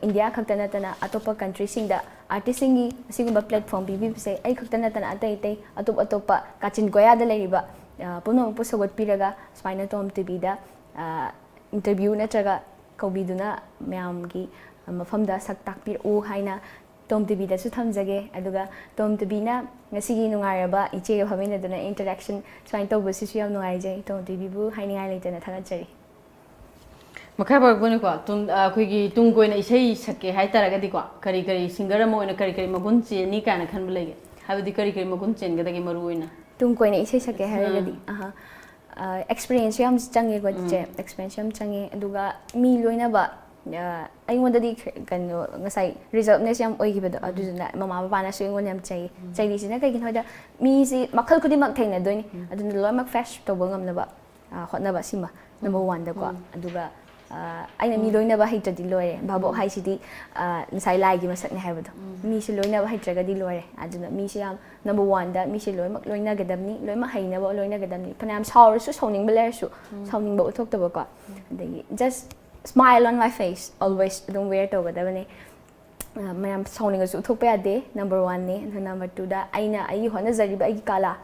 ꯏꯟꯗꯤꯌꯥ ꯈꯛꯇ ꯅꯠꯇꯅ ꯑꯇꯣꯞꯄ countryꯁꯤꯡꯗ artistꯁꯤꯡꯒꯤ ꯑꯁꯤꯒꯨꯝꯕ platform ꯄꯤꯕꯤꯕꯁꯦ ꯑꯩ ꯈꯛꯇ ꯅꯠꯇꯅ ꯑꯇꯩ ꯑꯇꯩ ꯑꯇꯣꯞ ꯑꯇꯣꯞꯄ ꯀꯥꯆꯤꯟ ꯀꯣꯌꯥꯗ ꯂꯩꯔꯤꯕ, ꯑ, ꯄꯨꯝꯅꯃꯛꯄꯨ ꯁꯧꯒꯠꯄꯤꯔꯒ ꯁꯨꯃꯥꯏꯅ ꯇꯣꯝ ꯇꯤꯚꯤꯗ, ꯑ, interview ꯅꯠꯇ꯭ꯔꯒ ꯀꯧꯕꯤꯗꯨꯅ ꯃꯌꯥꯝꯒꯤ ꯃꯐꯝꯗ ꯁꯛ ꯇꯥꯛꯄꯤꯔꯛꯎ ꯍꯥꯏꯅ ꯇꯣꯝ ꯇꯤꯚꯤꯗꯁꯨ ꯊꯝꯖꯒꯦ꯫ ꯑꯗꯨꯒ ꯇꯣꯝ ꯇꯤꯚꯤꯅ ꯉꯁꯤꯒꯤ ꯅꯨꯡꯉꯥꯏꯔꯕ ꯏꯆꯦꯒ ꯐꯝꯃꯤꯟꯅꯗꯨꯅ interaction ꯁꯨꯃꯥꯏꯅ ꯇꯧꯕꯁꯤꯁꯨ ꯌꯥꯝ ꯅꯨꯡꯉꯥꯏꯖꯩ꯫ ꯇꯣꯝ ꯇꯤꯚꯤꯕꯨ ꯍꯥꯏꯅꯤꯡꯉꯥꯏ ꯂꯩꯇꯅ ꯊꯥꯒꯠꯆꯔꯤ꯫ ꯃꯈꯥ ꯄꯥꯔꯛꯄꯅꯤꯀꯣ, ꯇꯨꯡ-, ꯑ, ꯑꯩꯈꯣꯏꯒꯤ ꯇꯨꯡ ꯀꯣꯏꯅ ꯏꯁꯩ ꯁꯛꯀꯦ ꯍꯥꯏ ꯇꯥꯔꯒꯗꯤꯀꯣ, ꯀꯔꯤ ꯀꯔꯤ singer ꯑꯃ ꯑꯣꯏꯅ ꯀꯔꯤ ꯀꯔꯤ ꯃꯒꯨꯟ ꯆꯦꯟꯅꯤ ꯀꯥꯏꯅ ꯈꯟꯕ ꯂꯩꯒꯦ? ꯍꯥꯏꯕꯗꯤ ꯀꯔꯤ ꯀꯔꯤ ꯃꯒꯨꯟ ꯆꯦꯟꯒꯗꯒꯦ ꯃꯔꯨ ꯑꯣꯏꯅ? ꯇꯨꯡ ꯀꯣꯏꯅ ꯏꯁꯩ ꯁꯛꯀꯦ ꯍꯥꯏꯔꯒꯗꯤ ꯑꯍꯥ ꯑꯦꯛꯁꯄꯤꯔꯤꯌꯦꯟꯁꯁꯨ ꯌꯥꯝ ꯆꯪꯉꯦꯀꯣ ꯆꯤꯆꯦ꯫ ꯑꯦꯛꯁꯄꯤꯔꯤꯌꯦꯟꯁꯁꯨ ꯌꯥꯝ ꯆꯪꯉꯦ꯫ ꯑꯗꯨꯒ ꯃꯤ ꯂꯣꯏꯅꯕ, ꯑ, ꯑꯩꯉꯣꯟꯗꯗꯤ ꯀꯩꯅꯣ, ꯉꯁꯥꯏ ꯔꯤꯖꯔꯞꯅꯦꯁ ꯌꯥꯝ ꯑꯣꯏꯈꯤꯕꯗꯣ, ꯑꯗꯨꯗꯨꯅ ꯃꯃꯥ ꯕꯕꯥꯅꯁꯨ ꯑꯩꯉꯣꯟꯗ ꯌꯥꯝ ꯆꯩ꯫ ꯆꯩꯔꯤꯁꯤꯅ ꯀꯩꯒꯤꯅꯣ ꯍꯥꯏꯗ, ꯃꯤꯁꯤ ꯃꯈꯜ ꯈꯨꯗꯤꯡꯃꯛ ꯊꯦꯡꯅꯗꯣꯏꯅꯤ꯫ ꯑꯗꯨꯅ ꯂꯣꯏꯅꯃꯛ ꯐꯦꯁ ꯇꯧꯕ ꯉꯝꯅꯕ, ꯑ, ꯍꯣꯠꯅꯕ ꯁꯤꯃ ꯅꯝꯕꯔ ꯋꯥꯟꯗꯀꯣ꯫ ꯑꯗꯨꯒ, ꯑ, ꯑꯩꯅ ꯃꯤ ꯂꯣꯏꯅꯕ ꯍꯩꯇ꯭ꯔꯗꯤ ꯂꯣꯏꯔꯦ꯫ ꯚꯥꯕꯣꯛ ꯍꯥꯏꯁꯤꯗꯤ, ꯑ, ꯉꯁꯥꯏ ꯂꯥꯏꯒꯤ ꯃꯁꯛꯅꯤ ꯍꯥꯏꯕꯗꯣ꯫ ꯃꯤꯁꯤ ꯂꯣꯏꯅꯕ ꯍꯩꯇ꯭ꯔꯒꯗꯤ ꯂꯣꯏꯔꯦ꯫ ꯑꯗꯨꯅ ꯃꯤꯁꯤ ꯌꯥꯝ ꯅꯝꯕꯔ ꯋꯥꯟꯗ ꯃꯤꯁꯤ ꯂꯣꯏꯅꯃꯛ ꯂꯣꯏꯅꯒꯗꯕꯅꯤ, ꯂꯣꯏꯅꯃꯛ ꯍꯩꯅꯕ ꯂꯣꯏꯅꯒꯗꯕꯅꯤ꯫ ꯐꯅꯌꯥꯝ ꯁꯥꯎꯔꯁꯨ, ꯁꯥꯎꯅꯤꯡꯕ ꯂꯩꯔꯁꯨ, ꯁꯥꯎꯅꯤꯡꯕ ꯎꯠꯊꯣꯛꯇꯕꯀꯣ꯫ ꯑꯗꯒꯤ just smile on my face always ꯑꯗꯨꯝ ꯋꯦꯌꯔ ꯇꯧꯒꯗꯕꯅꯤ꯫ ꯑ, ꯃꯌꯥꯝ ꯁꯥꯎꯅꯤꯡꯉꯁꯨ ꯎꯠꯊꯣꯛꯄ ꯌꯥꯗꯦ, ꯅꯝꯕꯔ ꯋꯥꯟꯅꯤ꯫ ꯑꯗꯨ ꯅꯝꯕꯔ ꯇꯨꯗ ꯑꯩꯅ ꯑꯩꯒꯤ ꯍꯣꯠꯅꯖꯔꯤꯕ ꯑꯩꯒꯤ ꯀꯂꯥ,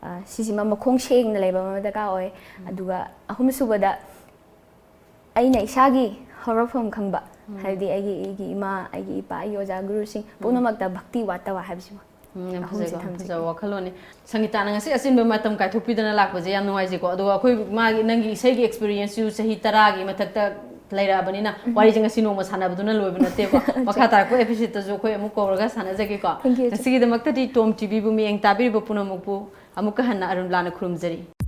ꯑ, ꯁꯤꯁꯤꯃ ꯃꯈꯣꯡ ꯁꯦꯡꯅ ꯂꯩꯕ ꯑꯃ ꯗꯔꯀꯥꯔ ꯑꯣꯏ꯫ ꯑꯗꯨꯒ ꯑꯍꯨꯝꯁꯨꯕꯗ ꯑꯩꯅ ꯏꯁꯥꯒꯤ ꯍꯧꯔꯛꯐꯝ ꯈꯪꯕ, ꯍꯥꯏꯕꯗꯤ ꯑꯩꯒꯤ, ꯑꯩꯒꯤ ꯏꯃꯥ, ꯑꯩꯒꯤ ꯏꯄꯥ, ꯑꯩꯒꯤ ꯑꯣꯖꯥ ꯒꯨꯔꯨꯁꯤꯡ ꯄꯨꯝꯅꯃꯛꯇ ꯚꯛꯇꯤ ꯋꯥꯠꯇꯕ ꯍꯥꯏꯕꯁꯤꯃ꯫ ꯎꯝ, ꯌꯥꯝ ꯑꯍꯨꯝꯁꯦ ꯐꯖꯩꯀꯣ, ꯌꯥꯝ ꯊꯝꯖꯒꯦ꯫ ꯐꯖꯕ ꯋꯥꯈꯜꯂꯣꯟꯅꯤ꯫ ꯁꯪꯒꯤꯇꯥꯅ ꯉꯁꯤ ꯑꯆꯤꯟꯕ ꯃꯇꯝ ꯀꯥꯏꯊꯣꯛꯄꯤꯗꯅ ꯂꯥꯛꯄꯁꯦ ꯌꯥꯝ ꯅꯨꯡꯉꯥꯏꯖꯩꯀꯣ꯫ ꯑꯗꯨꯒ ꯑꯩꯈꯣꯏ ꯃꯥꯒꯤ, ꯅꯪꯒꯤ ꯏꯁꯩꯒꯤ ꯑꯦꯛꯁꯄꯤꯔꯤꯌꯦꯟꯁꯁꯨ ꯆꯍꯤ ꯇꯔꯥꯒꯤ ꯃꯊꯛꯇ ꯂꯩꯔꯛꯑꯕꯅꯤꯅ, ꯋꯥꯔꯤꯁꯦ ꯉꯁꯤ ꯅꯣꯡꯃ ꯁꯥꯟꯅꯕꯗꯨꯅ ꯂꯣꯏꯕ ꯅꯠꯇꯦꯀꯣ꯫ ꯃꯈꯥ ꯇꯥꯔꯛꯄ ꯑꯦꯄꯤꯁꯣꯗꯇꯁꯨ ꯑꯩꯈꯣꯏ ꯑꯃꯨꯛ ꯀꯧꯔꯒ ꯁꯥꯟꯅꯖꯒꯦꯀꯣ꯫ Thank you, ꯏꯆꯦ꯫ ꯉꯁꯤꯒꯤꯗꯃꯛꯇꯗꯤ ꯇꯣꯝ ꯇꯤꯚꯤꯕꯨ ꯃꯤꯠꯌꯦꯡ ꯇꯥꯕꯤꯔꯤꯕ ꯄꯨꯝꯅꯃꯛꯄꯨ ꯑꯃꯨꯛꯀ ꯍꯟꯅ ꯑꯔꯨꯟ ꯂꯥꯟꯅ ꯈꯨꯔꯨꯝꯖꯔꯤ꯫